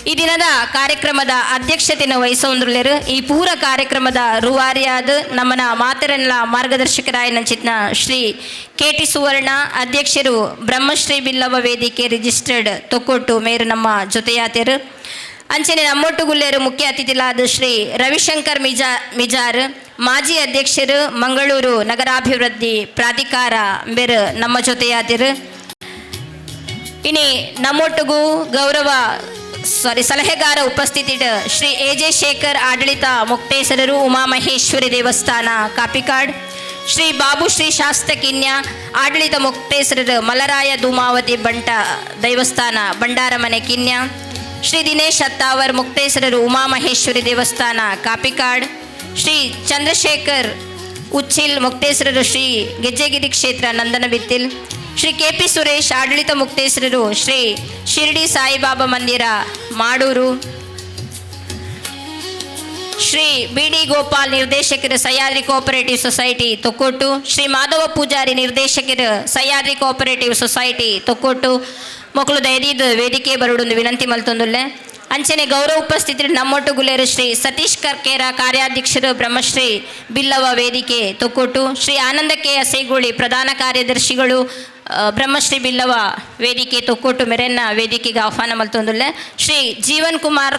ಈ ದಿನದ ಕಾರ್ಯಕ್ರಮದ ಅಧ್ಯಕ್ಷತೆಯನ್ನು ವಹಿಸೊಂದುಲ್ಲೆರ್. ಈ ಪೂರ ಕಾರ್ಯಕ್ರಮದ ರೂವಾರಿಯಾದ ನಮ್ಮನ ಮಾತೆರೆನ್ಲ ಮಾರ್ಗದರ್ಶಕರಾಯಿನಂಚಿತ್ನ ಶ್ರೀ ಕೆ ಟಿ ಸುವರ್ಣ, ಅಧ್ಯಕ್ಷರು, ಬ್ರಹ್ಮಶ್ರೀ ಬಿಲ್ಲವ ವೇದಿಕೆ ರಿಜಿಸ್ಟರ್ಡ್, ತೊಕ್ಕೊಟ್ಟು ಮೇರು ನಮ್ಮ ಜೊತೆಯಾತೆರು. ಅಂಚನೆ ನಮ್ಮೊಟ್ಟುಗುಲ್ಲೇರು ಮುಖ್ಯ ಅತಿಥಿಲಾದ ಶ್ರೀ ರವಿಶಂಕರ್ ಮಿಜಾರ್, ಮಾಜಿ ಅಧ್ಯಕ್ಷರು, ಮಂಗಳೂರು ನಗರಾಭಿವೃದ್ಧಿ ಪ್ರಾಧಿಕಾರ ಬೇರು ನಮ್ಮ ಜೊತೆಯಾತಿರು. ಇನಿ ನಮ್ಮೊಟ್ಟಿಗೂ ಗೌರವ ಸಾರಿ ಸಲಹೆಗಾರ ಉಪಸ್ಥಿತಿ ಶ್ರೀ ಎ ಜೆ ಶೇಖರ್, ಆಡಳಿತ ಮೊಕ್ತೇಸರರು, ಉಮಾಮಹೇಶ್ವರಿ ದೇವಸ್ಥಾನ, ಕಾಪಿಕಾಡ್. ಶ್ರೀ ಬಾಬು ಶ್ರೀ ಶಾಸ್ತ ಕಿನ್ಯ, ಆಡಳಿತ ಮೊಕ್ತೇಸರರು, ಮಲರಾಯ ಧೂಮಾವತಿ ಬಂಟ ದೇವಸ್ಥಾನ, ಭಂಡಾರಮನೆ, ಕಿನ್ಯ. ಶ್ರೀ ದಿನೇಶ್ ಅತ್ತಾವರ್, ಮುಕ್ತೇಸರರು, ಉಮಾಮಹೇಶ್ವರಿ ದೇವಸ್ಥಾನ, ಕಾಪಿಕಾಡ್. ಶ್ರೀ ಚಂದ್ರಶೇಖರ್ ಉಚ್ಚಿಲ್, ಮುಕ್ತೇಸರರು, ಶ್ರೀ ಗೆಜ್ಜೆಗಿರಿ ಕ್ಷೇತ್ರ, ನಂದನಬಿತ್ತಿಲ್. ಶ್ರೀ ಕೆ ಪಿ ಸುರೇಶ್, ಆಡಳಿತ ಮುಕ್ತೇಸರರು, ಶ್ರೀ ಶಿರ್ಡಿ ಸಾಯಿಬಾಬಾ ಮಂದಿರ, ಮಾಡೂರು. ಶ್ರೀ ಬಿ ಡಿ ಗೋಪಾಲ್, ನಿರ್ದೇಶಕರು, ಸಹ್ಯಾದ್ರಿ ಕೋಆಪರೇಟಿವ್ ಸೊಸೈಟಿ, ತೊಕ್ಕೊಟ್ಟು. ಶ್ರೀ ಮಾಧವ ಪೂಜಾರಿ, ನಿರ್ದೇಶಕರು, ಸಹ್ಯಾದ್ರಿ ಕೋಆಪರೇಟಿವ್ ಸೊಸೈಟಿ, ತೊಕ್ಕೊಟ್ಟು ಮೊಕಲು ದಯದೀದ್ ವೇದಿಕೆ ಬರುಡೊಂದು ವಿನಂತಿ ಮಲ್ತೊಂದುಲ್ಲೆ. ಅಂಚನೆ ಗೌರವ ಉಪಸ್ಥಿತಿ ನಮ್ಮೊಟ್ಟು ಗುಲೇರು ಶ್ರೀ ಸತೀಶ್ ಕರ್ಕೇರ, ಕಾರ್ಯಾಧ್ಯಕ್ಷರು, ಬ್ರಹ್ಮಶ್ರೀ ಬಿಲ್ಲವ ವೇದಿಕೆ, ತೊಕ್ಕೊಟ್ಟು. ಶ್ರೀ ಆನಂದ ಕೆ ಅಸೇಗೋಳಿ, ಪ್ರಧಾನ ಕಾರ್ಯದರ್ಶಿಗಳು, ಬ್ರಹ್ಮಶ್ರೀ ಬಿಲ್ಲವ ವೇದಿಕೆ, ತೊಕ್ಕೊಟ್ಟು ಮೆರೆನ್ನ ವೇದಿಕೆಗೆ ಆಹ್ವಾನ ಮಲ್ತೊಂದುಲ್ಲೆ. ಶ್ರೀ ಜೀವನ್ ಕುಮಾರ್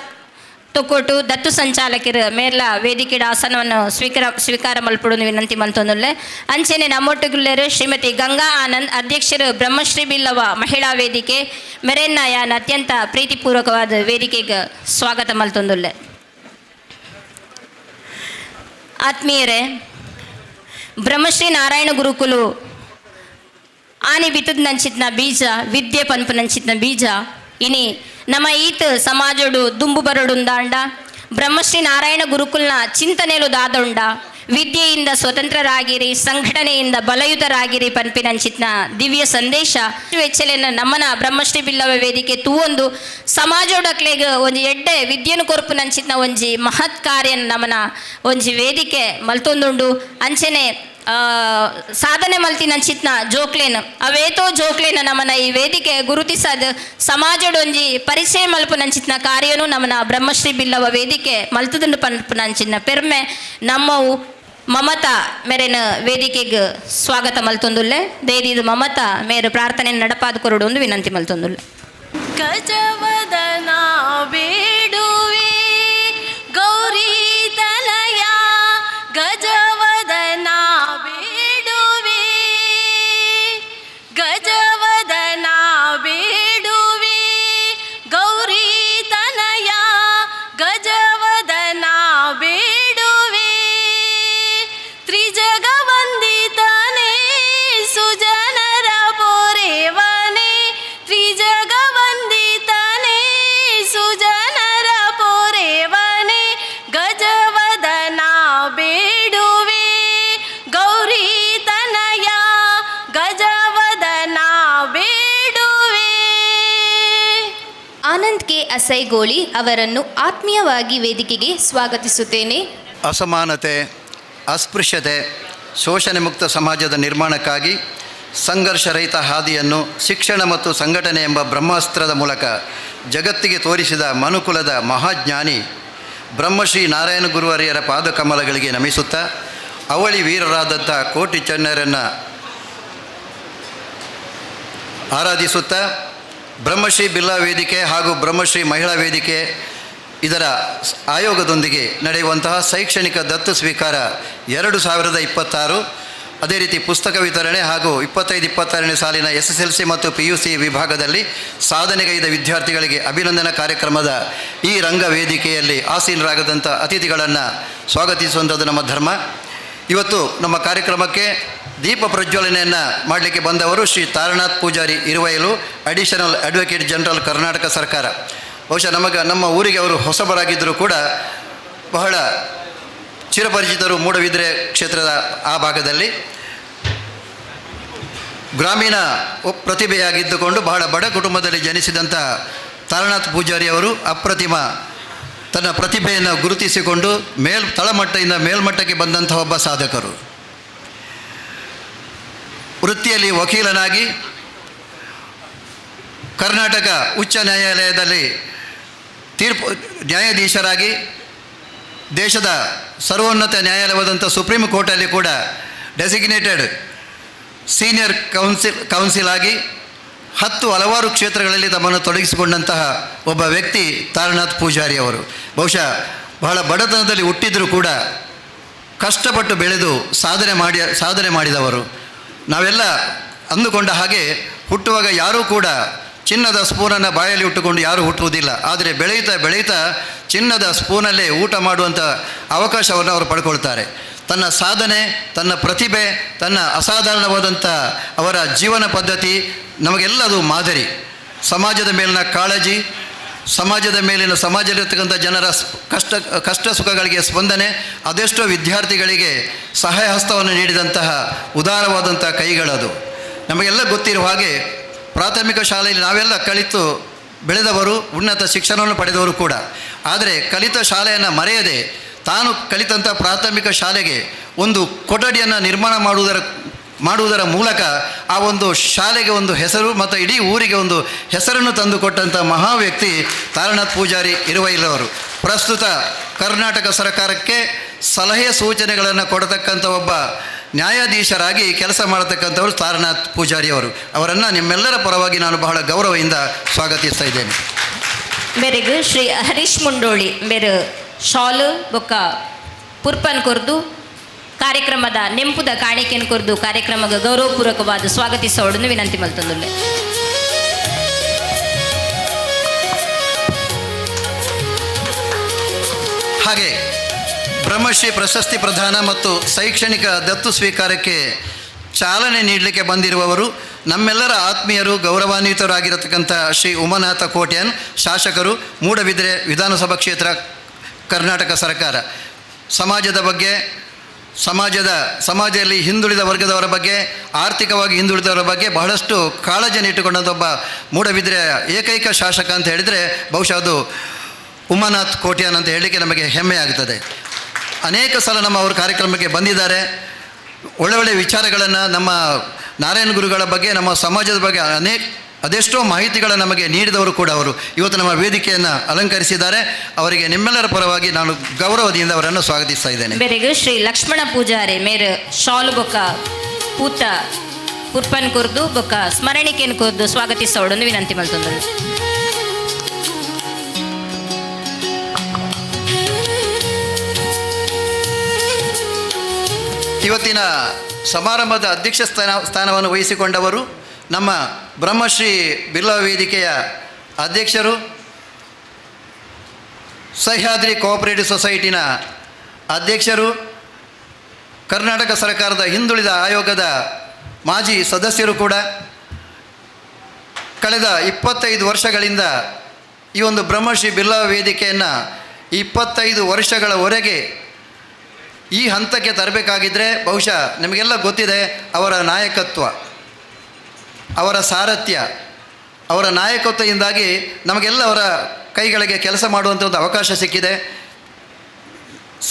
ತೊಕ್ಕೊಟ್ಟು, ದತ್ತು ಸಂಚಾಲಕರು ಮೇರ್ಲ ವೇದಿಕೆಡ ಆಸನವನ್ನು ಸ್ವೀಕಾರ ಸ್ವೀಕಾರ ಮಲ್ಪುಡು ವಿನಂತಿ ಮಲ್ತೊಂದುಲ್ಲೆ. ಅಂಚನೆ ನಮ್ಮೊಟ್ಟುಗುಲ್ಲೆರು ಶ್ರೀಮತಿ ಗಂಗಾ ಆನಂದ್, ಅಧ್ಯಕ್ಷರು, ಬ್ರಹ್ಮಶ್ರೀ ಬಿಲ್ಲವ ಮಹಿಳಾ ವೇದಿಕೆ ಮೆರೆನ್ನ ಯಾನ್ ಅತ್ಯಂತ ಪ್ರೀತಿಪೂರ್ವಕವಾದ ವೇದಿಕೆಗೆ ಸ್ವಾಗತ ಮಲ್ತೊಂದುಲ್ಲೆ. ಆತ್ಮೀಯರೇ, ಬ್ರಹ್ಮಶ್ರೀ ನಾರಾಯಣ ಗುರುಕುಲು ಆನಿ ಬಿತ್ತದ ನಂಚಿತ್ನ ಬೀಜ, ವಿದ್ಯೆ ಪನ್ಪು ನಂಚಿತ್ನ ಬೀಜ ಇನಿ ನಮ್ಮ ಈತ್ ಸಮಾಜೋಡು ದುಂಬು ಬರಡುಂದಾಂಡ, ಬ್ರಹ್ಮಶ್ರೀ ನಾರಾಯಣ ಗುರುಕುಲ್ನ ಚಿಂತನೆಲು ದಾದೊಂಡ, ವಿದ್ಯೆಯಿಂದ ಸ್ವತಂತ್ರರಾಗಿರಿ, ಸಂಘಟನೆಯಿಂದ ಬಲಯುತರಾಗಿರಿ ಪನ್ಪಿನಂಚಿತ್ನ ದಿವ್ಯ ಸಂದೇಶ ವೆಚ್ಚಲೆನ ನಮ್ಮನ ಬ್ರಹ್ಮಶ್ರೀ ಬಿಲ್ಲವ ವೇದಿಕೆ ತೂವೊಂದು ಸಮಾಜೋಡಕ್ಲೆಗ್ ಒಂಜಿ ಎಡ್ಡೆ ವಿದ್ಯೆನು ಕೊರ್ಪು ನಂಚಿತ್ನ ಒಂಜಿ ಮಹತ್ ಕಾರ್ಯ ನಮನ ಒಂಜಿ ವೇದಿಕೆ ಮಲ್ತೊಂದುಂಡು. ಅಂಚನೆ ಸಾಧನೆ ಮಲ್ತಿನಂಚಿತ್ನ ಜೋಕ್ಲೇನ್, ಅವೇತೋ ಜೋಕ್ಲೇನ ನಮನ ಈ ವೇದಿಕೆ ಗುರುತಿಸದ್ ಸಮಾಜಡೊಂಜಿ ಪರಿಚಯ ಮಲ್ಪುನಂಚಿತ್ನ ಕಾರ್ಯನು ನಮನ ಬ್ರಹ್ಮಶ್ರೀ ಬಿಲ್ಲವ ವೇದಿಕೆ ಮಲ್ತುದುಂಡು ಪನ್ಪುನಂಚಿನ ಪೆರ್ಮೆ ನಮ್ಮವು. ಮಮತಾ ಮೇರೆನ ವೇದಿಕೆಗೆ ಸ್ವಾಗತ ಮಲ್ತೊಂದುಲ್ಲೆ. ದೇದಿದು ಮಮತಾ ಮೇರು ಪ್ರಾರ್ಥನೆ ನಡಪಾದ ಕೊರಡು ಒಂದು ವಿನಂತಿ ಮಲ್ತೊಂದುಲ್ಲೆ. ಗಜವದನ ಬೇಡುವೆ, ಗೌರಿ ತನಯ, ಗಜವದನ ಬೇಡುವೆ, ಗಜವದನ ಬೇಡುವೆ, ಗೌರಿ ತನಯ, ಗಜವದನ ಬೇಡುವೆ. ತ್ರಿಜಗವಂದಿತನೇ, ಸುಜನರ ಪೊರೆವನೇ, ತ್ರಿಜಗವಂದಿತನೇ, ಸುಜನರ ಪೊರೆವನೇ, ಗಜವದನ ಬೇಡುವೆ, ಗೌರಿ ತನಯ, ಗಜವದನ ಬೇಡುವೆ. ಆನಂದ್ ಕೆ ಅಸೈಗೋಳಿ ಅವರನ್ನು ಆತ್ಮೀಯವಾಗಿ ವೇದಿಕೆಗೆ ಸ್ವಾಗತಿಸುತ್ತೇನೆ. ಅಸಮಾನತೆ, ಅಸ್ಪೃಶ್ಯತೆ, ಶೋಷಣೆ ಮುಕ್ತ ಸಮಾಜದ ನಿರ್ಮಾಣಕ್ಕಾಗಿ ಸಂಘರ್ಷರಹಿತ ಹಾದಿಯನ್ನು ಶಿಕ್ಷಣ ಮತ್ತು ಸಂಘಟನೆ ಎಂಬ ಬ್ರಹ್ಮಾಸ್ತ್ರದ ಮೂಲಕ ಜಗತ್ತಿಗೆ ತೋರಿಸಿದ ಮನುಕುಲದ ಮಹಾಜ್ಞಾನಿ ಬ್ರಹ್ಮಶ್ರೀ ನಾರಾಯಣ ಗುರುವರಿಯರ ಪಾದಕಮಲಗಳಿಗೆ ನಮಿಸುತ್ತಾ, ಅವಳಿ ವೀರರಾದಂಥ ಕೋಟಿ ಚೆನ್ನರನ್ನು ಆರಾಧಿಸುತ್ತಾ, ಬ್ರಹ್ಮಶ್ರೀ ಬಿಲ್ಲವ ವೇದಿಕೆ ಹಾಗೂ ಬ್ರಹ್ಮಶ್ರೀ ಮಹಿಳಾ ವೇದಿಕೆ ಇದರ ಆಯೋಗದೊಂದಿಗೆ ನಡೆಯುವಂತಹ ಶೈಕ್ಷಣಿಕ ದತ್ತು ಸ್ವೀಕಾರ 2026, ಅದೇ ರೀತಿ ಪುಸ್ತಕ ವಿತರಣೆ ಹಾಗೂ 25 26ನೇ ಸಾಲಿನ ಎಸ್ಎಸ್ಎಲ್ಸಿ ಮತ್ತು ಪಿಯುಸಿ ವಿಭಾಗದಲ್ಲಿ ಸಾಧನೆಗೈದ ವಿದ್ಯಾರ್ಥಿಗಳಿಗೆ ಅಭಿನಂದನಾ ಕಾರ್ಯಕ್ರಮದ ಈ ರಂಗ ವೇದಿಕೆಯಲ್ಲಿ ಆಸೀನರಾಗದಂಥ ಅತಿಥಿಗಳನ್ನು ಸ್ವಾಗತಿಸುವಂಥದ್ದು ನಮ್ಮ ಧರ್ಮ. ಇವತ್ತು ನಮ್ಮ ಕಾರ್ಯಕ್ರಮಕ್ಕೆ ದೀಪ ಪ್ರಜ್ವಲನೆಯನ್ನು ಮಾಡಲಿಕ್ಕೆ ಬಂದವರು Shri Taranath Pujari Iruvailu, additional advocate general, Karnataka ಸರ್ಕಾರ. ಬಹುಶಃ ನಮಗೆ ನಮ್ಮ ಊರಿಗೆ ಅವರು ಹೊಸಬರಾಗಿದ್ದರೂ ಕೂಡ ಬಹಳ ಚಿರಪರಿಚಿತರು. ಮೂಡಬಿದ್ರೆ ಕ್ಷೇತ್ರದ ಆ ಭಾಗದಲ್ಲಿ ಗ್ರಾಮೀಣ ಪ್ರತಿಭೆಯಾಗಿದ್ದುಕೊಂಡು ಬಹಳ ಬಡ ಕುಟುಂಬದಲ್ಲಿ ಜನಿಸಿದಂಥ ತಾರನಾಥ್ ಪೂಜಾರಿ ಅವರು ಅಪ್ರತಿಮ ತನ್ನ ಪ್ರತಿಭೆಯನ್ನು ಗುರುತಿಸಿಕೊಂಡು ತಳಮಟ್ಟದಿಂದ ಮೇಲ್ಮಟ್ಟಕ್ಕೆ ಬಂದಂಥ ಒಬ್ಬ ಸಾಧಕರು. ವೃತ್ತಿಯಲ್ಲಿ ವಕೀಲನಾಗಿ ಕರ್ನಾಟಕ ಉಚ್ಚ ನ್ಯಾಯಾಲಯದಲ್ಲಿ ತೀರ್ಪು ನ್ಯಾಯಾಧೀಶರಾಗಿ ದೇಶದ ಸರ್ವೋನ್ನತ ನ್ಯಾಯಾಲಯವಾದಂಥ ಸುಪ್ರೀಂ ಕೋರ್ಟಲ್ಲಿ ಕೂಡ ಡೆಸಿಗ್ನೇಟೆಡ್ ಸೀನಿಯರ್ ಕೌನ್ಸಿಲ್ ಆಗಿ 10 ಹಲವಾರು ಕ್ಷೇತ್ರಗಳಲ್ಲಿ ತಮ್ಮನ್ನು ತೊಡಗಿಸಿಕೊಂಡಂತಹ ಒಬ್ಬ ವ್ಯಕ್ತಿ ತಾರನಾಥ್ ಪೂಜಾರಿ ಅವರು. ಬಹುಶಃ ಬಹಳ ಬಡತನದಲ್ಲಿ ಹುಟ್ಟಿದರೂ ಕೂಡ ಕಷ್ಟಪಟ್ಟು ಬೆಳೆದು ಸಾಧನೆ ಮಾಡಿದವರು. ನಾವೆಲ್ಲ ಅಂದುಕೊಂಡ ಹಾಗೆ ಹುಟ್ಟುವಾಗ ಯಾರೂ ಕೂಡ ಚಿನ್ನದ ಸ್ಪೂನನ್ನು ಬಾಯಲ್ಲಿ ಇಟ್ಟುಕೊಂಡು ಯಾರೂ ಹುಟ್ಟುವುದಿಲ್ಲ. ಆದರೆ ಬೆಳೆಯುತ್ತಾ ಬೆಳೆಯುತ್ತಾ ಚಿನ್ನದ ಸ್ಪೂನಲ್ಲೇ ಊಟ ಮಾಡುವಂಥ ಅವಕಾಶವನ್ನು ಅವರು ಪಡ್ಕೊಳ್ತಾರೆ. ತನ್ನ ಸಾಧನೆ, ತನ್ನ ಪ್ರತಿಭೆ, ತನ್ನ ಅಸಾಧಾರಣವಾದಂಥ ಅವರ ಜೀವನ ಪದ್ಧತಿ ನಮಗೆಲ್ಲ ಅದು ಮಾದರಿ. ಸಮಾಜದ ಮೇಲಿನ ಕಾಳಜಿ, ಸಮಾಜದ ಮೇಲಿನ ಸಮಾಜದಲ್ಲಿರ್ತಕ್ಕಂಥ ಜನರ ಕಷ್ಟ ಕಷ್ಟ ಸುಖಗಳಿಗೆ ಸ್ಪಂದನೆ, ಅದೆಷ್ಟೋ ವಿದ್ಯಾರ್ಥಿಗಳಿಗೆ ಸಹಾಯ ಹಸ್ತವನ್ನು ನೀಡಿದಂತಹ ಉದಾರವಾದಂಥ ಕೈಗಳದು. ನಮಗೆಲ್ಲ ಗೊತ್ತಿರುವ ಹಾಗೆ ಪ್ರಾಥಮಿಕ ಶಾಲೆಯಲ್ಲಿ ನಾವೆಲ್ಲ ಕಲಿತು ಬೆಳೆದವರು, ಉನ್ನತ ಶಿಕ್ಷಣವನ್ನು ಪಡೆದವರು ಕೂಡ. ಆದರೆ ಕಲಿತ ಶಾಲೆಯನ್ನು ಮರೆಯದೆ ತಾನು ಕಲಿತಂಥ ಪ್ರಾಥಮಿಕ ಶಾಲೆಗೆ ಒಂದು ಕೊಠಡಿಯನ್ನು ನಿರ್ಮಾಣ ಮಾಡುವುದರ ಮೂಲಕ ಆ ಒಂದು ಶಾಲೆಗೆ ಒಂದು ಹೆಸರು ಮತ್ತು ಇಡೀ ಊರಿಗೆ ಒಂದು ಹೆಸರನ್ನು ತಂದುಕೊಟ್ಟಂಥ ಮಹಾ ವ್ಯಕ್ತಿ ತಾರನಾಥ್ ಪೂಜಾರಿ ಇರುವೈಲವರು. ಪ್ರಸ್ತುತ ಕರ್ನಾಟಕ ಸರ್ಕಾರಕ್ಕೆ ಸಲಹೆ ಸೂಚನೆಗಳನ್ನು ಕೊಡತಕ್ಕಂಥ ಒಬ್ಬ ನ್ಯಾಯಾಧೀಶರಾಗಿ ಕೆಲಸ ಮಾಡತಕ್ಕಂಥವರು ತಾರನಾಥ್ ಪೂಜಾರಿಯವರು. ಅವರನ್ನು ನಿಮ್ಮೆಲ್ಲರ ಪರವಾಗಿ ನಾನು ಬಹಳ ಗೌರವದಿಂದ ಸ್ವಾಗತಿಸ್ತಾ ಇದ್ದೇನೆ. ಮೇರೆಗ್ ಶ್ರೀ ಹರೀಶ್ ಮುಂಡೋಳಿ ಮೇರು ಶಾಲು ಬೊಕ್ಕ ಪುರ್ಪನ್ ಕೊರ್ದು ಕಾರ್ಯಕ್ರಮದ ನೆಂಪುದ ಕಾಣಿಕೆಯನ್ನು ಕೊರ್ದು ಕಾರ್ಯಕ್ರಮದ ಗೌರವಪೂರ್ವಕವಾದ ಸ್ವಾಗತಿಸೋಡನ್ನು ವಿನಂತಿ ಮಲ್ತೊಂದುಲ್ಲೆ. ಹಾಗೆ ಬ್ರಹ್ಮಶ್ರೀ ಪ್ರಶಸ್ತಿ ಪ್ರದಾನ ಮತ್ತು ಶೈಕ್ಷಣಿಕ ದತ್ತು ಸ್ವೀಕಾರಕ್ಕೆ ಚಾಲನೆ ನೀಡಲಿಕ್ಕೆ ಬಂದಿರುವವರು ನಮ್ಮೆಲ್ಲರ ಆತ್ಮೀಯರು, ಗೌರವಾನ್ವಿತರಾಗಿರತಕ್ಕಂಥ ಶ್ರೀ ಉಮಾನಾಥ ಕೋಟ್ಯಾನ್, ಶಾಸಕರು, ಮೂಡಬಿದ್ರೆ ವಿಧಾನಸಭಾ ಕ್ಷೇತ್ರ, ಕರ್ನಾಟಕ ಸರ್ಕಾರ. ಸಮಾಜದ ಬಗ್ಗೆ, ಸಮಾಜದಲ್ಲಿ ಹಿಂದುಳಿದ ವರ್ಗದವರ ಬಗ್ಗೆ, ಆರ್ಥಿಕವಾಗಿ ಹಿಂದುಳಿದವರ ಬಗ್ಗೆ ಬಹಳಷ್ಟು ಕಾಳಜಿಯನ್ನು ಇಟ್ಟುಕೊಂಡಂಥ ಒಬ್ಬ ಮೂಡಬಿದ್ರೆಯ ಏಕೈಕ ಶಾಸಕ ಅಂತ ಹೇಳಿದರೆ ಬಹುಶಃ ಅದು ಉಮಾನಾಥ್ ಕೋಟ್ಯಾನ್ ಅಂತ ಹೇಳಲಿಕ್ಕೆ ನಮಗೆ ಹೆಮ್ಮೆ ಆಗ್ತದೆ. ಅನೇಕ ಸಲ ನಮ್ಮ ಅವರು ಕಾರ್ಯಕ್ರಮಕ್ಕೆ ಬಂದಿದ್ದಾರೆ. ಒಳ್ಳೆ ಒಳ್ಳೆಯ ವಿಚಾರಗಳನ್ನು ನಮ್ಮ ನಾರಾಯಣ ಗುರುಗಳ ಬಗ್ಗೆ, ನಮ್ಮ ಸಮಾಜದ ಬಗ್ಗೆ ಅದೆಷ್ಟೋ ಮಾಹಿತಿಗಳನ್ನು ನಮಗೆ ನೀಡಿದವರು ಕೂಡ ಅವರು. ಇವತ್ತು ನಮ್ಮ ವೇದಿಕೆಯನ್ನು ಅಲಂಕರಿಸಿದ್ದಾರೆ. ಅವರಿಗೆ ನಿಮ್ಮೆಲ್ಲರ ಪರವಾಗಿ ನಾನು ಗೌರವದಿಂದ ಅವರನ್ನು ಸ್ವಾಗತಿಸ್ತಾ ಇದ್ದೇನೆ. ಮೇರೆಗ್ ಶ್ರೀ ಲಕ್ಷ್ಮಣ ಪೂಜಾರಿ ಮೇರು ಶಾಲು ಬೊಕ್ಕ ಪೂತ ಪುರ್ಪನ್ ಕೊರ್ದು ಬೊಕ್ಕ ಸ್ಮರಣಿಕೆಯನ್ನು ಕೊರ್ದು ಸ್ವಾಗತಿಸೋಡನ್ನು ವಿನಂತಿ ಮಲ್ತೊಂದುಲ್ಲೆ. ಇವತ್ತಿನ ಸಮಾರಂಭದ ಅಧ್ಯಕ್ಷ ಸ್ಥಾನವನ್ನು ವಹಿಸಿಕೊಂಡವರು ನಮ್ಮ ಬ್ರಹ್ಮಶ್ರೀ ಬಿರ್ಲಾ ವೇದಿಕೆಯ ಅಧ್ಯಕ್ಷರು, ಸಹ್ಯಾದ್ರಿ ಕೋಆಪರೇಟಿವ್ ಸೊಸೈಟಿನ ಅಧ್ಯಕ್ಷರು, ಕರ್ನಾಟಕ ಸರ್ಕಾರದ ಹಿಂದುಳಿದ ಆಯೋಗದ ಮಾಜಿ ಸದಸ್ಯರು ಕೂಡ. ಕಳೆದ 25 ವರ್ಷಗಳಿಂದ ಈ ಒಂದು ಬ್ರಹ್ಮಶ್ರೀ ಬಿರ್ಲಾ ವೇದಿಕೆಯನ್ನು 25 ವರ್ಷಗಳವರೆಗೆ ಈ ಹಂತಕ್ಕೆ ತರಬೇಕಾಗಿದ್ದರೆ ಬಹುಶಃ ನಿಮಗೆಲ್ಲ ಗೊತ್ತಿದೆ ಅವರ ನಾಯಕತ್ವ, ಅವರ ಸಾರಥ್ಯ, ಅವರ ನಾಯಕತ್ವದಿಂದಾಗಿ ನಮಗೆಲ್ಲ ಅವರ ಕೈಗಳಿಗೆ ಕೆಲಸ ಮಾಡುವಂಥ ಒಂದು ಅವಕಾಶ ಸಿಕ್ಕಿದೆ.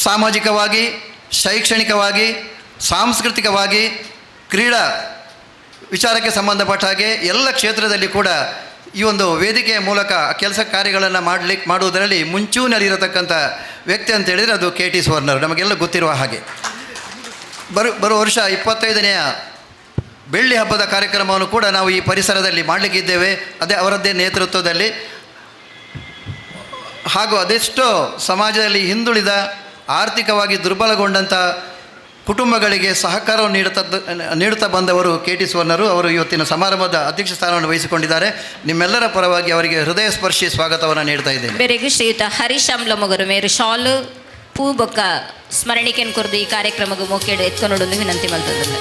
ಸಾಮಾಜಿಕವಾಗಿ, ಶೈಕ್ಷಣಿಕವಾಗಿ, ಸಾಂಸ್ಕೃತಿಕವಾಗಿ, ಕ್ರೀಡಾ ವಿಚಾರಕ್ಕೆ ಸಂಬಂಧಪಟ್ಟ ಹಾಗೆ ಎಲ್ಲ ಕ್ಷೇತ್ರದಲ್ಲಿ ಕೂಡ ಈ ಒಂದು ವೇದಿಕೆಯ ಮೂಲಕ ಕೆಲಸ ಕಾರ್ಯಗಳನ್ನು ಮಾಡುವುದರಲ್ಲಿ ಮುಂಚೂಣಿಯಲ್ಲಿರತಕ್ಕಂಥ ವ್ಯಕ್ತಿ ಅಂತ ಹೇಳಿದರೆ ಅದು ಕೆ ಟಿ ಸುವರ್ಣರು, ನಮಗೆಲ್ಲ ಗೊತ್ತಿರುವ ಹಾಗೆ. ಬರುವ ವರ್ಷ 25ನೇ ಬೆಳ್ಳಿ ಹಬ್ಬದ ಕಾರ್ಯಕ್ರಮವನ್ನು ಕೂಡ ನಾವು ಈ ಪರಿಸರದಲ್ಲಿ ಮಾಡಲಿಕ್ಕಿದ್ದೇವೆ, ಅದೇ ಅವರದ್ದೇ ನೇತೃತ್ವದಲ್ಲಿ. ಹಾಗೂ ಅದೆಷ್ಟೋ ಸಮಾಜದಲ್ಲಿ ಹಿಂದುಳಿದ, ಆರ್ಥಿಕವಾಗಿ ದುರ್ಬಲಗೊಂಡಂಥ ಕುಟುಂಬಗಳಿಗೆ ಸಹಕಾರವನ್ನು ನೀಡುತ್ತಾ ಬಂದವರು ಕೆ ಟಿ ಸುವರ್ಣರು. ಅವರು ಇವತ್ತಿನ ಸಮಾರಂಭದ ಅಧ್ಯಕ್ಷ ಸ್ಥಾನವನ್ನು ವಹಿಸಿಕೊಂಡಿದ್ದಾರೆ. ನಿಮ್ಮೆಲ್ಲರ ಪರವಾಗಿ ಅವರಿಗೆ ಹೃದಯ ಸ್ಪರ್ಶಿ ಸ್ವಾಗತವನ್ನು ನೀಡ್ತಾ ಇದ್ದೇನೆ. ಬೇರೆಗ್ ಶ್ರೀಯುತ ಹರೀಶ್ ಅಮ್ಲಮೊಗರು ಮೇರು ಶಾಲು ಪೂ ಬೊಕ್ಕ ಸ್ಮರಣಿಕೆಯನ್ನು ಕೊರ್ದು ಈ ಕಾರ್ಯಕ್ರಮಕ್ಕೆ ಮೋಕೆಡು ಎತ್ಕೊನೊಡೊಂದು ವಿನಂತಿ ಮಲ್ತೊಂದುಲ್ಲೆ.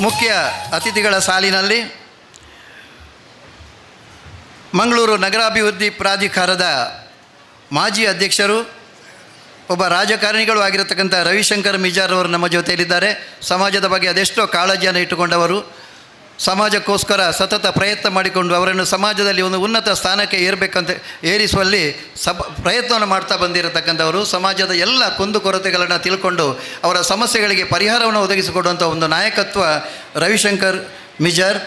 ಮುಖ್ಯ ಅತಿಥಿಗಳ ಸಾಲಿನಲ್ಲಿ ಮಂಗಳೂರು ನಗರಾಭಿವೃದ್ಧಿ ಪ್ರಾಧಿಕಾರದ ಮಾಜಿ ಅಧ್ಯಕ್ಷರು, ಒಬ್ಬ ರಾಜಕಾರಣಿಗಳು ಆಗಿರತಕ್ಕಂಥ ರವಿಶಂಕರ್ ಮಿಜಾರ್ ಅವರು ನಮ್ಮ ಜೊತೆಯಲ್ಲಿದ್ದಾರೆ. ಸಮಾಜದ ಬಗ್ಗೆ ಅದೆಷ್ಟೋ ಕಾಳಜಿಯನ್ನು ಇಟ್ಟುಕೊಂಡವರು. ಸಮಾಜಕ್ಕೋಸ್ಕರ ಸತತ ಪ್ರಯತ್ನ ಮಾಡಿಕೊಂಡು ಅವರನ್ನು ಸಮಾಜದಲ್ಲಿ ಒಂದು ಉನ್ನತ ಸ್ಥಾನಕ್ಕೆ ಏರಬೇಕಂತ ಏರಿಸುವಲ್ಲಿ ಪ್ರಯತ್ನವನ್ನು ಮಾಡ್ತಾ ಬಂದಿರತಕ್ಕಂಥವರು, ಸಮಾಜದ ಎಲ್ಲ ಕುಂದುಕೊರತೆಗಳನ್ನು ತಿಳ್ಕೊಂಡು ಅವರ ಸಮಸ್ಯೆಗಳಿಗೆ ಪರಿಹಾರವನ್ನು ಒದಗಿಸಿಕೊಡುವಂಥ ಒಂದು ನಾಯಕತ್ವ ರವಿಶಂಕರ್ ಮಿಜಾರ್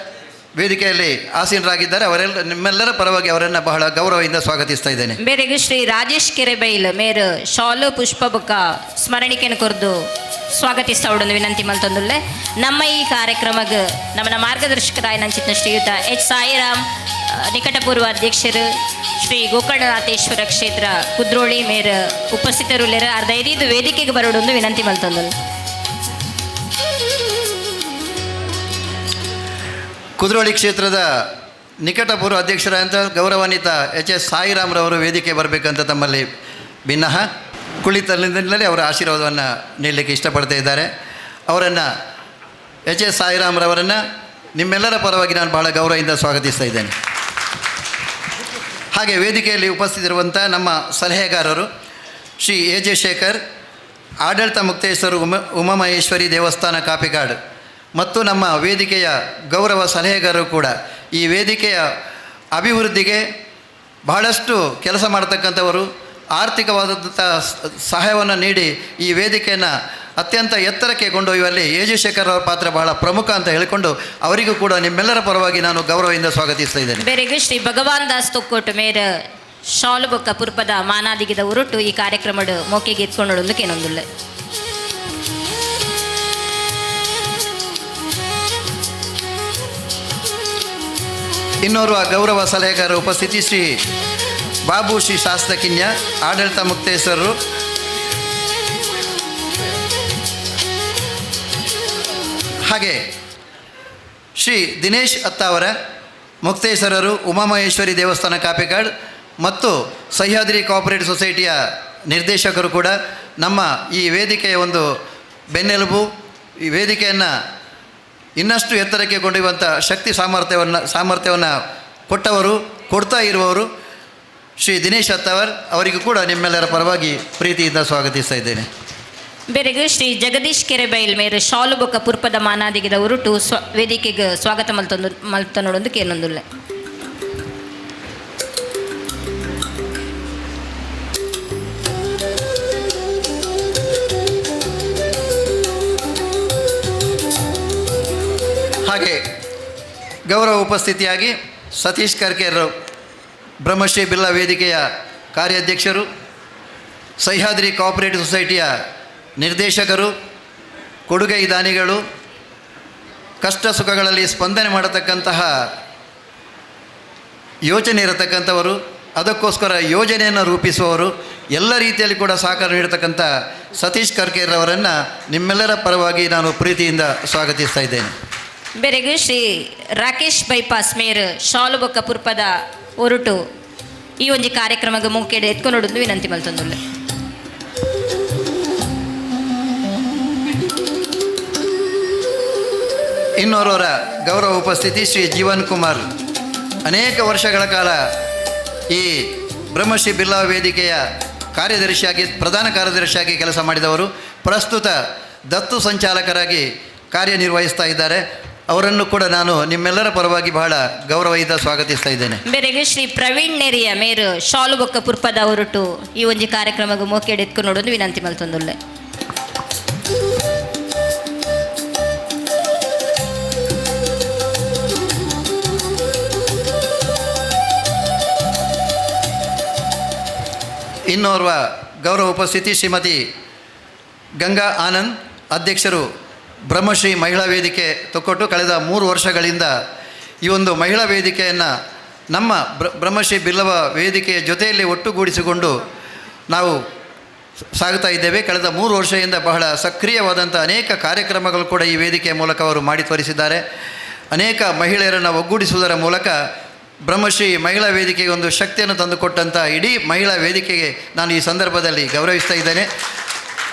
ವೇದಿಕೆಯಲ್ಲಿ ಆಸೀನರಾಗಿದ್ದಾರೆ. ಅವರೆಲ್ಲ ನಿಮ್ಮೆಲ್ಲರ ಪರವಾಗಿ ಅವರನ್ನು ಬಹಳ ಗೌರವದಿಂದ ಸ್ವಾಗತಿಸ್ತಾ ಇದ್ದೇನೆ. ಮೇರೆಗೆ ಶ್ರೀ ರಾಜೇಶ್ ಕೆರೆಬೈಲ್ ಮೇರು ಶಾಲು ಪುಷ್ಪ ಬೊಕ್ಕ ಸ್ಮರಣಿಕೆಯನ್ನು ಕೊರ್ದು ಸ್ವಾಗತಿಸ್ತಾ ವಿನಂತಿ ಮಲ್ತೊಂದುಲ್ಲೆ. ನಮ್ಮ ಈ ಕಾರ್ಯಕ್ರಮಗ್ ನಮ್ಮನ ಮಾರ್ಗದರ್ಶಕರಾಯ ನಂಚಿತ್ನ ಶ್ರೀಯುತ ಎಚ್ ಸಾಯಿರಾಮ್, ನಿಕಟಪೂರ್ವ ಅಧ್ಯಕ್ಷರು ಶ್ರೀ ಗೋಕರ್ಣನಾಥೇಶ್ವರ ಕ್ಷೇತ್ರ ಕುದ್ರೋಳಿ ಮೇರ್ ಉಪಸ್ಥಿತರುಲ್ಲೇರು. ಅರ್ಧ ಐದು ವೇದಿಕೆಗೆ ಬರೋಡೊಂದು ವಿನಂತಿ ಮಲ್ತೊಂದುಲ್ಲೆ. ಕುದ್ರೋಳಿ ಕ್ಷೇತ್ರದ ನಿಕಟಪೂರ್ವ ಅಧ್ಯಕ್ಷರಾದಂಥ ಗೌರವಾನ್ವಿತ ಎಚ್ ಎಸ್ ಸಾಯಿರಾಮ್ರವರು ವೇದಿಕೆ ಬರಬೇಕಂತ ತಮ್ಮಲ್ಲಿ ಭಿನ್ನಹ. ಕುಳಿತಲ್ಲಿಂದಲೇ ಅವರ ಆಶೀರ್ವಾದವನ್ನು ನೀಡಲಿಕ್ಕೆ ಇಷ್ಟಪಡ್ತಾ ಇದ್ದಾರೆ. ಅವರನ್ನು, ಎಚ್ ಎಸ್ ಸಾಯಿರಾಮ್ರವರನ್ನು ನಿಮ್ಮೆಲ್ಲರ ಪರವಾಗಿ ನಾನು ಬಹಳ ಗೌರವದಿಂದ ಸ್ವಾಗತಿಸ್ತಾ ಇದ್ದೇನೆ. ಹಾಗೆ ವೇದಿಕೆಯಲ್ಲಿ ಉಪಸ್ಥಿತಿರುವಂಥ ನಮ್ಮ ಸಲಹೆಗಾರರು ಶ್ರೀ ಎ ಜೆ ಶೇಖರ್, ಆಡಳಿತ ಮುಕ್ತೇಶ್ವರ ಉಮಾಮಹೇಶ್ವರಿ ದೇವಸ್ಥಾನ ಕಾಪಿಕಾಡ್ ಮತ್ತು ನಮ್ಮ ವೇದಿಕೆಯ ಗೌರವ ಸಲಹೆಗಾರರು ಕೂಡ ಈ ವೇದಿಕೆಯ ಅಭಿವೃದ್ಧಿಗೆ ಬಹಳಷ್ಟು ಕೆಲಸ ಮಾಡ್ತಕ್ಕಂಥವರು, ಆರ್ಥಿಕವಾದಂಥ ಸಹಾಯವನ್ನು ನೀಡಿ ಈ ವೇದಿಕೆಯನ್ನು ಅತ್ಯಂತ ಎತ್ತರಕ್ಕೆ ಕೊಂಡೊಯ್ಯುವಲ್ಲಿ ಎ ಜೆ ಶೇಖರ್ ಅವರ ಪಾತ್ರ ಬಹಳ ಪ್ರಮುಖ ಅಂತ ಹೇಳಿಕೊಂಡು ಅವರಿಗೂ ಕೂಡ ನಿಮ್ಮೆಲ್ಲರ ಪರವಾಗಿ ನಾನು ಗೌರವದಿಂದ ಸ್ವಾಗತಿಸ್ತಾ ಇದ್ದೇನೆ. ಬೇರೆಗೆ ಶ್ರೀ ಭಗವಾನ್ ದಾಸ್ ತೊಕ್ಕೋಟು ಮೇರ ಶಾಲು ಬೊಕ್ಕ ಪುರ್ಪದ ಮಾನಾದಿಗಿದ ಉರುಟು ಈ ಕಾರ್ಯಕ್ರಮಡ್ ಮೋಕೆಗೆ ಎತ್ಕೊಂಡು ಕೇನೊಂದುಲ್ಲೆ. ಇನ್ನೋರ್ವ ಗೌರವ ಸಲಹೆಗಾರ ಉಪಸ್ಥಿತಿ ಶ್ರೀ ಬಾಬು ಶ್ರೀ ಶಾಸ್ತ್ರಕಿನ್ಯ, ಆಡಳಿತ ಮುಕ್ತೇಶ್ವರರು. ಹಾಗೆ ಶ್ರೀ ದಿನೇಶ್ ಅತ್ತಾವರ ಮುಕ್ತೇಶ್ವರರು, ಉಮಾಮಹೇಶ್ವರಿ ದೇವಸ್ಥಾನ ಕಾಪಿಕಾಡ್ ಮತ್ತು ಸಹ್ಯಾದ್ರಿ ಕೋಆಪರೇಟಿವ್ ಸೊಸೈಟಿಯ ನಿರ್ದೇಶಕರು ಕೂಡ ನಮ್ಮ ಈ ವೇದಿಕೆಯ ಒಂದು ಬೆನ್ನೆಲುಬು. ಈ ವೇದಿಕೆಯನ್ನು ಇನ್ನಷ್ಟು ಎತ್ತರಕ್ಕೆ ಕೊಂಡೊಯ್ಯುವಂಥ ಶಕ್ತಿ ಸಾಮರ್ಥ್ಯವನ್ನು ಕೊಟ್ಟವರು, ಕೊಡ್ತಾ ಇರುವವರು ಶ್ರೀ ದಿನೇಶ್ ಅತ್ತಾವರ್ ಅವರಿಗೂ ಕೂಡ ನಿಮ್ಮೆಲ್ಲರ ಪರವಾಗಿ ಪ್ರೀತಿಯಿಂದ ಸ್ವಾಗತಿಸ್ತಾ ಇದ್ದೇನೆ. ಬೇರೆಗೆ ಶ್ರೀ ಜಗದೀಶ್ ಕೆರೆಬೈಲ್ ಮೇರು ಶಾಲು ಬೊಕ್ಕ ಪುರ್ಪದ ಮಾನಾದಿಗಿದ ಉರುಟು ವೇದಿಕೆಗೆ ಸ್ವಾಗತ ಮಲ್ತೊಂದು ಮಲ್ತನೊಡೊಂದು ಕೇನೊಂದುಲ್ಲೆ. ಹಾಗೆ ಗೌರವ ಉಪಸ್ಥಿತಿಯಾಗಿ ಸತೀಶ್ ಕರ್ಕೇರರು, ಬ್ರಹ್ಮಶ್ರೀ ಬಿಲ್ಲಾ ವೇದಿಕೆಯ ಕಾರ್ಯಾಧ್ಯಕ್ಷರು, ಸಹ್ಯಾದ್ರಿ ಕೋಆಪರೇಟಿವ್ ಸೊಸೈಟಿಯ ನಿರ್ದೇಶಕರು, ಕೊಡುಗೈ ದಾನಿಗಳು, ಕಷ್ಟ ಸುಖಗಳಲ್ಲಿ ಸ್ಪಂದನೆ ಮಾಡತಕ್ಕಂತಹ ಯೋಚನೆ ಇರತಕ್ಕಂಥವರು, ಅದಕ್ಕೋಸ್ಕರ ಯೋಜನೆಯನ್ನು ರೂಪಿಸುವವರು, ಎಲ್ಲ ರೀತಿಯಲ್ಲಿ ಕೂಡ ಸಹಕಾರ ನೀಡತಕ್ಕಂಥ ಸತೀಶ್ ಕರ್ಕೇರವರನ್ನು ನಿಮ್ಮೆಲ್ಲರ ಪರವಾಗಿ ನಾನು ಪ್ರೀತಿಯಿಂದ ಸ್ವಾಗತಿಸ್ತಾ ಇದ್ದೇನೆ. ಬೇರೆಗೆ ಶ್ರೀ ರಾಕೇಶ್ ಬೈಪಾಸ್ ಮೇರ್ ಶಾಲು ಬೊಕ್ಕ ಪುರ್ಪದ ಒರುಟು ಈ ಒಂಜಿ ಕಾರ್ಯಕ್ರಮಕ್ಕೆ ಮುಖ್ಯ ಎತ್ಕೊಂಡು ವಿನಂತಿ ಮಲ್ತೊಂದುಲ್ಲೆ. ಇನ್ನೋರ್ವರ ಗೌರವ ಉಪಸ್ಥಿತಿ ಶ್ರೀ ಜೀವನ್ ಕುಮಾರ್, ಅನೇಕ ವರ್ಷಗಳ ಕಾಲ ಈ ಬ್ರಹ್ಮಶ್ರೀ ಬಿಲ್ಲಾ ವೇದಿಕೆಯ ಕಾರ್ಯದರ್ಶಿಯಾಗಿ, ಪ್ರಧಾನ ಕಾರ್ಯದರ್ಶಿಯಾಗಿ ಕೆಲಸ ಮಾಡಿದವರು, ಪ್ರಸ್ತುತ ದತ್ತು ಸಂಚಾಲಕರಾಗಿ ಕಾರ್ಯನಿರ್ವಹಿಸ್ತಾ ಇದ್ದಾರೆ. ಅವರನ್ನು ಕೂಡ ನಾನು ನಿಮ್ಮೆಲ್ಲರ ಪರವಾಗಿ ಬಹಳ ಗೌರವದಿಂದ ಸ್ವಾಗತಿಸ್ತಾ ಇದ್ದೇನೆ. ಬೇರೆಗೆ ಶ್ರೀ ಪ್ರವೀಣ್ ನೆರಿಯ ಮೇರು ಶಾಲು ಬೊಕ್ಕ ಪುರ್ಪದ ಹೊರಟು ಈ ಒಂಜಿ ಕಾರ್ಯಕ್ರಮಕ್ಕೆ ಮೋಕೆಡ್ ಎತ್ಕೊಂಡು ವಿನಂತಿ ಮಲ್ತೊಂದುಲ್ಲೆ. ಇನ್ನೋರ್ವ ಗೌರವ ಉಪಸ್ಥಿತಿ ಶ್ರೀಮತಿ ಗಂಗಾ ಆನಂದ್, ಅಧ್ಯಕ್ಷರು ಬ್ರಹ್ಮಶ್ರೀ ಮಹಿಳಾ ವೇದಿಕೆ ತೊಕ್ಕೊಟ್ಟು. ಕಳೆದ 3 ವರ್ಷಗಳಿಂದ ಈ ಒಂದು ಮಹಿಳಾ ವೇದಿಕೆಯನ್ನು ನಮ್ಮ ಬ್ರಹ್ಮಶ್ರೀ ಬಿಲ್ಲವ ವೇದಿಕೆಯ ಜೊತೆಯಲ್ಲಿ ಒಟ್ಟುಗೂಡಿಸಿಕೊಂಡು ನಾವು ಸಾಗುತ್ತಾ ಇದ್ದೇವೆ. ಕಳೆದ 3 ವರ್ಷದಿಂದ ಬಹಳ ಸಕ್ರಿಯವಾದಂಥ ಅನೇಕ ಕಾರ್ಯಕ್ರಮಗಳು ಕೂಡ ಈ ವೇದಿಕೆಯ ಮೂಲಕ ಅವರು ಮಾಡಿ ತೋರಿಸಿದ್ದಾರೆ. ಅನೇಕ ಮಹಿಳೆಯರನ್ನು ಒಗ್ಗೂಡಿಸುವುದರ ಮೂಲಕ ಬ್ರಹ್ಮಶ್ರೀ ಮಹಿಳಾ ವೇದಿಕೆಗೆ ಒಂದು ಶಕ್ತಿಯನ್ನು ತಂದುಕೊಟ್ಟಂಥ ಇಡೀ ಮಹಿಳಾ ವೇದಿಕೆಗೆ ನಾನು ಈ ಸಂದರ್ಭದಲ್ಲಿ ಗೌರವಿಸ್ತಾ ಇದ್ದೇನೆ.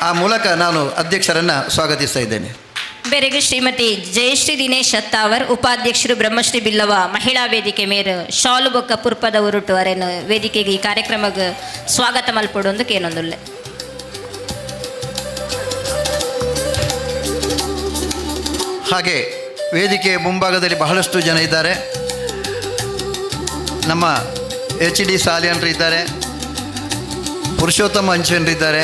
ಆ ಮೂಲಕ ನಾನು ಅಧ್ಯಕ್ಷರನ್ನು ಸ್ವಾಗತಿಸ್ತಾ ಇದ್ದೇನೆ. ಬೇರೆಗೆ ಶ್ರೀಮತಿ ಜಯಶ್ರೀ ದಿನೇಶ್ ಅತ್ತಾವರ್, ಉಪಾಧ್ಯಕ್ಷರು ಬ್ರಹ್ಮಶ್ರೀ ಬಿಲ್ಲವ ಮಹಿಳಾ ವೇದಿಕೆ ಮೇರು ಶಾಲು ಬೊಕ್ಕ ಪುರ್ಪದ ಉರುಟು ಅರೇನು ವೇದಿಕೆಗೆ ಈ ಕಾರ್ಯಕ್ರಮಕ್ಕೆ ಸ್ವಾಗತ ಮಲ್ಪೊಡೊಂದು ಕೇನೊಂದುಲ್ಲೆ. ಹಾಗೆ ವೇದಿಕೆಯ ಮುಂಭಾಗದಲ್ಲಿ ಬಹಳಷ್ಟು ಜನ ಇದ್ದಾರೆ. ನಮ್ಮ ಎಚ್ ಡಿ ಸಾಲಿಯನ್ರಿದ್ದಾರೆ, ಪುರುಷೋತ್ತಮ ಅಂಚನ್ರಿದ್ದಾರೆ,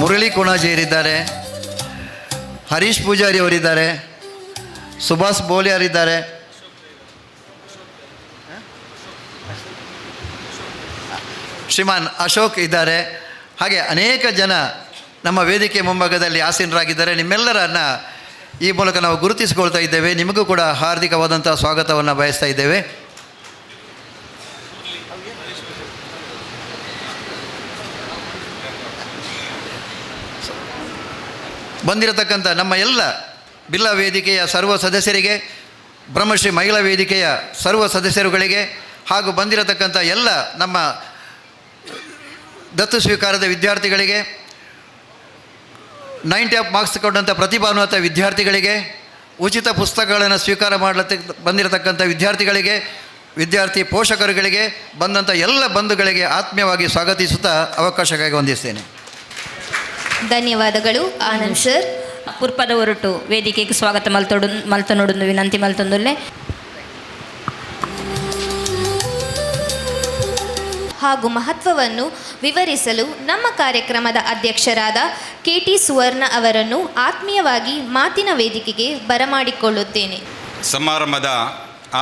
ಮುರಳಿ ಕೊಣಾಜೇರಿದ್ದಾರೆ, ಹರೀಶ್ ಪೂಜಾರಿ ಅವರಿದ್ದಾರೆ, ಸುಭಾಷ್ ಬೋಲಿಯಾರಿದ್ದಾರೆ, ಶ್ರೀಮಾನ್ ಅಶೋಕ್ ಇದ್ದಾರೆ. ಹಾಗೆ ಅನೇಕ ಜನ ನಮ್ಮ ವೇದಿಕೆ ಮುಂಭಾಗದಲ್ಲಿ ಆಸೀನರಾಗಿದ್ದಾರೆ. ನಿಮ್ಮೆಲ್ಲರನ್ನ ಈ ಮೂಲಕ ನಾವು ಗುರುತಿಸಿಕೊಳ್ತಾ ಇದ್ದೇವೆ. ನಿಮಗೂ ಕೂಡ ಹಾರ್ದಿಕವಾದಂಥ ಸ್ವಾಗತವನ್ನು ಬಯಸ್ತಾ ಇದ್ದೇವೆ. ಬಂದಿರತಕ್ಕಂಥ ನಮ್ಮ ಎಲ್ಲ ಬಿಲ್ಲ ವೇದಿಕೆಯ ಸರ್ವ ಸದಸ್ಯರಿಗೆ, ಬ್ರಹ್ಮಶ್ರೀ ಮಹಿಳಾ ವೇದಿಕೆಯ ಸರ್ವ ಸದಸ್ಯರುಗಳಿಗೆ ಹಾಗೂ ಬಂದಿರತಕ್ಕಂಥ ಎಲ್ಲ ನಮ್ಮ ದತ್ತು ಸ್ವೀಕಾರದ ವಿದ್ಯಾರ್ಥಿಗಳಿಗೆ, 90 ಆಫ್ ಮಾರ್ಕ್ಸ್ ಕೊಂಡಂಥ ಪ್ರತಿಭಾನ್ವಿತ ವಿದ್ಯಾರ್ಥಿಗಳಿಗೆ, ಉಚಿತ ಪುಸ್ತಕಗಳನ್ನು ಸ್ವೀಕಾರ ಮಾಡಲತ್ತ ಬಂದಿರತಕ್ಕಂಥ ವಿದ್ಯಾರ್ಥಿಗಳಿಗೆ, ವಿದ್ಯಾರ್ಥಿ ಪೋಷಕರುಗಳಿಗೆ, ಬಂದಂಥ ಎಲ್ಲ ಬಂಧುಗಳಿಗೆ ಆತ್ಮೀಯವಾಗಿ ಸ್ವಾಗತಿಸುತ್ತಾ ಅವಕಾಶಕ್ಕಾಗಿ ವಂದಿಸ್ತೇನೆ. ಧನ್ಯವಾದಗಳು ಆನಂದ್ ಸರ್. ಪುರ್ಪದ ಹೊರಟು ವೇದಿಕೆಗೆ ಸ್ವಾಗತ ಮಲ್ತೊಡು ಮಲ್ತನೊಡೊಂದು ವಿನಂತಿ ಮಲ್ತೊಂದುಲ್ಲೆ. ಹಾಗೂ ಮಹತ್ವವನ್ನು ವಿವರಿಸಲು ನಮ್ಮ ಕಾರ್ಯಕ್ರಮದ ಅಧ್ಯಕ್ಷರಾದ ಕೆ ಟಿ ಸುವರ್ಣ ಅವರನ್ನು ಆತ್ಮೀಯವಾಗಿ ಮಾತಿನ ವೇದಿಕೆಗೆ ಬರಮಾಡಿಕೊಳ್ಳುತ್ತೇನೆ. ಸಮಾರಂಭದ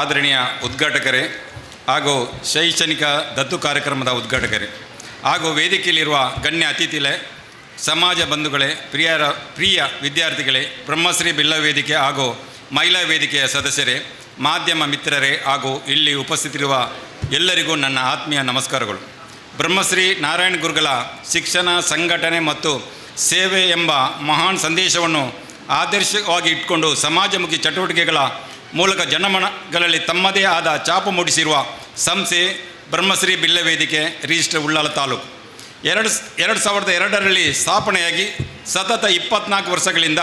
ಆದರಣೀಯ ಉದ್ಘಾಟಕರೇ ಹಾಗೂ ಶೈಕ್ಷಣಿಕ ದತ್ತು ಕಾರ್ಯಕ್ರಮದ ಉದ್ಘಾಟಕರೇ ಹಾಗೂ ವೇದಿಕೆಯಲ್ಲಿರುವ ಗಣ್ಯ ಅತಿಥಿಗಳೇ, ಸಮಾಜ ಬಂಧುಗಳೇ, ಪ್ರಿಯ ವಿದ್ಯಾರ್ಥಿಗಳೇ, ಬ್ರಹ್ಮಶ್ರೀ ಬಿಲ್ಲ ವೇದಿಕೆ ಹಾಗೂ ಮಹಿಳಾ ವೇದಿಕೆಯ ಸದಸ್ಯರೇ, ಮಾಧ್ಯಮ ಮಿತ್ರರೇ ಹಾಗೂ ಇಲ್ಲಿ ಉಪಸ್ಥಿತರಿರುವ ಎಲ್ಲರಿಗೂ ನನ್ನ ಆತ್ಮೀಯ ನಮಸ್ಕಾರಗಳು. ಬ್ರಹ್ಮಶ್ರೀ ನಾರಾಯಣ ಗುರುಗಳ ಶಿಕ್ಷಣ, ಸಂಘಟನೆ ಮತ್ತು ಸೇವೆ ಎಂಬ ಮಹಾನ್ ಸಂದೇಶವನ್ನು ಆದರ್ಶವಾಗಿ ಇಟ್ಕೊಂಡು ಸಮಾಜಮುಖಿ ಚಟುವಟಿಕೆಗಳ ಮೂಲಕ ಜನಮನಗಳಲ್ಲಿ ತಮ್ಮದೇ ಆದ ಛಾಪು ಮೂಡಿಸಿರುವ ಸಂಸ್ಥೆ ಬ್ರಹ್ಮಶ್ರೀ ಬಿಲ್ಲ ವೇದಿಕೆ, ರಿಜಿಸ್ಟರ್, ಉಳ್ಳಾಲ ತಾಲೂಕು. 2002ರಲ್ಲಿ ಸ್ಥಾಪನೆಯಾಗಿ ಸತತ 24 ವರ್ಷಗಳಿಂದ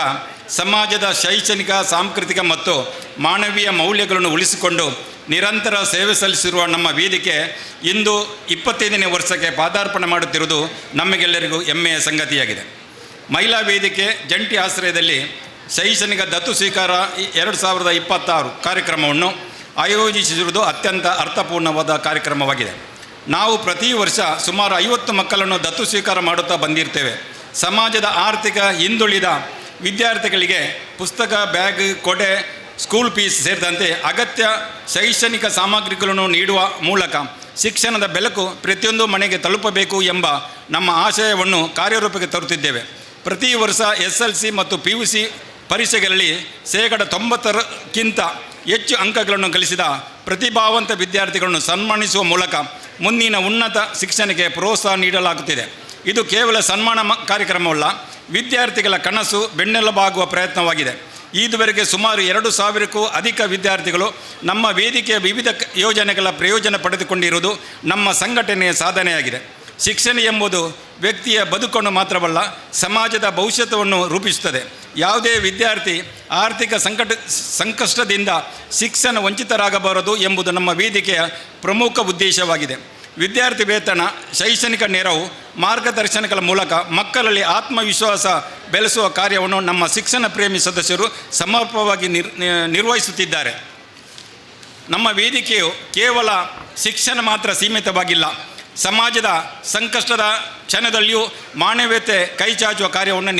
ಸಮಾಜದ ಶೈಕ್ಷಣಿಕ, ಸಾಂಸ್ಕೃತಿಕ ಮತ್ತು ಮಾನವೀಯ ಮೌಲ್ಯಗಳನ್ನು ಉಳಿಸಿಕೊಂಡು ನಿರಂತರ ಸೇವೆ ಸಲ್ಲಿಸಿರುವ ನಮ್ಮ ವೇದಿಕೆ ಇಂದು 25ನೇ ವರ್ಷಕ್ಕೆ ಪಾದಾರ್ಪಣೆ ಮಾಡುತ್ತಿರುವುದು ನಮಗೆಲ್ಲರಿಗೂ ಹೆಮ್ಮೆಯ ಸಂಗತಿಯಾಗಿದೆ. ಮಹಿಳಾ ವೇದಿಕೆ ಜಂಟಿ ಆಶ್ರಯದಲ್ಲಿ ಶೈಕ್ಷಣಿಕ ದತ್ತು ಸ್ವೀಕಾರ 2026 ಕಾರ್ಯಕ್ರಮವನ್ನು ಆಯೋಜಿಸಿರುವುದು ಅತ್ಯಂತ ಅರ್ಥಪೂರ್ಣವಾದ ಕಾರ್ಯಕ್ರಮವಾಗಿದೆ. ನಾವು ಪ್ರತಿ ವರ್ಷ ಸುಮಾರು 50 ಮಕ್ಕಳನ್ನು ದತ್ತು ಸ್ವೀಕಾರ ಮಾಡುತ್ತಾ ಬಂದಿರ್ತೇವೆ. ಸಮಾಜದ ಆರ್ಥಿಕ ಹಿಂದುಳಿದ ವಿದ್ಯಾರ್ಥಿಗಳಿಗೆ ಪುಸ್ತಕ, ಬ್ಯಾಗ್, ಕೊಡೆ, ಸ್ಕೂಲ್ ಫೀಸ್ ಸೇರಿದಂತೆ ಅಗತ್ಯ ಶೈಕ್ಷಣಿಕ ಸಾಮಗ್ರಿಗಳನ್ನು ನೀಡುವ ಮೂಲಕ ಶಿಕ್ಷಣದ ಬೆಳಕು ಪ್ರತಿಯೊಂದು ಮನೆಗೆ ತಲುಪಬೇಕು ಎಂಬ ನಮ್ಮ ಆಶಯವನ್ನು ಕಾರ್ಯರೂಪಕ್ಕೆ ತರುತ್ತಿದ್ದೇವೆ. ಪ್ರತಿ ವರ್ಷ ಎಸ್ಎಲ್ಸಿ ಮತ್ತು ಪಿಯುಸಿ ಪರೀಕ್ಷೆಗಳಲ್ಲಿ 90%ಕ್ಕಿಂತ ಹೆಚ್ಚು ಅಂಕಗಳನ್ನು ಗಳಿಸಿದ ಪ್ರತಿಭಾವಂತ ವಿದ್ಯಾರ್ಥಿಗಳನ್ನು ಸನ್ಮಾನಿಸುವ ಮೂಲಕ ಮುಂದಿನ ಉನ್ನತ ಶಿಕ್ಷಣಕ್ಕೆ ಪ್ರೋತ್ಸಾಹ ನೀಡಲಾಗುತ್ತಿದೆ. ಇದು ಕೇವಲ ಸನ್ಮಾನ ಕಾರ್ಯಕ್ರಮವಲ್ಲ, ವಿದ್ಯಾರ್ಥಿಗಳ ಕನಸು ಬೆನ್ನೆಲುಬಾಗುವ ಪ್ರಯತ್ನವಾಗಿದೆ. ಇದುವರೆಗೆ ಸುಮಾರು 2000ಕ್ಕೂ ಅಧಿಕ ವಿದ್ಯಾರ್ಥಿಗಳು ನಮ್ಮ ವೇದಿಕೆಯ ವಿವಿಧ ಯೋಜನೆಗಳ ಪ್ರಯೋಜನ ಪಡೆದುಕೊಂಡಿರುವುದು ನಮ್ಮ ಸಂಘಟನೆಯ ಸಾಧನೆಯಾಗಿದೆ. ಶಿಕ್ಷಣ ಎಂಬುದು ವ್ಯಕ್ತಿಯ ಬದುಕನ್ನು ಮಾತ್ರವಲ್ಲ, ಸಮಾಜದ ಭವಿಷ್ಯವನ್ನು ರೂಪಿಸುತ್ತದೆ. ಯಾವುದೇ ವಿದ್ಯಾರ್ಥಿ ಆರ್ಥಿಕ ಸಂಕಷ್ಟದಿಂದ ಶಿಕ್ಷಣ ವಂಚಿತರಾಗಬಾರದು ಎಂಬುದು ನಮ್ಮ ವೇದಿಕೆಯ ಪ್ರಮುಖ ಉದ್ದೇಶವಾಗಿದೆ. ವಿದ್ಯಾರ್ಥಿ ವೇತನ, ಶೈಕ್ಷಣಿಕ ನೆರವು, ಮಾರ್ಗದರ್ಶನಗಳ ಮೂಲಕ ಮಕ್ಕಳಲ್ಲಿ ಆತ್ಮವಿಶ್ವಾಸ ಬೆಳೆಸುವ ಕಾರ್ಯವನ್ನು ನಮ್ಮ ಶಿಕ್ಷಣ ಪ್ರೇಮಿ ಸದಸ್ಯರು ಸಮರ್ಪಕವಾಗಿ ನಿರ್ವಹಿಸುತ್ತಿದ್ದಾರೆ. ನಮ್ಮ ವೇದಿಕೆಯು ಕೇವಲ ಶಿಕ್ಷಣ ಮಾತ್ರ ಸೀಮಿತವಾಗಿಲ್ಲ. ಸಮಾಜದ ಸಂಕಷ್ಟದ ಕ್ಷಣದಲ್ಲಿಯೂ ಮಾನವೀಯತೆ ಕೈಚಾಚುವ ಕಾರ್ಯವನ್ನು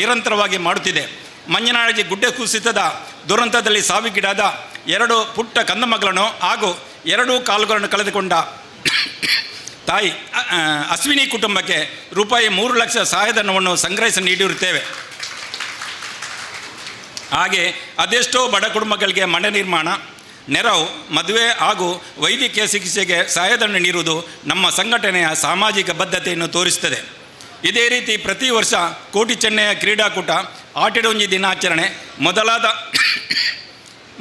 ನಿರಂತರವಾಗಿ ಮಾಡುತ್ತಿದೆ. ಮಂಜನಾಳಜಿ ಗುಡ್ಡೆ ಕುಸಿತದ ದುರಂತದಲ್ಲಿ ಸಾವಿಗೀಡಾದ ಎರಡು ಪುಟ್ಟ ಕಂದಮಗಳನ್ನು ಹಾಗೂ ಎರಡೂ ಕಾಲುಗಳನ್ನು ಕಳೆದುಕೊಂಡ ತಾಯಿ ಅಶ್ವಿನಿ ಕುಟುಂಬಕ್ಕೆ ರೂಪಾಯಿ 3 ಲಕ್ಷ ಸಹಾಯಧನವನ್ನು ಸಂಗ್ರಹಿಸಿ ನೀಡಿರುತ್ತೇವೆ. ಹಾಗೆ ಅದೆಷ್ಟೋ ಬಡ ಕುಟುಂಬಗಳಿಗೆ ಮನೆ ನಿರ್ಮಾಣ ನೆರವು, ಮದುವೆ ಹಾಗೂ ವೈದ್ಯಕೀಯ ಚಿಕಿತ್ಸೆಗೆ ಸಹಾಯಧನ ನೀಡುವುದು ನಮ್ಮ ಸಂಘಟನೆಯ ಸಾಮಾಜಿಕ ಬದ್ಧತೆಯನ್ನು ತೋರಿಸುತ್ತದೆ. ಇದೇ ರೀತಿ ಪ್ರತಿ ವರ್ಷ ಕೋಟಿ ಚೆನ್ನಯ ಕ್ರೀಡಾಕೂಟ, ಆಟಿಡೊಂಜಿ ದಿನಾಚರಣೆ ಮೊದಲಾದ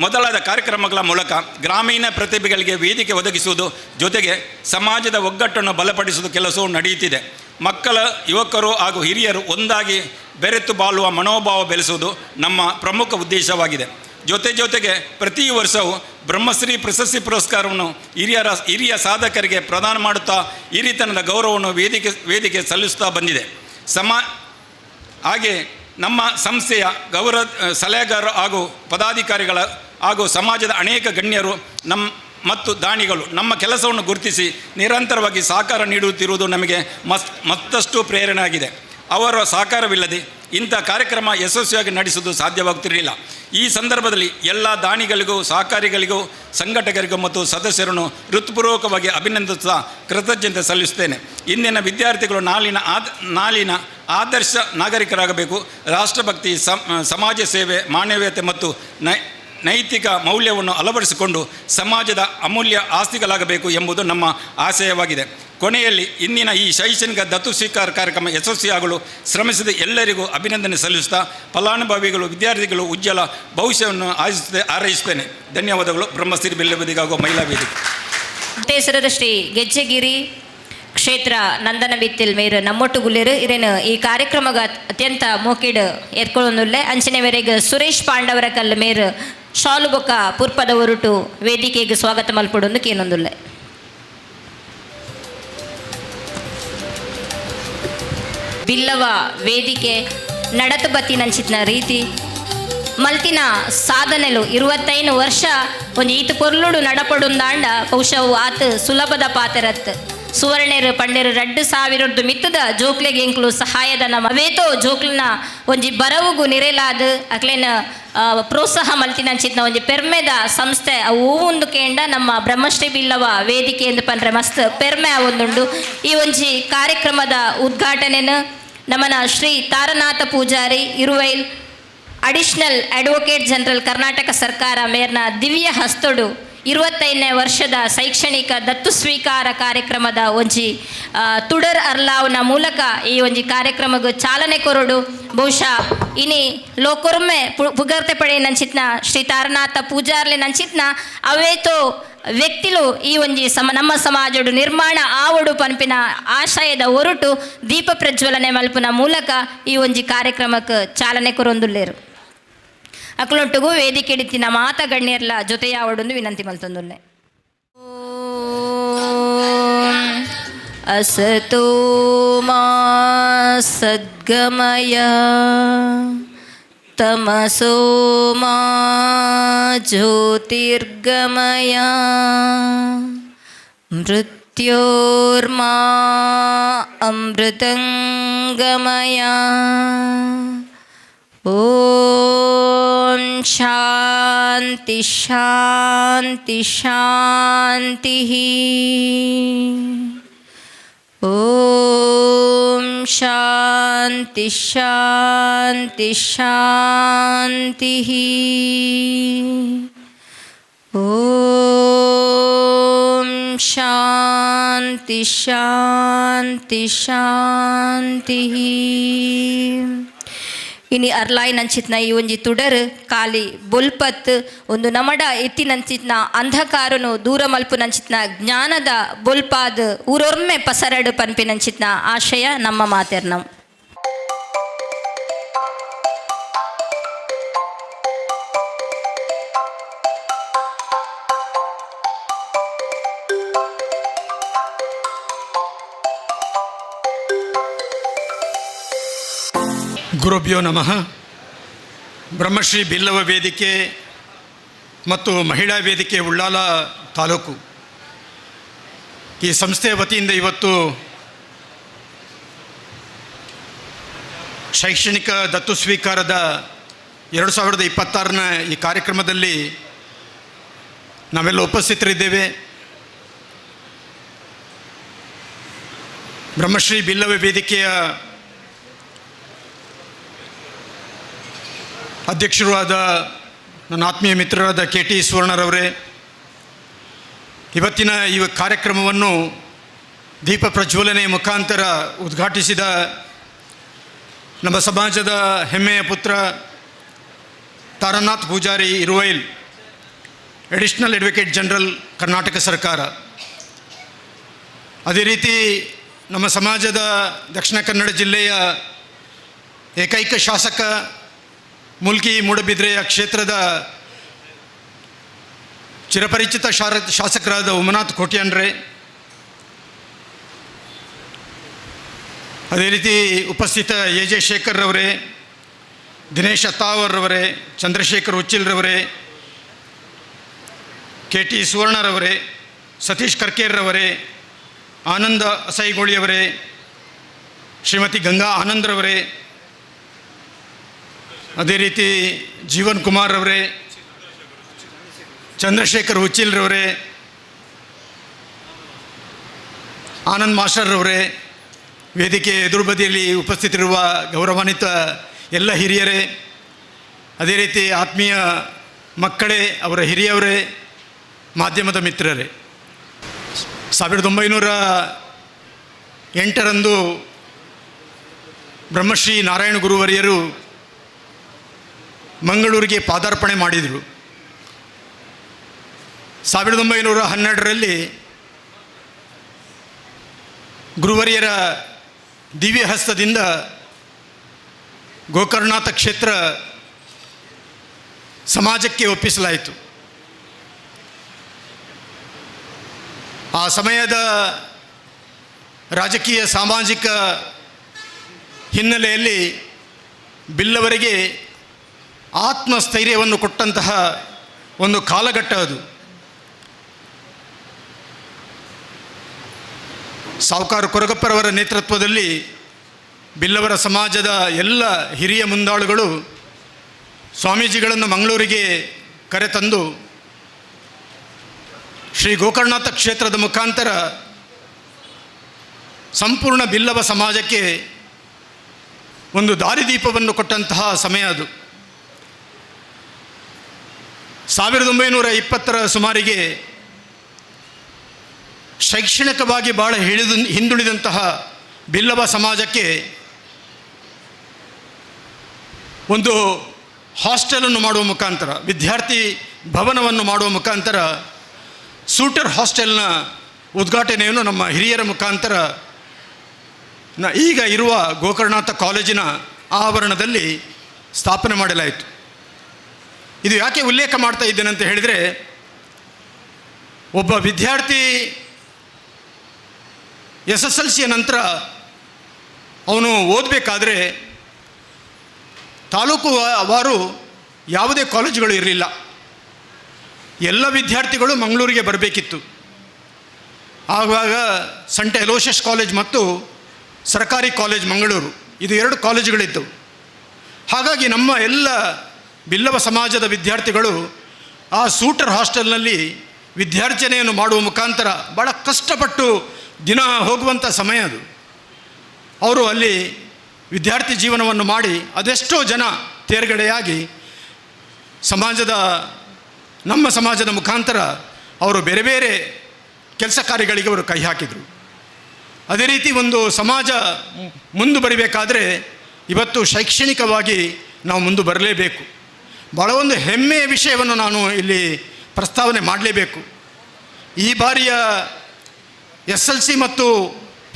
ಮೊದಲಾದ ಕಾರ್ಯಕ್ರಮಗಳ ಮೂಲಕ ಗ್ರಾಮೀಣ ಪ್ರತಿಭೆಗಳಿಗೆ ವೇದಿಕೆ ಒದಗಿಸುವುದು ಜೊತೆಗೆ ಸಮಾಜದ ಒಗ್ಗಟ್ಟನ್ನು ಬಲಪಡಿಸುವುದು ಕೆಲಸವು ನಡೆಯುತ್ತಿದೆ. ಮಕ್ಕಳ, ಯುವಕರು ಹಾಗೂ ಹಿರಿಯರು ಒಂದಾಗಿ ಬೆರೆತು ಬಾಳುವ ಮನೋಭಾವ ಬೆಳೆಸುವುದು ನಮ್ಮ ಪ್ರಮುಖ ಉದ್ದೇಶವಾಗಿದೆ. ಜೊತೆ ಜೊತೆಗೆ ಪ್ರತಿ ವರ್ಷವೂ ಬ್ರಹ್ಮಶ್ರೀ ಪ್ರಶಸ್ತಿ ಪುರಸ್ಕಾರವನ್ನು ಹಿರಿಯ ಸಾಧಕರಿಗೆ ಪ್ರದಾನ ಮಾಡುತ್ತಾ ಹಿರಿತನದ ಗೌರವವನ್ನು ವೇದಿಕೆ ವೇದಿಕೆ ಸಲ್ಲಿಸುತ್ತಾ ಬಂದಿದೆ. ಹಾಗೆ ನಮ್ಮ ಸಂಸ್ಥೆಯ ಗೌರವ ಸಲಹೆಗಾರರು ಹಾಗೂ ಪದಾಧಿಕಾರಿಗಳ ಹಾಗೂ ಸಮಾಜದ ಅನೇಕ ಗಣ್ಯರು ನಮ್ಮ ಮತ್ತು ದಾನಿಗಳು ನಮ್ಮ ಕೆಲಸವನ್ನು ಗುರುತಿಸಿ ನಿರಂತರವಾಗಿ ಸಹಕಾರ ನೀಡುತ್ತಿರುವುದು ನಮಗೆ ಮತ್ತಷ್ಟು ಪ್ರೇರಣೆಯಾಗಿದೆ. ಅವರ ಸಹಕಾರವಿಲ್ಲದೆ ಇಂಥ ಕಾರ್ಯಕ್ರಮ ಯಶಸ್ವಿಯಾಗಿ ನಡೆಸುವುದು ಸಾಧ್ಯವಾಗುತ್ತಿರಲಿಲ್ಲ. ಈ ಸಂದರ್ಭದಲ್ಲಿ ಎಲ್ಲ ದಾನಿಗಳಿಗೂ, ಸಹಕಾರಿಗಳಿಗೂ, ಸಂಘಟಕರಿಗೂ ಮತ್ತು ಸದಸ್ಯರನ್ನು ಹೃತ್ಪೂರ್ವಕವಾಗಿ ಅಭಿನಂದಿಸುತ್ತಾ ಕೃತಜ್ಞತೆ ಸಲ್ಲಿಸುತ್ತೇನೆ. ಇಂದಿನ ವಿದ್ಯಾರ್ಥಿಗಳು ನಾಳಿನ ಆದರ್ಶ ನಾಗರಿಕರಾಗಬೇಕು. ರಾಷ್ಟ್ರಭಕ್ತಿ, ಸಮಾಜ ಸೇವೆ, ಮಾನವೀಯತೆ ಮತ್ತು ನೈತಿಕ ಮೌಲ್ಯವನ್ನು ಅಳವಡಿಸಿಕೊಂಡು ಸಮಾಜದ ಅಮೂಲ್ಯ ಆಸ್ತಿಗಳಾಗಬೇಕು ಎಂಬುದು ನಮ್ಮ ಆಶಯವಾಗಿದೆ. ಕೊನೆಯಲ್ಲಿ, ಇಂದಿನ ಈ ಶೈಕ್ಷಣಿಕ ದತ್ತು ಸ್ವೀಕಾರ ಕಾರ್ಯಕ್ರಮ ಯಶಸ್ವಿಯಾಗಲು ಶ್ರಮಿಸಿದ ಎಲ್ಲರಿಗೂ ಅಭಿನಂದನೆ ಸಲ್ಲಿಸುತ್ತಾ, ಫಲಾನುಭವಿಗಳು, ವಿದ್ಯಾರ್ಥಿಗಳು ಉಜ್ವಲ ಭವಿಷ್ಯವನ್ನು ಹಾರೈಸುತ್ತೇನೆ. ಧನ್ಯವಾದಗಳು. ಬ್ರಹ್ಮಶ್ರೀ ಬಿಲ್ಲವ ಹಾಗೂ ಮಹಿಳಾ ವೇದಿಕೆ. ಮುಕ್ತೇಶ್ವರದ ಶ್ರೀ ಗೆಜ್ಜೆಗಿರಿ ಕ್ಷೇತ್ರ ನಂದನ ಬಿತ್ತಿಲ್ ಮೇರು ನಮ್ಮೊಟ್ಟುಗುಲ್ಲೇರು. ಇರೇನು ಈ ಕಾರ್ಯಕ್ರಮಗ ಅತ್ಯಂತ ಮೋಕಿಡ್ ಏರ್ಕೊಳ್ಳೊಂದುಲ್ಲೆ. ಅಂಚನೆ ಮೇರೆಗ್ ಸುರೇಶ್ ಪಾಂಡವರ ಕಲ್ಲು ಮೇರು ಶಾಲು ಬೊಕ್ಕ ಪುರ್ಪದ ಒರುಟು ವೇದಿಕೆಗೆ ಸ್ವಾಗತ ಮಲ್ಪೊಡೊಂದು ಕೇನೊಂದುಲ್ಲೆ. ಬಿಲ್ಲವ ವೇದಿಕೆ ನಡತು ಬತ್ತಿನಂಚಿತ್ನ ರೀತಿ, ಮಲ್ತಿನ ಸಾಧನೆಲು 25 ವರ್ಷ ಒಂಜಿ ಈತ ಪೊರ್ಲುಡು ನಡಪಡುಂದಾಂಡ ಬಹುಶಃ ಆತ್ ಸುಲಭದ ಪಾತೆರತ್. ಸುವರ್ಣೆರು ಪಂಡೆರು 2000ರ್ದು ಮಿತ್ತದ ಜೋಕ್ಲೆಗೆ ಎಂಕ್ಲು ಸಹಾಯಧನ ಅವೇತೋ ಜೋಕ್ಲಿನ ಒಂಜಿ ಬರವುಗು ನಿರೆಲಾದ್ ಅಕ್ಲೇನ ಪ್ರೋತ್ಸಾಹ ಮಲ್ತಿನಂಚಿತ್ನ ಒಂಜಿ ಪೆರ್ಮೆದ ಸಂಸ್ಥೆ ಅವು ಒಂದು ಕೇಂಡ ನಮ್ಮ ಬ್ರಹ್ಮಶ್ರೀ ಬಿಲ್ಲವ ವೇದಿಕೆ ಎಂದು ಪಂಡ್ರೆ ಮಸ್ತ್ ಪೆರ್ಮೆ ಆವೊಂದುಂಡು. ಈ ಒಂಜಿ ಕಾರ್ಯಕ್ರಮದ ಉದ್ಘಾಟನೆನು ನಮ್ಮನ Shri Taranatha Poojary Iruvail, additional advocate general, Karnataka ಸರ್ಕಾರ ಮೇರ್ನ ದಿವ್ಯ ಹಸ್ತೊಡು 25ನೇ ವರ್ಷದ ಶೈಕ್ಷಣಿಕ ದತ್ತು ಸ್ವೀಕಾರ ಕಾರ್ಯಕ್ರಮದ ಒಂಜಿ ತುಡರ್ ಅರ್ಲಾವ್ನ ಮೂಲಕ ಈ ಒಂಜಿ ಕಾರ್ಯಕ್ರಮಕ್ಕೆ ಚಾಲನೆ ಕೊರಡು. ಬಹುಶಃ ಇನಿ ಲೋಕೊರ್ಮೆ ಪುಗರ್ತೆ ಪಡೆ ನಂಚಿತ್ನ ಶ್ರೀ ತಾರನಾಥ ಪೂಜಾರ್ಲೆ ನಂಚಿತ್ನ ಅವೇತೋ ವ್ಯಕ್ತಿಲು ಈ ಒಂಜಿ ನಮ್ಮ ಸಮಾಜಡು ನಿರ್ಮಾಣ ಆವಡು ಪನ್ಪಿನ ಆಶಯದ ಒರಟು ದೀಪ ಪ್ರಜ್ವಲನೆ ಮಲ್ಪುನ ಮೂಲಕ ಈ ಒಂಜಿ ಕಾರ್ಯಕ್ರಮಕ್ಕೆ ಚಾಲನೆ ಕೊರೊಂದುಲ್ಲೇರು. ಅಕ್ಲೊಟ್ಟುಗು ವೇದಿಕೆ ಹಿಡಿತಿನ ಮಾತ ಗಣ್ಯರ್ಲ ಜೊತೆಯಾವಡೊಂದು ವಿನಂತಿ ಮಲ್ತೊಂದುಲ್ಲೆ. असतो मा सद्गमय, तमसो मा ज्योतिर्गमय, मृत्योर्मा अमृतङ्गमय। ॐ शान्ति शान्ति शान्तिः। ॐ शान्ति शान्ति शान्तिः। ॐ शान्ति शान्ति शान्तिः. ಇನಿ ಅರ್ಲಾಯಿ ನಂಚಿತ್ನ ಈ ಒಂಜಿ ತುಡರ್ ಕಾಲಿ ಬೊಲ್ಪತ್ ಒಂದು ನಮಡ ಎತ್ತಿನಂಚಿತ್ನ ಅಂಧಕಾರನು ದೂರ ಮಲ್ಪು ನಂಚಿತ್ನ ಜ್ಞಾನದ ಬೊಲ್ಪಾದ್ ಊರೊರ್ಮೆ ಪಸರಡು ಪನ್ಪಿನಂಚಿತ್ನ ಆಶಯ ನಮ್ಮ ಮಾತೆರ್ನವು. ಗುರುಭ್ಯೋ ನಮಃ. ಬ್ರಹ್ಮಶ್ರೀ ಬಿಲ್ಲವ ವೇದಿಕೆ ಮತ್ತು ಮಹಿಳಾ ವೇದಿಕೆ ಉಳ್ಳಾಲ ತಾಲೂಕು ಈ ಸಂಸ್ಥೆಯ ವತಿಯಿಂದ ಇವತ್ತು ಶೈಕ್ಷಣಿಕ ದತ್ತು ಸ್ವೀಕಾರದ 2026ನ ಈ ಕಾರ್ಯಕ್ರಮದಲ್ಲಿ ನಾವೆಲ್ಲ ಉಪಸ್ಥಿತರಿದ್ದೇವೆ. ಬ್ರಹ್ಮಶ್ರೀ ಬಿಲ್ಲವ ವೇದಿಕೆಯ ಅಧ್ಯಕ್ಷರೂ ಆದ ನನ್ನ ಆತ್ಮೀಯ ಮಿತ್ರರಾದ ಕೆ ಟಿ ಸುವರ್ಣರವರೇ, ಇವತ್ತಿನ ಈ ಕಾರ್ಯಕ್ರಮವನ್ನು ದೀಪ ಪ್ರಜ್ವಲನೆಯ ಮುಖಾಂತರ ಉದ್ಘಾಟಿಸಿದ ನಮ್ಮ ಸಮಾಜದ ಹೆಮ್ಮೆಯ ಪುತ್ರ Taranath Poojary Iruvail, additional advocate general, Karnataka ಸರ್ಕಾರ. ಅದೇ ರೀತಿ ನಮ್ಮ ಸಮಾಜದ ದಕ್ಷಿಣ ಕನ್ನಡ ಜಿಲ್ಲೆಯ ಏಕೈಕ ಶಾಸಕ, ಮುಲ್ಕಿ ಮೂಡಬಿದ್ರೆಯ ಕ್ಷೇತ್ರದ ಚಿರಪರಿಚಿತ ಶಾಸಕರಾದ ಉಮನಾಥ್ ಕೋಟ್ಯಾನ್ರೇ, ಅದೇ ರೀತಿ ಉಪಸ್ಥಿತ ಎ ಜೆ ಶೇಖರ್ ರವರೇ, Dinesh ಅತ್ತಾವರ್ರವರೇ, ಚಂದ್ರಶೇಖರ್ ಉಚ್ಚಿಲ್ರವರೇ, ಕೆ ಟಿ ಸುವರ್ಣರವರೇ, ಸತೀಶ್ ಕರ್ಕೇರ್ರವರೇ, ಆನಂದ ಅಸೈಗೋಳಿಯವರೇ, ಶ್ರೀಮತಿ ಗಂಗಾ ಆನಂದ್ರವರೇ, ಅದೇ ರೀತಿ ಜೀವನ್ ಕುಮಾರ್ ಅವರೇ, ಚಂದ್ರಶೇಖರ್ ಉಚ್ಚಿಲ್ರವರೇ, ಆನಂದ್ ಮಾಸ್ಟರ್ರವರೇ, ವೇದಿಕೆ ಎದುರು ಬದಿಯಲ್ಲಿ ಉಪಸ್ಥಿತರಿರುವ ಗೌರವಾನ್ವಿತ ಎಲ್ಲ ಹಿರಿಯರೇ, ಅದೇ ರೀತಿ ಆತ್ಮೀಯ ಮಕ್ಕಳೇ, ಅವರ ಹಿರಿಯವರೇ, ಮಾಧ್ಯಮದ ಮಿತ್ರರೇ, 1908ರಂದು ಬ್ರಹ್ಮಶ್ರೀ ನಾರಾಯಣ ಗುರುವರಿಯರು ಮಂಗಳೂರಿಗೆ ಪಾದಾರ್ಪಣೆ ಮಾಡಿದರು. 1912ರಲ್ಲಿ ಗುರುವರಿಯರ ದಿವ್ಯ ಹಸ್ತದಿಂದ ಗೋಕರ್ಣನಾಥ ಕ್ಷೇತ್ರ ಸಮಾಜಕ್ಕೆ ಒಪ್ಪಿಸಲಾಯಿತು. ಆ ಸಮಯದ ರಾಜಕೀಯ ಸಾಮಾಜಿಕ ಹಿನ್ನೆಲೆಯಲ್ಲಿ ಬಿಲ್ಲವರಿಗೆ ಆತ್ಮಸ್ಥೈರ್ಯವನ್ನು ಕೊಟ್ಟಂತಹ ಒಂದು ಕಾಲಘಟ್ಟ ಅದು. ಸಾಹುಕಾರ ಕೊರಗಪ್ಪರವರ ನೇತೃತ್ವದಲ್ಲಿ ಬಿಲ್ಲವರ ಸಮಾಜದ ಎಲ್ಲ ಹಿರಿಯ ಮುಂದಾಳುಗಳು ಸ್ವಾಮೀಜಿಗಳನ್ನು ಮಂಗಳೂರಿಗೆ ಕರೆತಂದು ಶ್ರೀ ಗೋಕರ್ಣನಾಥ ಕ್ಷೇತ್ರದ ಮುಖಾಂತರ ಸಂಪೂರ್ಣ ಬಿಲ್ಲವ ಸಮಾಜಕ್ಕೆ ಒಂದು ದಾರಿದೀಪವನ್ನು ಕೊಟ್ಟಂತಹ ಸಮಯ ಅದು. 1920ರ ಸುಮಾರಿಗೆ ಶೈಕ್ಷಣಿಕವಾಗಿ ಭಾಳ ಹಿಂದುಳಿದಂತಹ ಬಿಲ್ಲವ ಸಮಾಜಕ್ಕೆ ಒಂದು ಹಾಸ್ಟೆಲನ್ನು ಮಾಡುವ ಮುಖಾಂತರ, ವಿದ್ಯಾರ್ಥಿ ಭವನವನ್ನು ಮಾಡುವ ಮುಖಾಂತರ ಸೂಟರ್ ಹಾಸ್ಟೆಲ್ನ ಉದ್ಘಾಟನೆಯನ್ನು ನಮ್ಮ ಹಿರಿಯರ ಮುಖಾಂತರ ಈಗ ಇರುವ ಗೋಕರ್ಣನಾಥ ಕಾಲೇಜಿನ ಆವರಣದಲ್ಲಿ ಸ್ಥಾಪನೆ ಮಾಡಲಾಯಿತು. ಇದು ಯಾಕೆ ಉಲ್ಲೇಖ ಮಾಡ್ತಾ ಇದ್ದೇನೆ ಅಂತ ಹೇಳಿದರೆ, ಒಬ್ಬ ವಿದ್ಯಾರ್ಥಿ SSLCಯ ನಂತರ ಅವನು ಓದಬೇಕಾದ್ರೆ ತಾಲೂಕು ವಾರು ಯಾವುದೇ ಕಾಲೇಜುಗಳು ಇರಲಿಲ್ಲ. ಎಲ್ಲ ವಿದ್ಯಾರ್ಥಿಗಳು ಮಂಗಳೂರಿಗೆ ಬರಬೇಕಿತ್ತು. ಆವಾಗ ಸಂಟ್ ಎಲೋಷಸ್ ಕಾಲೇಜ್ ಮತ್ತು ಸರ್ಕಾರಿ ಕಾಲೇಜ್ ಮಂಗಳೂರು, ಇದು ಎರಡು ಕಾಲೇಜುಗಳಿದ್ದವು. ಹಾಗಾಗಿ ನಮ್ಮ ಎಲ್ಲ ಬಿಲ್ಲವ ಸಮಾಜದ ವಿದ್ಯಾರ್ಥಿಗಳು ಆ ಸೂಟರ್ ಹಾಸ್ಟೆಲ್ನಲ್ಲಿ ವಿದ್ಯಾರ್ಜನೆಯನ್ನು ಮಾಡುವ ಮುಖಾಂತರ ಭಾಳ ಕಷ್ಟಪಟ್ಟು ದಿನ ಹೋಗುವಂಥ ಸಮಯ ಅದು. ಅವರು ಅಲ್ಲಿ ವಿದ್ಯಾರ್ಥಿ ಜೀವನವನ್ನು ಮಾಡಿ ಅದೆಷ್ಟೋ ಜನ ತೇರ್ಗಡೆಯಾಗಿ ನಮ್ಮ ಸಮಾಜದ ಮುಖಾಂತರ ಅವರು ಬೇರೆ ಬೇರೆ ಕೆಲಸ ಕಾರ್ಯಗಳಿಗೆ ಅವರು ಕೈ ಹಾಕಿದರು. ಅದೇ ರೀತಿ ಒಂದು ಸಮಾಜ ಮುಂದುವರಿಬೇಕಾದ್ರೆ ಇವತ್ತು ಶೈಕ್ಷಣಿಕವಾಗಿ ನಾವು ಮುಂದೆ ಬರಲೇಬೇಕು. ಭಾಳ ಒಂದು ಹೆಮ್ಮೆಯ ವಿಷಯವನ್ನು ನಾನು ಇಲ್ಲಿ ಪ್ರಸ್ತಾವನೆ ಮಾಡಲೇಬೇಕು. ಈ ಬಾರಿಯ SLC ಮತ್ತು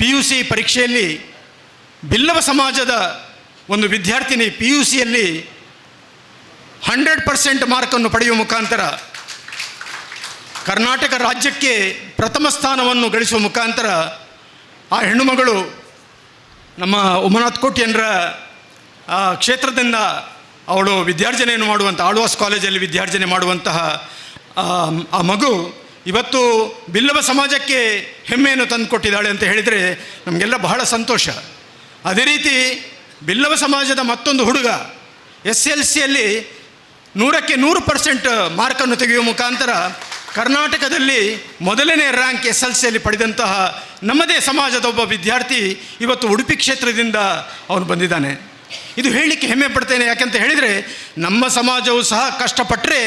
PUC ಪರೀಕ್ಷೆಯಲ್ಲಿ ಬಿಲ್ಲವ ಸಮಾಜದ ಒಂದು ವಿದ್ಯಾರ್ಥಿನಿ PUCಯಲ್ಲಿ 100% ಮಾರ್ಕನ್ನು ಪಡೆಯುವ ಮುಖಾಂತರ ಕರ್ನಾಟಕ ರಾಜ್ಯಕ್ಕೆ ಪ್ರಥಮ ಸ್ಥಾನವನ್ನು ಗಳಿಸುವ ಮುಖಾಂತರ ಆ ಹೆಣ್ಣುಮಗಳು ನಮ್ಮ ಉಮನಾಥ್ ಕೋಟ್ಯನ್ರ ಆ ಕ್ಷೇತ್ರದಿಂದ ಅವಳು ವಿದ್ಯಾರ್ಜನೆಯನ್ನು ಮಾಡುವಂಥ, ಆಳ್ವಾಸ್ ಕಾಲೇಜಲ್ಲಿ ವಿದ್ಯಾರ್ಜನೆ ಮಾಡುವಂತಹ ಆ ಮಗು ಇವತ್ತು ಬಿಲ್ಲವ ಸಮಾಜಕ್ಕೆ ಹೆಮ್ಮೆಯನ್ನು ತಂದುಕೊಟ್ಟಿದ್ದಾಳೆ ಅಂತ ಹೇಳಿದರೆ ನಮಗೆಲ್ಲ ಬಹಳ ಸಂತೋಷ. ಅದೇ ರೀತಿ ಬಿಲ್ಲವ ಸಮಾಜದ ಮತ್ತೊಂದು ಹುಡುಗ SLCಯಲ್ಲಿ 100ಕ್ಕೆ 100% ಮಾರ್ಕನ್ನು ತೆಗೆಯುವ ಮುಖಾಂತರ ಕರ್ನಾಟಕದಲ್ಲಿ ಮೊದಲನೇ ರ್ಯಾಂಕ್ SLCಯಲ್ಲಿ ಪಡೆದಂತಹ ನಮ್ಮದೇ ಸಮಾಜದ ಒಬ್ಬ ವಿದ್ಯಾರ್ಥಿ ಇವತ್ತು ಉಡುಪಿ ಕ್ಷೇತ್ರದಿಂದ ಅವನು ಬಂದಿದ್ದಾನೆ. ಇದು ಹೇಳಲಿಕ್ಕೆ ಹೆಮ್ಮೆ ಪಡ್ತೇನೆ. ಯಾಕೆಂತ ಹೇಳಿದರೆ ನಮ್ಮ ಸಮಾಜವು ಸಹ ಕಷ್ಟಪಟ್ಟರೆ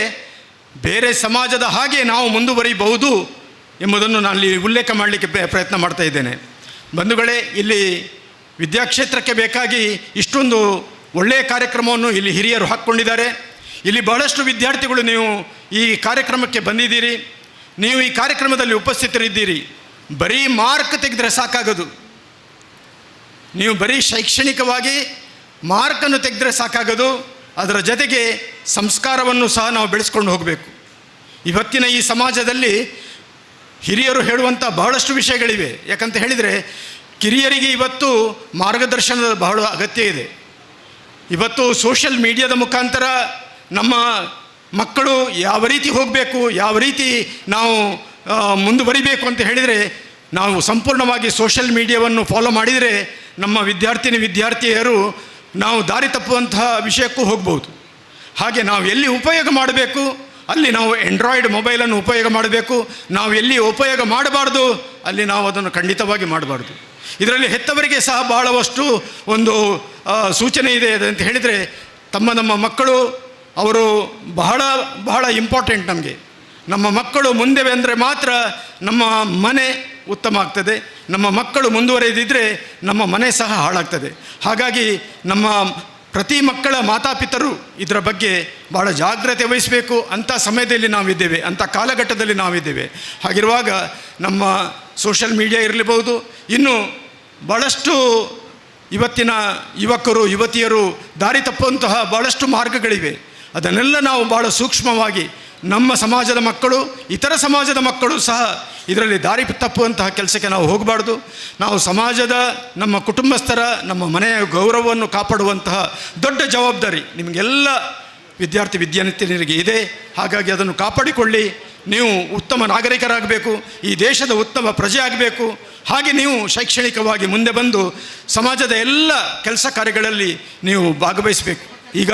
ಬೇರೆ ಸಮಾಜದ ಹಾಗೆ ನಾವು ಮುಂದುವರಿಬಹುದು ಎಂಬುದನ್ನು ನಾನು ಇಲ್ಲಿ ಉಲ್ಲೇಖ ಮಾಡಲಿಕ್ಕೆ ಪ್ರಯತ್ನ ಮಾಡ್ತಾ ಇದ್ದೇನೆ. ಬಂಧುಗಳೇ, ಇಲ್ಲಿ ವಿದ್ಯಾಕ್ಷೇತ್ರಕ್ಕೆ ಬೇಕಾಗಿ ಇಷ್ಟೊಂದು ಒಳ್ಳೆಯ ಕಾರ್ಯಕ್ರಮವನ್ನು ಇಲ್ಲಿ ಹಿರಿಯರು ಹಾಕ್ಕೊಂಡಿದ್ದಾರೆ. ಇಲ್ಲಿ ಬಹಳಷ್ಟು ವಿದ್ಯಾರ್ಥಿಗಳು ನೀವು ಈ ಕಾರ್ಯಕ್ರಮಕ್ಕೆ ಬಂದಿದ್ದೀರಿ, ನೀವು ಈ ಕಾರ್ಯಕ್ರಮದಲ್ಲಿ ಉಪಸ್ಥಿತರಿದ್ದೀರಿ. ಬರೀ ಮಾರ್ಕ್ ತೆಗೆದರೆ ಸಾಕಾಗದು, ನೀವು ಬರೀ ಶೈಕ್ಷಣಿಕವಾಗಿ ಮಾರ್ಕನ್ನು ತೆಗೆದರೆ ಸಾಕಾಗದು, ಅದರ ಜೊತೆಗೆ ಸಂಸ್ಕಾರವನ್ನು ಸಹ ನಾವು ಬೆಳೆಸ್ಕೊಂಡು ಹೋಗಬೇಕು. ಇವತ್ತಿನ ಈ ಸಮಾಜದಲ್ಲಿ ಹಿರಿಯರು ಹೇಳುವಂಥ ಬಹಳಷ್ಟು ವಿಷಯಗಳಿವೆ. ಯಾಕಂತ ಹೇಳಿದರೆ ಕಿರಿಯರಿಗೆ ಇವತ್ತು ಮಾರ್ಗದರ್ಶನದ ಬಹಳ ಅಗತ್ಯ ಇದೆ. ಇವತ್ತು ಸೋಷಿಯಲ್ ಮೀಡಿಯಾದ ಮುಖಾಂತರ ನಮ್ಮ ಮಕ್ಕಳು ಯಾವ ರೀತಿ ಹೋಗಬೇಕು, ಯಾವ ರೀತಿ ನಾವು ಮುಂದುವರಿಬೇಕು ಅಂತ ಹೇಳಿದರೆ, ನಾವು ಸಂಪೂರ್ಣವಾಗಿ ಸೋಷಿಯಲ್ ಮೀಡಿಯಾವನ್ನು ಫಾಲೋ ಮಾಡಿದರೆ ನಮ್ಮ ವಿದ್ಯಾರ್ಥಿನಿ ವಿದ್ಯಾರ್ಥಿಯರು ನಾವು ದಾರಿ ತಪ್ಪುವಂತಹ ವಿಷಯಕ್ಕೂ ಹೋಗ್ಬೋದು. ಹಾಗೆ ನಾವು ಎಲ್ಲಿ ಉಪಯೋಗ ಮಾಡಬೇಕು ಅಲ್ಲಿ ನಾವು ಆ್ಯಂಡ್ರಾಯ್ಡ್ ಮೊಬೈಲನ್ನು ಉಪಯೋಗ ಮಾಡಬೇಕು. ನಾವು ಎಲ್ಲಿ ಉಪಯೋಗ ಮಾಡಬಾರ್ದು ಅಲ್ಲಿ ನಾವು ಅದನ್ನು ಖಂಡಿತವಾಗಿ ಮಾಡಬಾರ್ದು. ಇದರಲ್ಲಿ ಹೆತ್ತವರಿಗೆ ಸಹ ಬಹಳವಷ್ಟು ಒಂದು ಸೂಚನೆ ಇದೆ ಅಂತ ಹೇಳಿದರೆ, ತಮ್ಮ ನಮ್ಮ ಮಕ್ಕಳು ಅವರು ಬಹಳ ಬಹಳ ಇಂಪಾರ್ಟೆಂಟ್ ನಮಗೆ. ನಮ್ಮ ಮಕ್ಕಳು ಮುಂದೆ ಬಂದರೆ ಮಾತ್ರ ನಮ್ಮ ಮನೆ ಉತ್ತಮ ಆಗ್ತದೆ. ನಮ್ಮ ಮಕ್ಕಳು ಮುಂದುವರೆಯದಿದ್ದರೆ ನಮ್ಮ ಮನೆ ಸಹ ಹಾಳಾಗ್ತದೆ. ಹಾಗಾಗಿ ನಮ್ಮ ಪ್ರತಿ ಮಕ್ಕಳ ಮಾತಾಪಿತರು ಇದರ ಬಗ್ಗೆ ಭಾಳ ಜಾಗ್ರತೆ ವಹಿಸಬೇಕು. ಅಂಥ ಸಮಯದಲ್ಲಿ ನಾವಿದ್ದೇವೆ, ಅಂಥ ಕಾಲಘಟ್ಟದಲ್ಲಿ ನಾವಿದ್ದೇವೆ. ಹಾಗಿರುವಾಗ ನಮ್ಮ ಸೋಷಲ್ ಮೀಡಿಯಾ ಇರಲಿಬಹುದು, ಇನ್ನು ಭಾಳಷ್ಟು ಇವತ್ತಿನ ಯುವಕರು ಯುವತಿಯರು ದಾರಿ ತಪ್ಪುವಂತಹ ಭಾಳಷ್ಟು ಮಾರ್ಗಗಳಿವೆ. ಅದನ್ನೆಲ್ಲ ನಾವು ಭಾಳ ಸೂಕ್ಷ್ಮವಾಗಿ, ನಮ್ಮ ಸಮಾಜದ ಮಕ್ಕಳು, ಇತರ ಸಮಾಜದ ಮಕ್ಕಳು ಸಹ ಇದರಲ್ಲಿ ದಾರಿ ತಪ್ಪುವಂತಹ ಕೆಲಸಕ್ಕೆ ನಾವು ಹೋಗಬಾರ್ದು. ನಾವು ಸಮಾಜದ, ನಮ್ಮ ಕುಟುಂಬಸ್ಥರ, ನಮ್ಮ ಮನೆಯ ಗೌರವವನ್ನು ಕಾಪಾಡುವಂತಹ ದೊಡ್ಡ ಜವಾಬ್ದಾರಿ ನಿಮಗೆಲ್ಲ ವಿದ್ಯಾರ್ಥಿ ವಿದ್ಯಾರ್ಥಿನಿಯರಿಗೆ ಇದೆ. ಹಾಗಾಗಿ ಅದನ್ನು ಕಾಪಾಡಿಕೊಳ್ಳಿ. ನೀವು ಉತ್ತಮ ನಾಗರಿಕರಾಗಬೇಕು, ಈ ದೇಶದ ಉತ್ತಮ ಪ್ರಜೆ ಆಗಬೇಕು. ಹಾಗೆ ನೀವು ಶೈಕ್ಷಣಿಕವಾಗಿ ಮುಂದೆ ಬಂದು ಸಮಾಜದ ಎಲ್ಲ ಕೆಲಸ ಕಾರ್ಯಗಳಲ್ಲಿ ನೀವು ಭಾಗವಹಿಸಬೇಕು. ಈಗ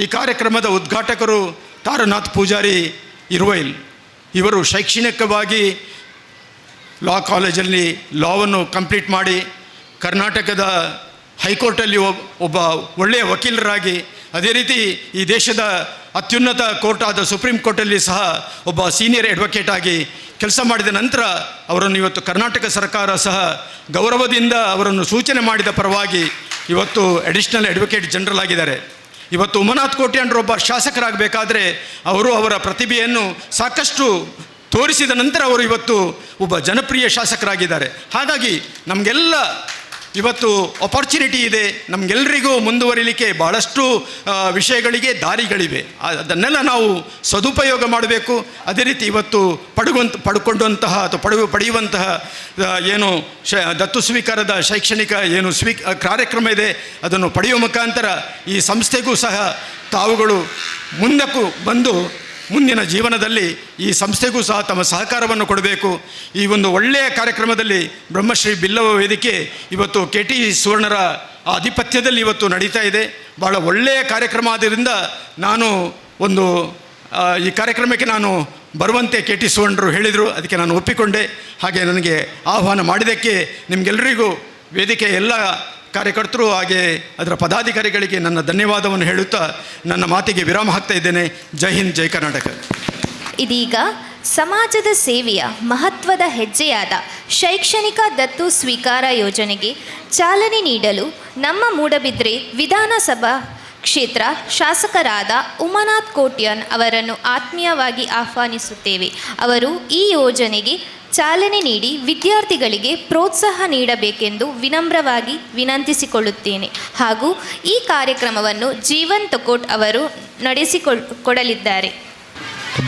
ಈ ಕಾರ್ಯಕ್ರಮದ ಉದ್ಘಾಟಕರು ತಾರನಾಥ್ ಪೂಜಾರಿ ಇರುವೈಲ್. ಇವರು ಶೈಕ್ಷಣಿಕವಾಗಿ ಲಾ ಕಾಲೇಜಲ್ಲಿ ಲಾವನ್ನು ಕಂಪ್ಲೀಟ್ ಮಾಡಿ ಕರ್ನಾಟಕದ ಹೈಕೋರ್ಟಲ್ಲಿ ಒಬ್ಬ ಒಳ್ಳೆಯ ವಕೀಲರಾಗಿ, ಅದೇ ರೀತಿ ಈ ದೇಶದ ಅತ್ಯುನ್ನತ ಕೋರ್ಟ್ ಆದ ಸುಪ್ರೀಂ ಕೋರ್ಟಲ್ಲಿ ಸಹ ಒಬ್ಬ ಸೀನಿಯರ್ ಅಡ್ವೊಕೇಟ್ ಆಗಿ ಕೆಲಸ ಮಾಡಿದ ನಂತರ ಅವರನ್ನು ಇವತ್ತು ಕರ್ನಾಟಕ ಸರ್ಕಾರ ಸಹ ಗೌರವದಿಂದ ಅವರನ್ನು ಸೂಚನೆ ಮಾಡಿದ ಪರವಾಗಿ ಇವತ್ತು additional advocate general ಆಗಿದ್ದಾರೆ. ಇವತ್ತು ಉಮನಾಥ್ ಕೋಟ್ಯಾನ್ರೊಬ್ಬ ಶಾಸಕರಾಗಬೇಕಾದ್ರೆ ಅವರು ಅವರ ಪ್ರತಿಭೆಯನ್ನು ಸಾಕಷ್ಟು ತೋರಿಸಿದ ನಂತರ ಅವರು ಇವತ್ತು ಒಬ್ಬ ಜನಪ್ರಿಯ ಶಾಸಕರಾಗಿದ್ದಾರೆ. ಹಾಗಾಗಿ ನಮಗೆಲ್ಲ ಇವತ್ತು ಅಪಾರ್ಚುನಿಟಿ ಇದೆ. ನಮಗೆಲ್ಲರಿಗೂ ಮುಂದುವರಿಲಿಕ್ಕೆ ಭಾಳಷ್ಟು ವಿಷಯಗಳಿಗೆ ದಾರಿಗಳಿವೆ. ಅದನ್ನೆಲ್ಲ ನಾವು ಸದುಪಯೋಗ ಮಾಡಬೇಕು. ಅದೇ ರೀತಿ ಇವತ್ತು ಪಡ್ಕೊಂಡಂತಹ ಅಥವಾ ಪಡೆಯುವಂತಹ ಏನು ದತ್ತು ಸ್ವೀಕಾರದ ಶೈಕ್ಷಣಿಕ ಏನು ಕಾರ್ಯಕ್ರಮ ಇದೆ, ಅದನ್ನು ಪಡೆಯುವ ಮುಖಾಂತರ ಈ ಸಂಸ್ಥೆಗೂ ಸಹ ತಾವುಗಳು ಮುಂದಕ್ಕೂ ಬಂದು ಮುಂದಿನ ಜೀವನದಲ್ಲಿ ಈ ಸಂಸ್ಥೆಗೂ ಸಹ ತಮ್ಮ ಸಹಕಾರವನ್ನು ಕೊಡಬೇಕು. ಈ ಒಂದು ಒಳ್ಳೆಯ ಕಾರ್ಯಕ್ರಮದಲ್ಲಿ ಬ್ರಹ್ಮಶ್ರೀ ಬಿಲ್ಲವ ವೇದಿಕೆ ಇವತ್ತು ಕೆ ಟಿ ಸುವರ್ಣರ ಆಧಿಪತ್ಯದಲ್ಲಿ ಇವತ್ತು ನಡೀತಾ ಇದೆ. ಭಾಳ ಒಳ್ಳೆಯ ಕಾರ್ಯಕ್ರಮ. ಆದ್ದರಿಂದ ನಾನು ಒಂದು ಈ ಕಾರ್ಯಕ್ರಮಕ್ಕೆ ನಾನು ಬರುವಂತೆ ಕೆ ಟಿ ಸುವರ್ಣರು ಹೇಳಿದರು, ಅದಕ್ಕೆ ನಾನು ಒಪ್ಪಿಕೊಂಡೆ. ಹಾಗೆ ನನಗೆ ಆಹ್ವಾನ ಮಾಡಿದ್ದಕ್ಕೆ ನಿಮಗೆಲ್ಲರಿಗೂ, ವೇದಿಕೆಯ ಎಲ್ಲ ಕಾರ್ಯಕರ್ತರು ಹಾಗೆ ಅದರ ಪದಾಧಿಕಾರಿಗಳಿಗೆ ನನ್ನ ಧನ್ಯವಾದವನ್ನು ಹೇಳುತ್ತಾ ನನ್ನ ಮಾತಿಗೆ ವಿರಾಮ ಹಾಕ್ತಾ ಇದ್ದೇನೆ. ಜೈ ಹಿಂದ್, ಜೈ ಕರ್ನಾಟಕ. ಇದೀಗ ಸಮಾಜದ ಸೇವೆಯ ಮಹತ್ವದ ಹೆಜ್ಜೆಯಾದ ಶೈಕ್ಷಣಿಕ ದತ್ತು ಸ್ವೀಕಾರ ಯೋಜನೆಗೆ ಚಾಲನೆ ನೀಡಲು ನಮ್ಮ ಮೂಡಬಿದ್ರೆ ವಿಧಾನಸಭಾ ಕ್ಷೇತ್ರ ಶಾಸಕರಾದ ಉಮಾನಾಥ್ ಕೋಟ್ಯಾನ್ ಅವರನ್ನು ಆತ್ಮೀಯವಾಗಿ ಆಹ್ವಾನಿಸುತ್ತೇವೆ. ಅವರು ಈ ಯೋಜನೆಗೆ ಚಾಲನೆ ನೀಡಿ ವಿದ್ಯಾರ್ಥಿಗಳಿಗೆ ಪ್ರೋತ್ಸಾಹ ನೀಡಬೇಕೆಂದು ವಿನಮ್ರವಾಗಿ ವಿನಂತಿಸಿಕೊಳ್ಳುತ್ತೇನೆ. ಹಾಗೂ ಈ ಕಾರ್ಯಕ್ರಮವನ್ನು ಜೀವನ್ ತೊಕೋಟ್ ಅವರು ನಡೆಸಿಕೊಡಲಿದ್ದಾರೆ.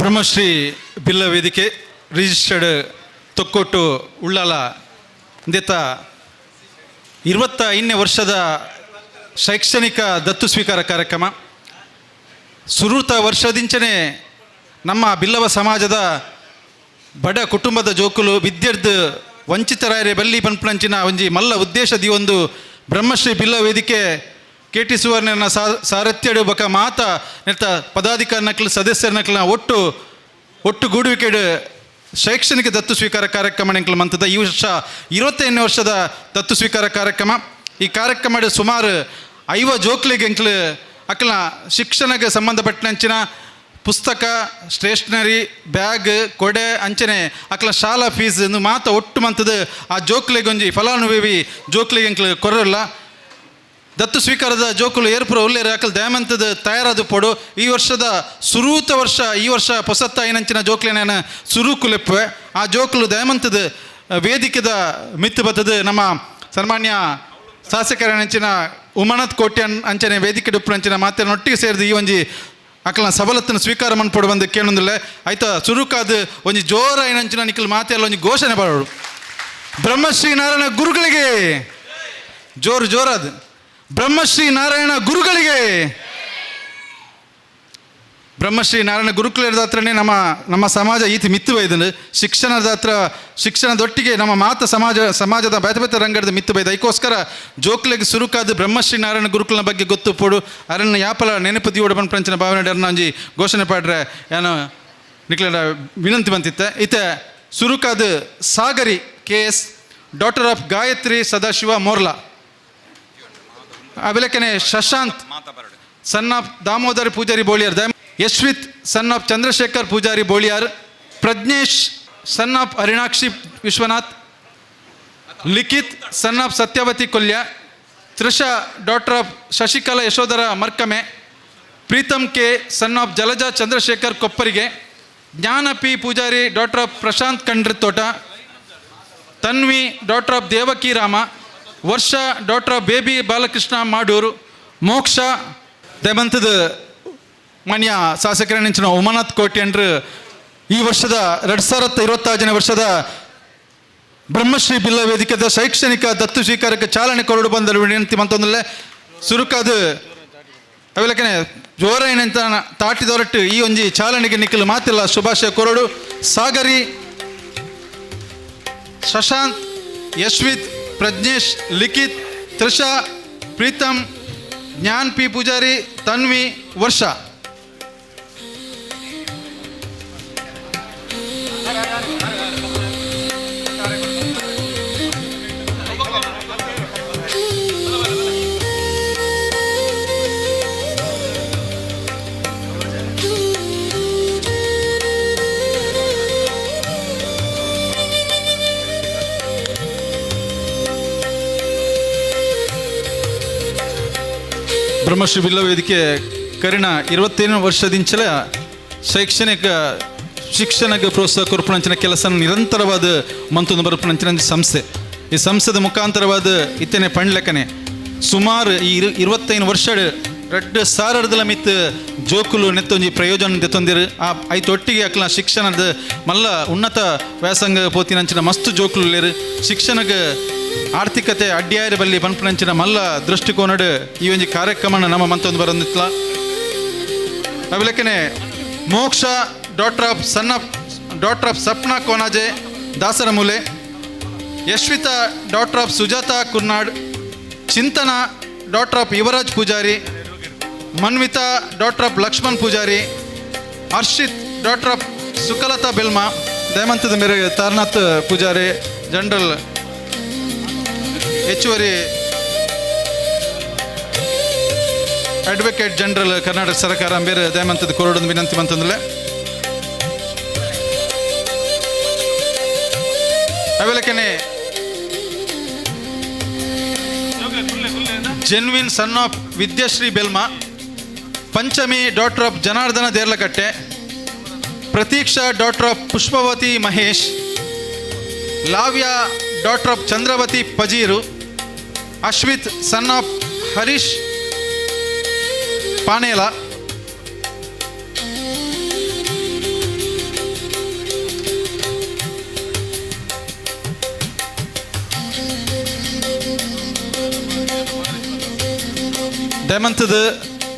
ಬ್ರಹ್ಮಶ್ರೀ ಬಿಲ್ಲ ವೇದಿಕೆ ರಿಜಿಸ್ಟರ್ಡ್ ತೊಕ್ಕೊಟ್ಟು ಉಳ್ಳಾಲ ಇಂದೆತ 25ನೇ ವರ್ಷದ ಶೈಕ್ಷಣಿಕ ದತ್ತು ಸ್ವೀಕಾರ ಕಾರ್ಯಕ್ರಮ. ಸುರೂತ ವರ್ಷದಿಂಚನೆ ನಮ್ಮ ಬಿಲ್ಲವ ಸಮಾಜದ ಬಡ ಕುಟುಂಬದ ಜೋಕುಲು ವಿದ್ಯಾರ್ಥ ವಂಚಿತರಾಯರೆ ಬಲ್ಲಿ ಪನ್ಪುನಂಚಿನ ಒಂಜಿ ಮಲ್ಲ ಉದ್ದೇಶದ ಈ ಒಂದು ಬ್ರಹ್ಮಶ್ರೀ ಬಿಲ್ಲ ವೇದಿಕೆ ಕೆ ಟಿ ಸುವರ್ಣನ ಸಾರಥ್ಯಡು ಬಕ ಮಾತ ನೆತ್ತ ಪದಾಧಿಕಾರಿ ನಕ್ಲು ಸದಸ್ಯರ ನಕ್ಲಿನ ಒಟ್ಟು ಒಟ್ಟು ಗೂಡುವಿಕೆಡು ಶೈಕ್ಷಣಿಕ ದತ್ತು ಸ್ವೀಕಾರ ಕಾರ್ಯಕ್ರಮ ನೆಂಕಲು ಮಂತದ. ಈ ವರ್ಷ 25ನೇ ವರ್ಷದ ದತ್ತು ಸ್ವೀಕಾರ ಕಾರ್ಯಕ್ರಮ. ಈ ಕಾರ್ಯಕ್ರಮ ಸುಮಾರು 50 ಜೋಕ್ಲಿಗೆ ಎಂಕ್ಲು ಅಕ್ಲ ಶಿಕ್ಷಣಕ್ಕೆ ಸಂಬಂಧಪಟ್ಟಂಚಿನ ಪುಸ್ತಕ, ಸ್ಟೇಷ್ನರಿ, ಬ್ಯಾಗ್, ಕೊಡೆ, ಅಂಚನೆ ಅಕ್ಲ ಶಾಲಾ ಫೀಸ್ ಮಾತ ಒಟ್ಟು ಮಂತದ ಆ ಜೋಕ್ಲಿಗೆ ಒಂಜಿ ಫಲಾನುಭವಿ ಜೋಕ್ಲಿಗೆ ಎಂಕ್ಲು ಕೊರಲ್ಲ. ದತ್ತು ಸ್ವೀಕಾರದ ಜೋಕುಲು ಏರ್ಪುರ ಉಲ್ಲೇರು, ಅಕಲ್ ದಯಮಂತದ ತಯಾರಾದ ಪೊಡು. ಈ ವರ್ಷದ ಸುರೂತ ವರ್ಷ, ಈ ವರ್ಷ ಪೊಸತ್ತ ಐನಂಚಿನ ಜೋಕ್ಲಿನ ಸುರುಕುಲೆಪ್ಪೆ. ಆ ಜೋಕುಲು ದಯಮಂತದ ವೇದಿಕೆದ ಮಿತ್ತು ಬತ್ತದ ನಮ್ಮ ಸನ್ಮಾನ್ಯ ಶಾಸಕರ ಅಂಚಿನ ಉಮನಾಥ್ ಕೋಟ್ಯಾನ್ ಅಂಚನೆ ವೇದಿಕೆ ಡುಪ್ಪುನಂಚಿನ ಮಾತಿನ ಒಟ್ಟಿಗೆ ಸೇರಿದ ಈ ಒಂಜಿ ಅಕಲ್ನ ಸಬಲತ್ತನ್ನು ಸ್ವೀಕಾರ ಮನ್ಪೊಡು ಬಂದು ಕೇಳೊಂದಿಲ್ಲ. ಆಯ್ತಾ, ಸುರುಕಾದ ಒಂಜಿ ಜೋರ ಐನಂಚಿನ ನಿಖಲ್ ಮಾತೆಲ್ಲ ಒಂಜಿ ಘೋಷಣೆ ಬರೋಡು. ಬ್ರಹ್ಮಶ್ರೀ ನಾರಾಯಣ ಗುರುಗಳಿಗೆ! ಜೋರು ಜೋರಾದ ಬ್ರಹ್ಮಶ್ರೀ ನಾರಾಯಣ ಗುರುಗಳಿಗೆ. ಬ್ರಹ್ಮಶ್ರೀ ನಾರಾಯಣ ಗುರುಕುಲದ ಹತ್ರನೇ ನಮ್ಮ ನಮ್ಮ ಸಮಾಜ ಈತಿ ಮಿತ್ತು ಬೈದಂಡು. ಶಿಕ್ಷಣದ ಹತ್ರ, ಶಿಕ್ಷಣದೊಟ್ಟಿಗೆ ನಮ್ಮ ಮಾತ ಸಮಾಜದ ಬೇತೆ ಬೇತೆ ರಂಗದ ಮಿತ್ತು ಬೈದ. ಅದಕ್ಕೋಸ್ಕರ ಜೋಕ್ಲೆಗ್ ಸುರುಕಾದ ಬ್ರಹ್ಮಶ್ರೀ ನಾರಾಯಣ ಗುರುಕುಲನ ಬಗ್ಗೆ ಗೊತ್ತು ಪೋಡು, ಅರಣ್ಯ ಯಾಪಲ ನೆನಪು ದಿಯೋಡು ಪಂಚಿನ ಭಾವನೆ ಅರ್ನ ಒಂಜಿ ಘೋಷಣೆ ಪಾಡ್ರೆ ಯಾನು ನಿಕ್ಲೆಡ ವಿನಂತಿ ಬಂತಿತ್ತೆ. ಇತ್ತೆ ಸುರುಕಾದ Sagari K S, daughter of Gayatri Sadashiva Morla. ಅವಿಲಕ್ಕನೆ Shashank son of Damodar Pujari Boliyar, Yashwith son of Chandrashekar Pujari Boliyar, Prajnesh son of Harinakshi Vishwanath, Likhith son of Satyavathi Kolya, Trisha daughter of Shashikala Yashodhara Markame, Preetham K son of Jalaja Chandrashekar Kopparige, Jnana P Pujari daughter of Prashanth Kandrithota, Tanvi daughter of Devaki Rama, Varsha daughter of Baby Balakrishna Madur, Moksha. ದಯಮಂತದ ಮಾನ್ಯ ಶಾಸಕರ ಉಮಾನಾಥ್ ಕೋಟ್ಯನ್ರು ಈ ವರ್ಷದ 2026ನೇ ವರ್ಷದ ಬ್ರಹ್ಮಶ್ರೀ ಬಿಲ್ಲ ವೇದಿಕೆದ ಶೈಕ್ಷಣಿಕ ದತ್ತು ಸ್ವೀಕಾರಕ್ಕೆ ಚಾಲನೆ ಕೊರಡು ಬಂದರು ವಿನಂತಿ ಮಂತೊಂದಲ್ಲೇ. ಸುರುಕಾದು ಅವೆಲಕನೆ ಜೋರೈನಂತ ತಾಟಿದೊರಟು ಈ ಒಂಜಿ ಚಾಲನೆಗೆ ನಿಖಲು ಮಾತಿಲ್ಲ ಶುಭಾಶಯ ಕೊರಡು. ಸಾಗರಿ, ಶಶಾಂತ್, ಯಶ್ವಿತ್, ಪ್ರಜ್ನೇಶ್, ಲಿಖಿತ್, ತ್ರಿಷಾ, ಪ್ರೀತಮ್, ಜ್ಞಾನ್ ಪಿ ಪೂಜಾರಿ, ತನ್ವಿ, ವರ್ಷ. ಬ್ರಹ್ಮಶ್ರೀ ಬಿಲ್ಲ ವೇದಿಕೆ ಕರಿಣ 27 ವರ್ಷದಿಂಚಲ ಶೈಕ್ಷಣಿಕ ಶಿಕ್ಷಣಕ್ಕೆ ಪ್ರೋತ್ಸಾಹ ಕೊರ್ಪುನಂಚಿನ ಕೆಲಸ ನಿರಂತರವಾದ ಮಂತೊಂದು ಬರಪುನಂಚಿನ ಸಂಸ್ಥೆ. ಈ ಸಂಸ್ಥೆದ ಮುಖಾಂತರವಾದ ಇತ್ತನೆ ಪಂಡ್ಲೆಕ್ಕನೆ ಸುಮಾರು ಈ 25 ವರ್ಷ ರಡ್ಡು ಸಾರರ್ದಲ ಮಿತ್ ಜೋಕುಲು ನೆತ್ತೊಂಜಿ ಪ್ರಯೋಜನ ದೆತ್ತೊಂದಿರು. ಆ ಐತೊಟ್ಟಿಗೆ ಅಕ್ಲ ಶಿಕ್ಷಣದ ಮಲ್ಲ ಉನ್ನತ ವ್ಯಾಸಂಗ ಪೋತಿನಂಚಿನ ಮಸ್ತ್ ಜೋಕುಲು ಲೇರು. ಶಿಕ್ಷಣಕ್ಕೆ ಆರ್ಥಿಕತೆ ಅಡ್ಡಿಯಾರ ಬಲ್ಲಿ ಪನ್ಪುನಂಚಿನ ಮಲ್ಲ ದೃಷ್ಟಿಕೋನಡ್ ಈ ಒಂಜಿ ಕಾರ್ಯಕ್ರಮನ ನಮ್ಮ ಮಂತೊಂದು ಬರೊಂದಿತ್ಲ. ಅವಿಲೆಕ್ಕನೆ Moksha daughter of son of daughter of Sapna Konaje Dasaramule, Yashwitha daughter of Sujatha Kurnad, Chinthana daughter of Yuvaraj Pujari, Manvitha daughter of Lakshman Pujari, Harshith daughter of Sukhalatha Belma. ದಯಮಂತದ ಮೇರೆಗೆ ತಾರನಾಥ್ ಪೂಜಾರಿ ಜನರಲ್ ಹೆಚ್ಚುವರಿ advocate general Karnataka ಸರ್ಕಾರ ಬೇರೆ ದಯಮಂತದ ಕೊರಡೊಂದು ವಿನಂತಿ ಮಂತಂದ್ರೆ. ಅವೆಲಕ್ಕನೆ Genvin son of Vidyashree Belma, Panchami daughter of Janardhana Derlakatte, Prateeksha daughter of Pushpavathi Mahesh, Lavya daughter of Chandravathi Pajeeru, Ashwith son of Harish Panela, ದಯಮಂತದ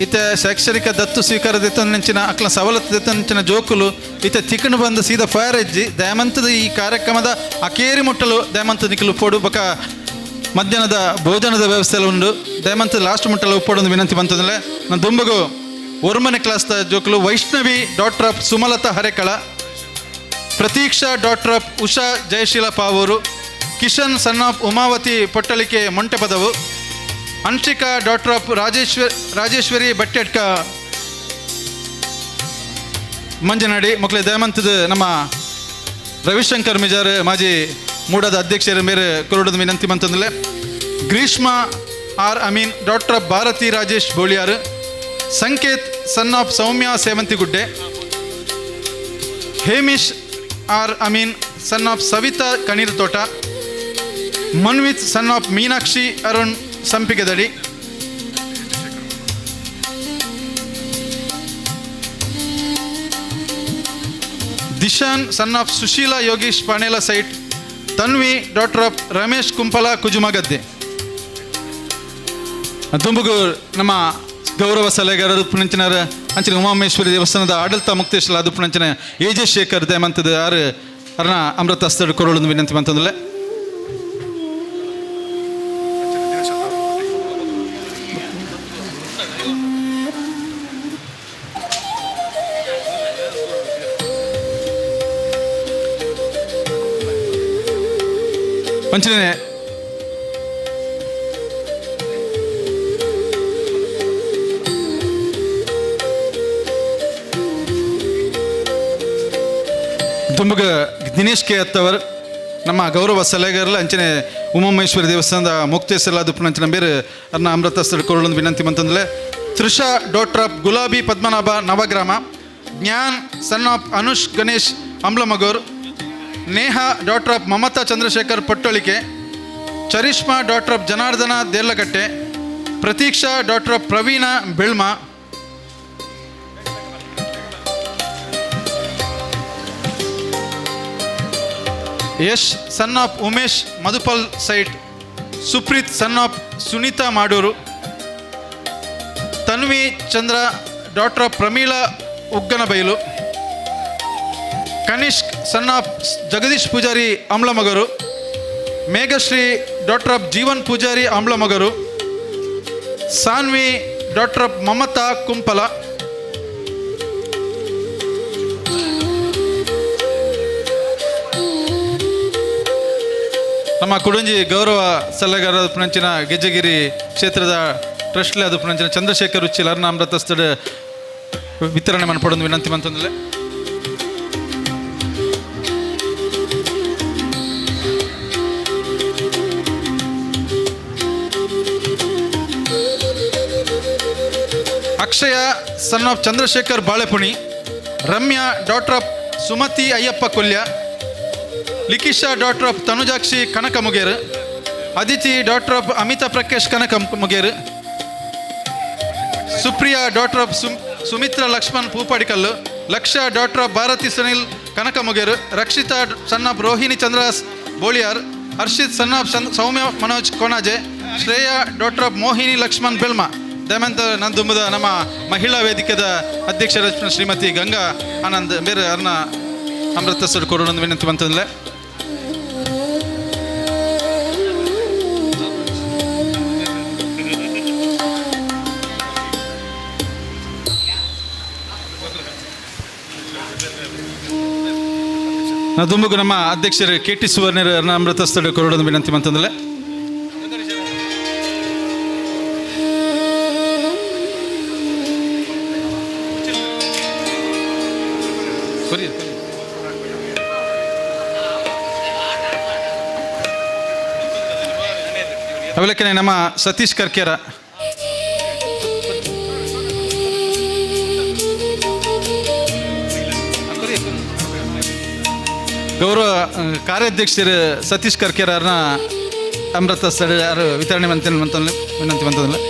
ಇತ್ತೆ ಶೈಕ್ಷಣಿಕ ದತ್ತು ಸ್ವೀಕಾರ ದೆತ್ತೊಂದಿಂಚಿನ ಅಕ್ಲ ಸವಲತ್ತು ದೆತ್ತೊಂದಿಂಚಿನ ಜೋಕುಲು ಇತ್ತೆ ತಿಕ್ಕಣು ಬಂದು ಸೀದಾ ಫೈರ್ ಎಜ್ಜಿ. ದಯಮಂತದ ಈ ಕಾರ್ಯಕ್ರಮದ ಅಕೇರಿ ಮುಟ್ಟಲು ದಯಮಂತ ನಿಖಲು ಉಪ್ಪೋಡು. ಬೊಕ ಮಧ್ಯಾಹ್ನದ ಭೋಜನದ ವ್ಯವಸ್ಥೆ ಎಲ್ಲ ಉಂಡು. ದಯಮಂತ ಲಾಸ್ಟ್ ಮುಟ್ಟಲು ಉಪ್ಪೋಡು ಒಂದು ವಿನಂತಿ ಬಂತಂದ್ರೆ. ನನ್ನ ದುಂಬಗು ಒರ್ಮನೆ ಕ್ಲಾಸ್ ಜೋಕುಲು Vaishnavi daughter of Sumalatha Harekala, Prateeksha daughter of Usha Jayasheela Pavoor, Kishan son of Umavathi Pottalike Montepadavu, Anshika daughter of Rajeshwari Battedka Manjanadi. ಮಕ್ಕಳೇ, ದಯಮಂತದ ನಮ್ಮ ರವಿಶಂಕರ್ ಮಿಜಾರ್ ಮಾಜಿ ಮೂಡದ ಅಧ್ಯಕ್ಷರ ಮೇರೆ ಕೊರಡದ ವಿನಂತಿ ಮಂತಂದಲೆ. Greeshma R Amin doctor of Bharathi Rajesh Boliyar, Sanketh son of Soumya Sevanthigudde, Hemish R Amin son of Savitha Kaneerthota, Manvith son of Meenakshi Arun Sampigedadi, Dishan son of Susheela Yogish Panela site, Tanvi daughter of Ramesh Kumpala Kujumagadde. ದುಂಬುಗು ನಮ್ಮ ಗೌರವ ಸಲಹೆಗಾರರು ಪುಣಂಚಿನರ ಅಂಚಿನ ಉಮಾಮೇಶ್ವರಿ ದೇವಸ್ಥಾನದ ಆಡಳಿತ ಮುಕ್ತೇಶ್ವರ ಅದು ಪುಣಂಚಿನ ಎ J Shekhar ದೇಮಂತದ ಆರು ಅರ್ಣ ಅಮೃತ ಹಸ್ತಡು ಕೊರಳು ವಿನಂತಿ ಮಂತಂದ್ರೆ. ಅಂಚನೆ ದುಂಬುಗ ದಿನೇಶ್ ಕೆ ಅತ್ತವರ್ ನಮ್ಮ ಗೌರವ ಸಲಹೆಗಾರಲ್ಲ ಅಂಚನೆ ಉಮಾಮಹೇಶ್ವರಿ ದೇವಸ್ಥಾನದ ಮುಕ್ತೇಶ್ವರ ದುಪ್ಪನ ಬೇರೆ ಅರ್ನ ಅಮೃತಸ್ಥರ ಕೊರಳೊಂದು ವಿನಂತಿ ಮಂತಂದ್ರೆ. Trisha daughter of Gulabi Padmanabha Navagrama, Gyan son of Anush Ganesh Amblamagor, Neha daughter of Mamata Chandrashekar Pattolike, Charishma daughter of Janardhana Derlakatte, Pratiksha daughter of Praveena Belma, Yash son of Umesh Madhupal site, Supreeth son of Sunita Madur, Tanvi Chandra daughter of Pramila Ugganabailu, Kanishk son of Jagadish Pujari Amblamagaru, Meghashree daughter of Jeevan Pujari Amblamagaru, Sanvi daughter of Mamata Kumpala. ನಮ್ಮ ಕುಡಂಜಿ ಗೌರವ ಸಲಹೆಗಾರ ಪುಣಂಚಿನ ಗೆಜ್ಜೆಗಿರಿ ಕ್ಷೇತ್ರದ ಟ್ರಸ್ಟ್ಲೆ ಅದು ಪುಣಂಚಿನ ಚಂದ್ರಶೇಖರ್ ಉಚ್ಚಿಲ್ ಅರ್ಣ ಅಮೃತಸ್ಥಡ ವಿತರಣೆ ಮನ್ಪಡೊಂದು ವಿನಂತಿ ಮಂತಂದ್ರೆ. Akshaya son of Chandrashekar Balepuni, Ramya daughter of Sumathi Ayyappa Kolya, Likisha daughter of Tanujakshi Kanakamuger, Aditi daughter of Amita Prakash Kanakamuger, Supriya daughter of Sumitra Lakshman Poopadikal, Lakshya daughter of Bharathi Sunil Kanakamuger, Rakshita son of Rohini Chandras Boliyar, Harshit son of Soumya Manoj Konaje, Shreya daughter of Mohini Lakshman Belma. ದಯಮಂತ ನಂದುಂಬದ ನಮ್ಮ ಮಹಿಳಾ ವೇದಿಕೆದ ಅಧ್ಯಕ್ಷರ ಶ್ರೀಮತಿ ಗಂಗಾ ಆನಂದ್ ಬೇರೆ ಅರ್ನ ಅಮೃತಸರ್ ಕೊಡೋಣ ವಿನಂತಿ ಬಂತಂದ್ರೆ. ದುಂಬುಗು ನಮ್ಮ ಅಧ್ಯಕ್ಷರು ಕೆ ಟಿ ಸುವರ್ಣರ ಅಮೃತಸ್ಥಳ ಕೊರಡೊಂದು ವಿನಂತಿ ಮಂತಂದ್ರೆ. ಅವಲಕ್ಕನೆ ನಮ್ಮ ಸತೀಶ್ ಕರ್ಕೇರ. ಗೌರವ ಕಾರ್ಯಾಧ್ಯಕ್ಷರು ಸತೀಶ್ ಕರ್ಕೇರ ಅವ್ರನ್ನ ಅಮೃತ ಸರ್ ಯಾರು ವಿತರಣೆ ಮಂತ ವಿನಂತಿ ಮಂತಂದ್ರೆ.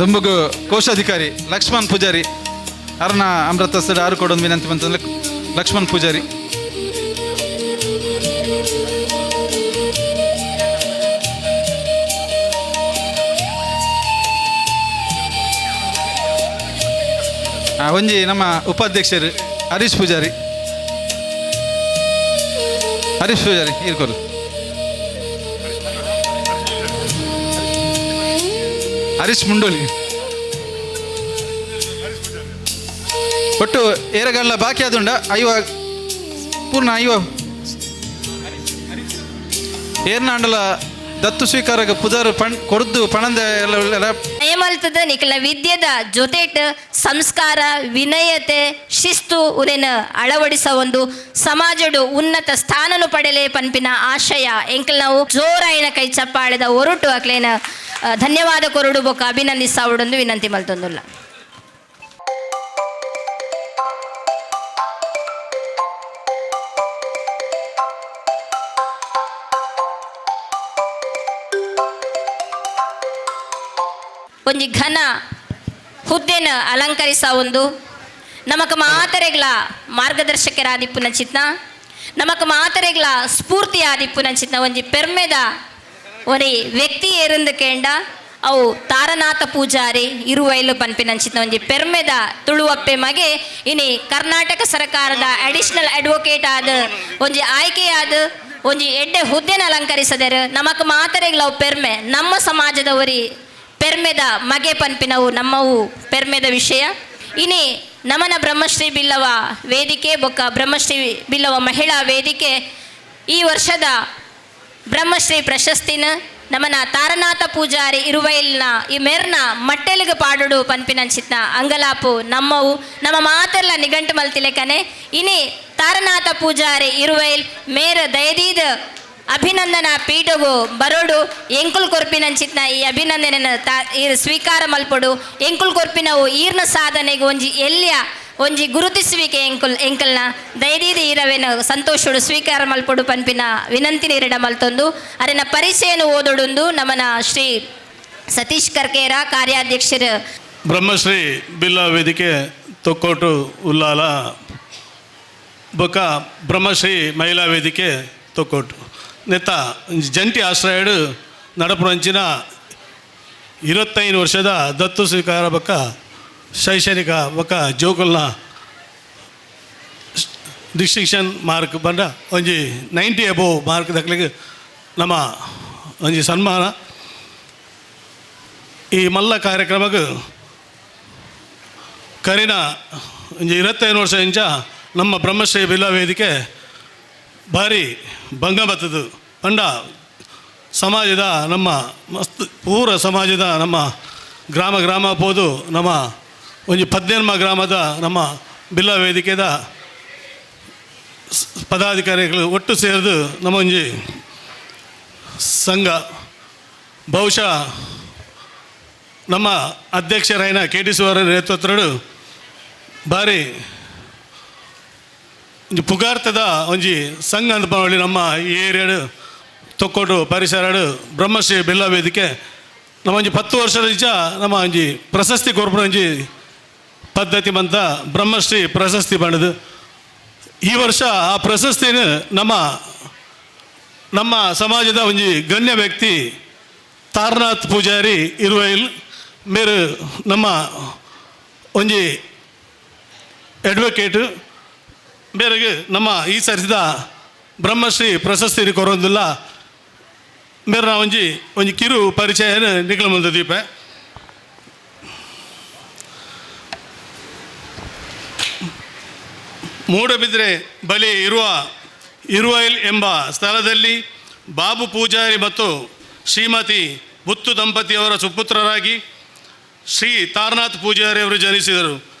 ದುಂಬುಗು ಕೋಶಾಧಿಕಾರಿ ಲಕ್ಷ್ಮಣ್ ಪೂಜಾರಿ ಅರ್ನ ಅಮೃತ ಸರ್ ಯಾರು ಕೊಡೋದು ವಿನಂತಿ ಬಂತಂದ್ರೆ ಲಕ್ಷ್ಮಣ್ ಪೂಜಾರಿ. ಒಂಜಿ ನಮ್ಮ ಉಪಾಧ್ಯಕ್ಷರು ಹರೀಶ್ ಪೂಜಾರಿ. ಹರೀಶ್ ಪೂಜಾರಿ ಇರ್ಕೊರು. ಹರೀಶ್ ಮುಂಡೋಲಿ ಒಟ್ಟು ಏರಗಲ್ಲ ಬಾಕಿ ಆದುಂಡ ಐವ ಪೂರ್ಣ ಐವ ಏರ್ನಾಂಡಲ ದತ್ತು ಸ್ವೀಕಾರ ಪುದರ್ ಪಣ್ ಕೊರ್ದು ಪಣಂದ ಎಲ್ಲ ನಯಮಲ್ತದ ನಿಕಲ ವಿದ್ಯೆದ ಜೊತೆಟ್ ಸಂಸ್ಕಾರ ವಿನಯತೆ ಶಿಸ್ತು ಉನೇನ ಅಳವಡಿಸ ಒಂದು ಸಮಾಜಡು ಉನ್ನತ ಸ್ಥಾನನು ಪಡೆಲೆ ಪನ್ಪಿನ ಆಶಯ ಎಂಕಲ್ ನಾವು ಜೋರಾಯಿನ ಕೈ ಚಪ್ಪಾಳೆದ ಒರಟು ಅಕ್ಲೇನ ಧನ್ಯವಾದ ಕೊರಡು ಬೊಕ್ಕ ಅಭಿನಂದಿಸಾವುಡೊಂದು ವಿನಂತಿ ಮಲ್ತೊಂದುಲ್ಲ. ಒಂಜಿ ಘನ ಹುದ್ದೆನ ಅಲಂಕರಿಸ ಒಂದು ನಮಕ್ ಮಾತರೆಗ್ಲ ಮಾರ್ಗದರ್ಶಕರಾದಿಪ್ಪುನ ಚಿತ್ನ, ನಮಕ್ ಮಾತರೆಗ್ಲ ಸ್ಫೂರ್ತಿ ಆದಿಪ್ಪುನ ಚಿತ್ನ ಒಂಜಿ ಪೆರ್ಮೆದ ಒರಿ ವ್ಯಕ್ತಿ ಏರಂದು ಕೇಂಡ ಅವು ತಾರನಾಥ ಪೂಜಾರಿ ಇರುವೈಲು ಪನ್ಪಿನಂಚಿನ ಒಂಜಿ ಪೆರ್ಮೆದ ತುಳುವಪ್ಪೆ ಮಗೆ. ಇನಿ ಕರ್ನಾಟಕ ಸರ್ಕಾರದ ಅಡಿಷನಲ್ ಅಡ್ವೊಕೇಟ್ ಆದ ಒಂಜಿ ಆಯ್ಕೆಯಾದ ಒಂಜಿ ಎಡ್ಡೆ ಹುದ್ದೆನ ಅಲಂಕರಿಸದರು. ನಮಕ್ ಮಾತರೆಗ್ಲ ಅವು ಪೆರ್ಮೆ. ನಮ್ಮ ಸಮಾಜದ ಒರಿ ಪೆರ್ಮೆದ ಮಗೆ ಪನ್ಪಿನವು ನಮ್ಮವು ಪೆರ್ಮೆದ ವಿಷಯ. ಇನಿ ನಮನ ಬ್ರಹ್ಮಶ್ರೀ ಬಿಲ್ಲವ ವೇದಿಕೆ ಬೊಕ್ಕ ಬ್ರಹ್ಮಶ್ರೀ ಬಿಲ್ಲವ ಮಹಿಳಾ ವೇದಿಕೆ ಈ ವರ್ಷದ ಬ್ರಹ್ಮಶ್ರೀ ಪ್ರಶಸ್ತಿನ ನಮನ ತಾರನಾಥ ಪೂಜಾರಿ ಇರುವೈಲ್ನ ಈ ಮೇರ್ನ ಮಟ್ಟೆಲಿಗೆ ಪಾಡುಡು ಪನ್ಪಿನಂಚಿತ್ನ ಅಂಗಲಾಪು ನಮ್ಮವು. ನಮ್ಮ ಮಾತೆಲ್ಲ ನಿಘಂಟು ಮಲ್ತಿಲೆಕನೆ. ಇನಿ ತಾರನಾಥ ಪೂಜಾರಿ ಇರುವೈಲ್ ಮೇರ ದಯದೀದ ಅಭಿನಂದನಾ ಪೀಠಗು ಬರೋಡು. ಎಂಕುಲ್ ಕೊರ್ಪಿನಂಚಿತ್ನ ಈ ಅಭಿನಂದನೆನ ತಾ ಈ ಸ್ವೀಕಾರ ಮಲ್ಪೊಡು. ಎಂಕುಲ್ ಕೊರ್ಪಿನವು ಈರ್ನ ಸಾಧನೆಗೆ ಒಂಜಿ ಎಲ್ಯ ಒಂಜಿ ಗುರುತಿಸುವಿಕೆ ಎಂಕುಲ್ ಎಂಕಲ್ನ. ದಯದೀದ ಈರವೇನ ಸಂತೋಷಡು ಸ್ವೀಕಾರ ಮಲ್ಪೊಡು ಪನ್ಪಿನ ವಿನಂತಿ ನೀರಿಡ ಮಲ್ತೊಂದು, ಅರೆನ ಪರಿಚಯನ ಓದೊಡುಂದು ನಮನ ಶ್ರೀ ಸತೀಶ್ ಕರ್ಕೇರ ಕಾರ್ಯಾಧ್ಯಕ್ಷರು. ಬ್ರಹ್ಮಶ್ರೀ ಬಿಲ್ಲ ವೇದಿಕೆ ತೊಕ್ಕೋಟು ಉಲ್ಲಾಲ ಬೊಕ ಬ್ರಹ್ಮಶ್ರೀ ಮಹಿಳಾ ವೇದಿಕೆ ತೊಕ್ಕೋಟು ನೆತ್ತ ಜಂಟಿ ಆಶ್ರಯಡು ನಡಪುರಂಚಿನ 25 ವರ್ಷದ ದತ್ತು ಸ್ವೀಕಾರ ಬೊಕ್ಕ ಶೈಕ್ಷಣಿಕ ಬೊಕ್ಕ ಜೋಕುಲ್ನ ಡಿಸ್ಟಿಂಕ್ಷನ್ ಮಾರ್ಕ್ ಬಂಡ ಒಂಜಿ 90 ಅಬೋವ್ ಮಾರ್ಕ್ ದಕ್ಲಿಗೆ ನಮ್ಮ ಒಂಜಿ ಸನ್ಮಾನ. ಈ ಮಲ್ಲ ಕಾರ್ಯಕ್ರಮಕ್ಕೆ ಕರಿನ ಒಂಜಿ 25 ವರ್ಷ ಇಂಚ ನಮ್ಮ ಬ್ರಹ್ಮಶ್ರೀ ಬಿಲ್ಲ ವೇದಿಕೆ ಭಾರಿ ಭಂಗ ಬತ್ತದು. ಪಂಡ ಸಮಾಜದ ನಮ್ಮ ಮಸ್ತ್ ಪೂರ ಸಮಾಜದ ನಮ್ಮ ಗ್ರಾಮ ಗ್ರಾಮ ಪೋದು ನಮ್ಮ ಒಂಜಿ ಪದ್ನೆನ್ಮ ಗ್ರಾಮದ ನಮ್ಮ ಬಿಲ್ಲ ವೇದಿಕೆದ ಪದಾಧಿಕಾರಿಗಳು ಒಟ್ಟು ಸೇರಿದು ನಮ್ಮ ಒಂಜಿ ಸಂಘ. ಬಹುಶಃ ನಮ್ಮ ಅಧ್ಯಕ್ಷರಾಯಿನ ಕೆ ಟಿ ಸುವರ್ಣ ನೇತೃತ್ವಡು ಭಾರಿ ಒಂಜಿ ಪುಗಾರ್ತದ ಒಂಜಿ ಸಂಘ ಅಂತ ಪನೊಲಿ. ನಮ್ಮ ಈ ಏರಿಯಾಡು, ತೊಕ್ಕೋಟು ಪರಿಸರಡು ಬ್ರಹ್ಮಶ್ರೀ ಬಿಲ್ಲ ವೇದಿಕೆ ನಮ್ಮ ಒಂಜಿ 10 ವರ್ಷದ ಇಂಚ ನಮ್ಮ ಒಂಜಿ ಪ್ರಶಸ್ತಿ ಕೊರ್ಪುನ ಒಂಜಿ ಪದ್ಧತಿ ಮಂತ ಬ್ರಹ್ಮಶ್ರೀ ಪ್ರಶಸ್ತಿ ಪಂಡದು. ಈ ವರ್ಷ ಆ ಪ್ರಶಸ್ತಿನ ನಮ್ಮ ನಮ್ಮ ಸಮಾಜದ ಒಂಜಿ ಗಣ್ಯ ವ್ಯಕ್ತಿ ತಾರನಾಥ್ ಪೂಜಾರಿ ಇರುವೈಲ್ ಮೇರು ನಮ್ಮ ಒಂಜಿ ಅಡ್ವೊಕೇಟ್ ಮೇರೆಗೆ ನಮ್ಮ ಈ ಸರಿಸಿದ ಬ್ರಹ್ಮಶ್ರೀ ಪ್ರಶಸ್ತಿ ಕೊರೊಂದಿಲ್ಲ. ಮೇರೆ ಒಂಜಿ ಒಂಜಿ ಕಿರು ಪರಿಚಯ ನಿಖಲ ಮುಂದೆ ದೀಪ. ಮೂಡಬಿದ್ರೆ ಬಳಿ ಇರುವ ಇರುವೈಲ್ ಎಂಬ ಸ್ಥಳದಲ್ಲಿ ಬಾಬು ಪೂಜಾರಿ ಮತ್ತು ಶ್ರೀಮತಿ ಬುತ್ತು ದಂಪತಿಯವರ ಸುಪುತ್ರರಾಗಿ ಶ್ರೀ ತಾರನಾಥ್ ಪೂಜಾರಿಯವರು ಜನಿಸಿದರು.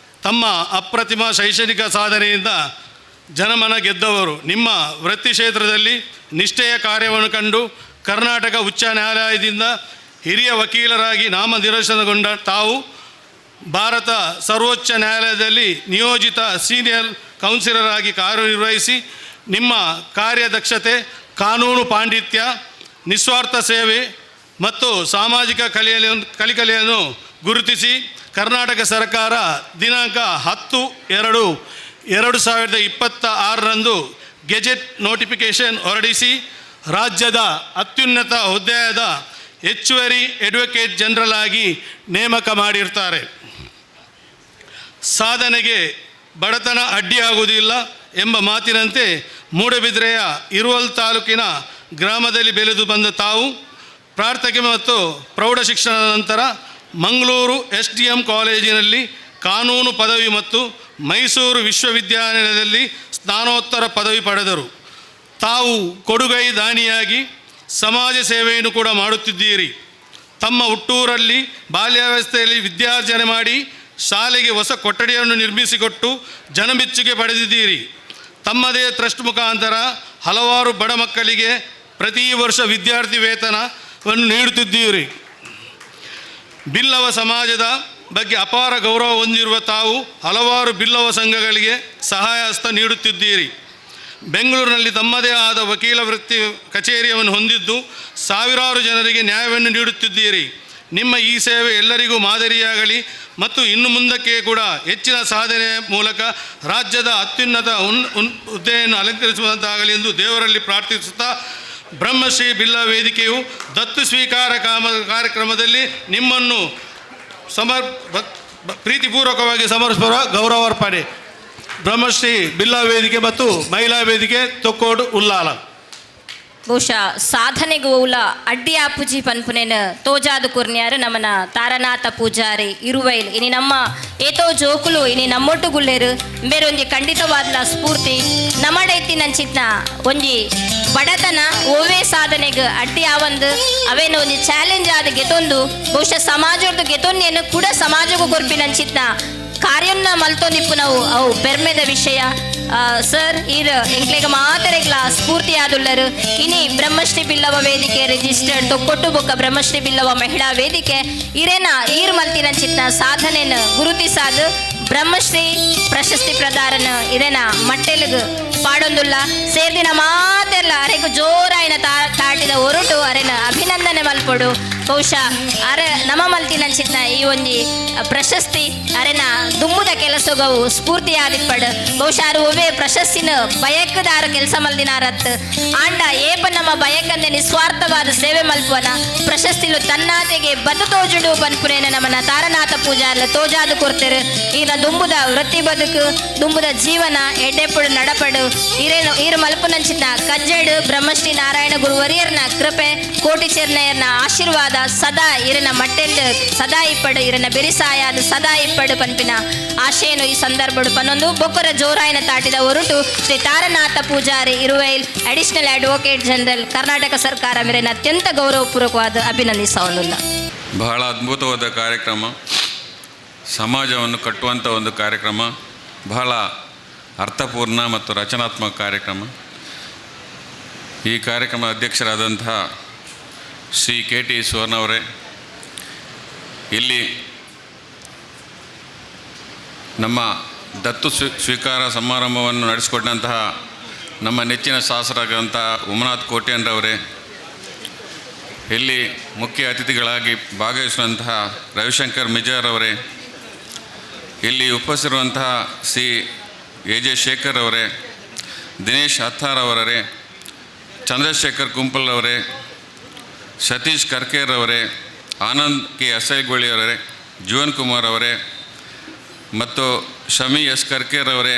ತಮ್ಮ ಅಪ್ರತಿಮ ಶೈಕ್ಷಣಿಕ ಸಾಧನೆಯಿಂದ ಜನಮನ ಗೆದ್ದವರು. ನಿಮ್ಮ ವೃತ್ತಿ ಕ್ಷೇತ್ರದಲ್ಲಿ ನಿಷ್ಠೆಯ ಕಾರ್ಯವನ್ನು ಕಂಡು ಕರ್ನಾಟಕ ಉಚ್ಚ ನ್ಯಾಯಾಲಯದಿಂದ ಹಿರಿಯ ವಕೀಲರಾಗಿ ನಾಮನಿರ್ದೇಶನಗೊಂಡ ತಾವು ಭಾರತ ಸರ್ವೋಚ್ಚ ನ್ಯಾಯಾಲಯದಲ್ಲಿ ನಿಯೋಜಿತ ಸೀನಿಯರ್ ಕೌನ್ಸಿಲರ್ ಆಗಿ ಕಾರ್ಯನಿರ್ವಹಿಸಿ ನಿಮ್ಮ ಕಾರ್ಯದಕ್ಷತೆ, ಕಾನೂನು ಪಾಂಡಿತ್ಯ, ನಿಸ್ವಾರ್ಥ ಸೇವೆ ಮತ್ತು ಸಾಮಾಜಿಕ ಕಲಿಕಲೆಯನ್ನು ಗುರುತಿಸಿ ಕರ್ನಾಟಕ ಸರ್ಕಾರ ದಿನಾಂಕ 10-2-2026ರಂದು ಗೆಜೆಟ್ ನೋಟಿಫಿಕೇಷನ್ ಹೊರಡಿಸಿ ರಾಜ್ಯದ ಅತ್ಯುನ್ನತ ಹುದ್ದೆಯಾದ ಹೆಚ್ಚುವರಿ ಅಡ್ವೊಕೇಟ್ ಜನರಲ್ ಆಗಿ ನೇಮಕ ಮಾಡಿರ್ತಾರೆ. ಸಾಧನೆಗೆ ಬಡತನ ಅಡ್ಡಿಯಾಗುವುದಿಲ್ಲ ಎಂಬ ಮಾತಿನಂತೆ ಮೂಡಬಿದ್ರೆಯ ಇರುವಲ್ ತಾಲೂಕಿನ ಗ್ರಾಮದಲ್ಲಿ ಬೆಳೆದು ಬಂದ ತಾವು ಪ್ರಾಥಮಿಕ ಮತ್ತು ಪ್ರೌಢ ಶಿಕ್ಷಣದ ನಂತರ ಮಂಗಳೂರು ಎಸ್.ಡಿ.ಎಂ ಕಾಲೇಜಿನಲ್ಲಿ ಕಾನೂನು ಪದವಿ ಮತ್ತು ಮೈಸೂರು ವಿಶ್ವವಿದ್ಯಾನಿಲಯದಲ್ಲಿ ಸ್ನಾತಕೋತ್ತರ ಪದವಿ ಪಡೆದರು. ತಾವು ಕೊಡುಗೈ ದಾನಿಯಾಗಿ ಸಮಾಜ ಸೇವೆಯನ್ನು ಕೂಡ ಮಾಡುತ್ತಿದ್ದೀರಿ. ತಮ್ಮ ಹುಟ್ಟೂರಲ್ಲಿ ಬಾಲ್ಯಾವಸ್ಥೆಯಲ್ಲಿ ವಿದ್ಯಾರ್ಜನೆ ಮಾಡಿ ಶಾಲೆಗೆ ಹೊಸ ಕೊಠಡಿಯನ್ನು ನಿರ್ಮಿಸಿಕೊಟ್ಟು ಜನಮೆಚ್ಚುಗೆ ಪಡೆದಿದ್ದೀರಿ. ತಮ್ಮದೇ ಟ್ರಸ್ಟ್ ಮುಖಾಂತರ ಹಲವಾರು ಬಡ ಮಕ್ಕಳಿಗೆ ಪ್ರತಿ ವರ್ಷ ವಿದ್ಯಾರ್ಥಿ ವೇತನವನ್ನು ನೀಡುತ್ತಿದ್ದೀರಿ. ಬಿಲ್ಲವ ಸಮಾಜದ ಬಗ್ಗೆ ಅಪಾರ ಗೌರವ ಹೊಂದಿರುವ ತಾವು ಹಲವಾರು ಬಿಲ್ಲವ ಸಂಘಗಳಿಗೆ ಸಹಾಯ ಹಸ್ತ ನೀಡುತ್ತಿದ್ದೀರಿ. ಬೆಂಗಳೂರಿನಲ್ಲಿ ತಮ್ಮದೇ ಆದ ವಕೀಲ ವೃತ್ತಿ ಕಚೇರಿಯನ್ನು ಹೊಂದಿದ್ದು ಸಾವಿರಾರು ಜನರಿಗೆ ನ್ಯಾಯವನ್ನು ನೀಡುತ್ತಿದ್ದೀರಿ. ನಿಮ್ಮ ಈ ಸೇವೆ ಎಲ್ಲರಿಗೂ ಮಾದರಿಯಾಗಲಿ ಮತ್ತು ಇನ್ನು ಮುಂದಕ್ಕೆ ಕೂಡ ಹೆಚ್ಚಿನ ಸಾಧನೆ ಮೂಲಕ ರಾಜ್ಯದ ಅತ್ಯುನ್ನತ ಉನ್ ಉನ್ ಹುದ್ದೆಯನ್ನು ಅಲಂಕರಿಸುವಂತಾಗಲಿ ಎಂದು ದೇವರಲ್ಲಿ ಪ್ರಾರ್ಥಿಸುತ್ತಾ, ಬ್ರಹ್ಮಶ್ರೀ ಬಿಲ್ಲ ವೇದಿಕೆಯು ದತ್ತು ಸ್ವೀಕಾರ ಕಾರ್ಯಕ್ರಮದಲ್ಲಿ ನಿಮ್ಮನ್ನು ಪ್ರೀತಿಪೂರ್ವಕವಾಗಿ ಸಮರ್ಪಿಸುವ ಗೌರವಾರ್ಪಣೆ. ಬ್ರಹ್ಮಶ್ರೀ ಬಿಲ್ಲ ವೇದಿಕೆ ಮತ್ತು ಮಹಿಳಾ ವೇದಿಕೆ, ತೊಕ್ಕೋಡು, ಉಲ್ಲಾಲ. ಬಹುಶಃ ಸಾಧನೆಗೆ ಓಲ ಅಡ್ಡಿ ಆಪುಜಿ ಪನ್ಪುನೇನು ತೋಜಾದು ಕುರ್ನ್ಯಾರು ನಮ್ಮನ ತಾರನಾಥ ಪೂಜಾರಿ ಇರುವೈಲ್. ಇನಿ ನಮ್ಮ ಏತೋ ಜೋಕುಲು ಇನಿ ನಮ್ಮೊಟ್ಟು ಗುಲ್ಲೇರು ಬೇರೊಂಜಿ ಖಂಡಿತವಾದ್ಲ ಸ್ಫೂರ್ತಿ. ನಮ್ಮಡೈತಿ ನಂಚಿತ್ನ ಒಂಜಿ ಬಡತನ ಓವೇ ಸಾಧನೆಗೆ ಅಡ್ಡಿ ಆವಂದು, ಅವೇನು ಒಂಜಿ ಚಾಲೆಂಜ್ ಆದ ಗೆತೊಂದು, ಬಹುಶಃ ಸಮಾಜದ ಗೆತೊನ್ನೇನು ಕೂಡ ಸಮಾಜಕ್ಕೂ ಕೊರ್ಪಿ ನಂಚಿತ್ನ ಕಾರ್ಯನ್ನ ಮಲ್ತೊಂದಿಪ್ಪು ನಾವು ಅವು ಪೆರ್ಮೆದ ವಿಷಯ. ಸರ್, ಈರ್ ಎಂಕ್ಲೆಗ ಮಾತರೆಗ್ಲ ಸ್ಫೂರ್ತಿ ಆದುಲ್ಲರು. ಇನಿ ಬ್ರಹ್ಮಶ್ರೀ ಬಿಲ್ಲವ ವೇದಿಕೆ ರಿಜಿಸ್ಟರ್ಡ್ ತೊಕ್ಕೊಟ್ಟು ಬೊಕ್ಕ ಬ್ರಹ್ಮಶ್ರೀ ಬಿಲ್ಲವ ಮಹಿಳಾ ವೇದಿಕೆ ಇರೇನ ಈರ್ ಮಲ್ತಿನ ಚಿತ್ನ ಸಾಧನೆನ ಗುರುತಿಸಾದ ಬ್ರಹ್ಮಶ್ರೀ ಪ್ರಶಸ್ತಿ ಪ್ರದಾರನ ಇರೇನ ಮಟ್ಟೆಲುಗು ಪಾಡೊಂದುಲ್ಲ. ಸೇರ್ದಿನ ಮಾತೆಲ್ಲ ಅರೆಗು ಜೋರಾಯಿನ ತಾಟಿದ ಒರಟು ಅರೆನ ಅಭಿನಂದನೆ ಮಲ್ಪೊಡು. ಬಹುಶಃ ಅರೆ ನಮ ಮಲ್ತಿನ ಚಿತ್ನ ಈ ಒಂಜಿ ಪ್ರಶಸ್ತಿ ಅರೆನ ದುಂಬುದ ಕೆಲಸಗವು ಸ್ಫೂರ್ತಿ ಆದಿಪ್ಪಡು. ಬಹುಶಃ ಅರು ಒವ್ವೆ ಪ್ರಶಸ್ತಿನ ಬಯಕದಾರ ಕೆಲಸ ಮಲ್ದಿನಾರತ್ ಆಂಡ ಏಪ ನಮ್ಮ ಬಯಕಂದೆ ನಿಸ್ವಾರ್ಥವಾದ ಸೇವೆ ಮಲ್ಪುವನ ಪ್ರಶಸ್ತಿಲು ತನ್ನಾತೆಗೆ ಬದು ತೋಜುಡು ಪನ್ಪುನೇನ ನಮನ ತಾರನಾಥ ಪೂಜಾರ್ಲ ತೋಜಾದು ಕೊರ್ತೆರು. ಈನ ದುಂಬುದ ವೃತ್ತಿ ಬದುಕು, ದುಂಬುದ ಜೀವನ ಎಡ್ಡೆಪುಡು ನಡಪಡು. ಈರೇನು ಈರು ಮಲ್ಪುನಂಚಿನ ಕಜ್ಜೇಡು ಬ್ರಹ್ಮಶ್ರೀ ನಾರಾಯಣ ಗುರುವರಿಯರ್ನ ಕೃಪೆ, ಕೋಟಿ ಚೆರ್ನಯ್ಯರ್ನ ಆಶೀರ್ವಾದ ಸದಾ ಇರನ ಮಟ್ಟೆಲ್ಡು ಸದಾ ಇಪ್ಪಡು, ಇರನ ಬೆರಿಸಾಯಾದ ಸದಾ ಇಪ್ಪಡು ಪನ್ಪಿನ ಆಶಯನು ಈ ಸಂದರ್ಭಡು ಪನ್ನೊಂದು ಬೊಕ್ಕರ ಜೋರಾಯನ ತಾಟಿದ ಹೊರಟು Shri Taranatha Poojary Iruvail, additional advocate general, Karnataka ಸರ್ಕಾರ ಮೇರೆನ ಅತ್ಯಂತ ಗೌರವಪೂರ್ವಕವಾದ ಅಭಿನಂದಿಸವನ್ನುಲ್ಲ. ಬಹಳ ಅದ್ಭುತವಾದ ಕಾರ್ಯಕ್ರಮ, ಸಮಾಜವನ್ನು ಕಟ್ಟುವಂಥ ಒಂದು ಕಾರ್ಯಕ್ರಮ, ಬಹಳ ಅರ್ಥಪೂರ್ಣ ಮತ್ತು ರಚನಾತ್ಮಕ ಕಾರ್ಯಕ್ರಮ. ಈ ಕಾರ್ಯಕ್ರಮದ ಅಧ್ಯಕ್ಷರಾದಂತಹ ಶ್ರೀ ಕೆ ಟಿ ಸುವರ್ಣವರೇ, ಇಲ್ಲಿ ನಮ್ಮ ದತ್ತು ಸ್ವೀಕಾರ ಸಮಾರಂಭವನ್ನು ನಡೆಸಿಕೊಟ್ಟಂತಹ ನಮ್ಮ ನೆಚ್ಚಿನ ಶಾಸಕರಾದಂಥ ಉಮನಾಥ್ ಕೋಟ್ಯಾನ್ರವರೇ, ಇಲ್ಲಿ ಮುಖ್ಯ ಅತಿಥಿಗಳಾಗಿ ಭಾಗವಹಿಸುವಂತಹ ರವಿಶಂಕರ್ ಮಿಜಾರ್ ಅವರೇ, ಇಲ್ಲಿ ಉಪಸ್ಥಿತಿರುವಂತಹ ಶ್ರೀ ಎ ಜೆ ಶೇಖರ್ ಅವರೇ, ದಿನೇಶ್ ಹತ್ತಾರ್ ಅವರೇ, ಚಂದ್ರಶೇಖರ್ ಕುಂಪಲ್ ಅವರೇ, ಸತೀಶ್ ಕರ್ಕೇರ್ ಅವರೇ, ಆನಂದ್ ಕೆ ಅಸೈಗೊಳ್ಳಿ ಅವರೇ, ಜೀವನ್ ಕುಮಾರ್ ಅವರೇ ಮತ್ತು ಶಮಿ ಎಸ್ ಕರ್ಕೇರ್ ಅವರೇ,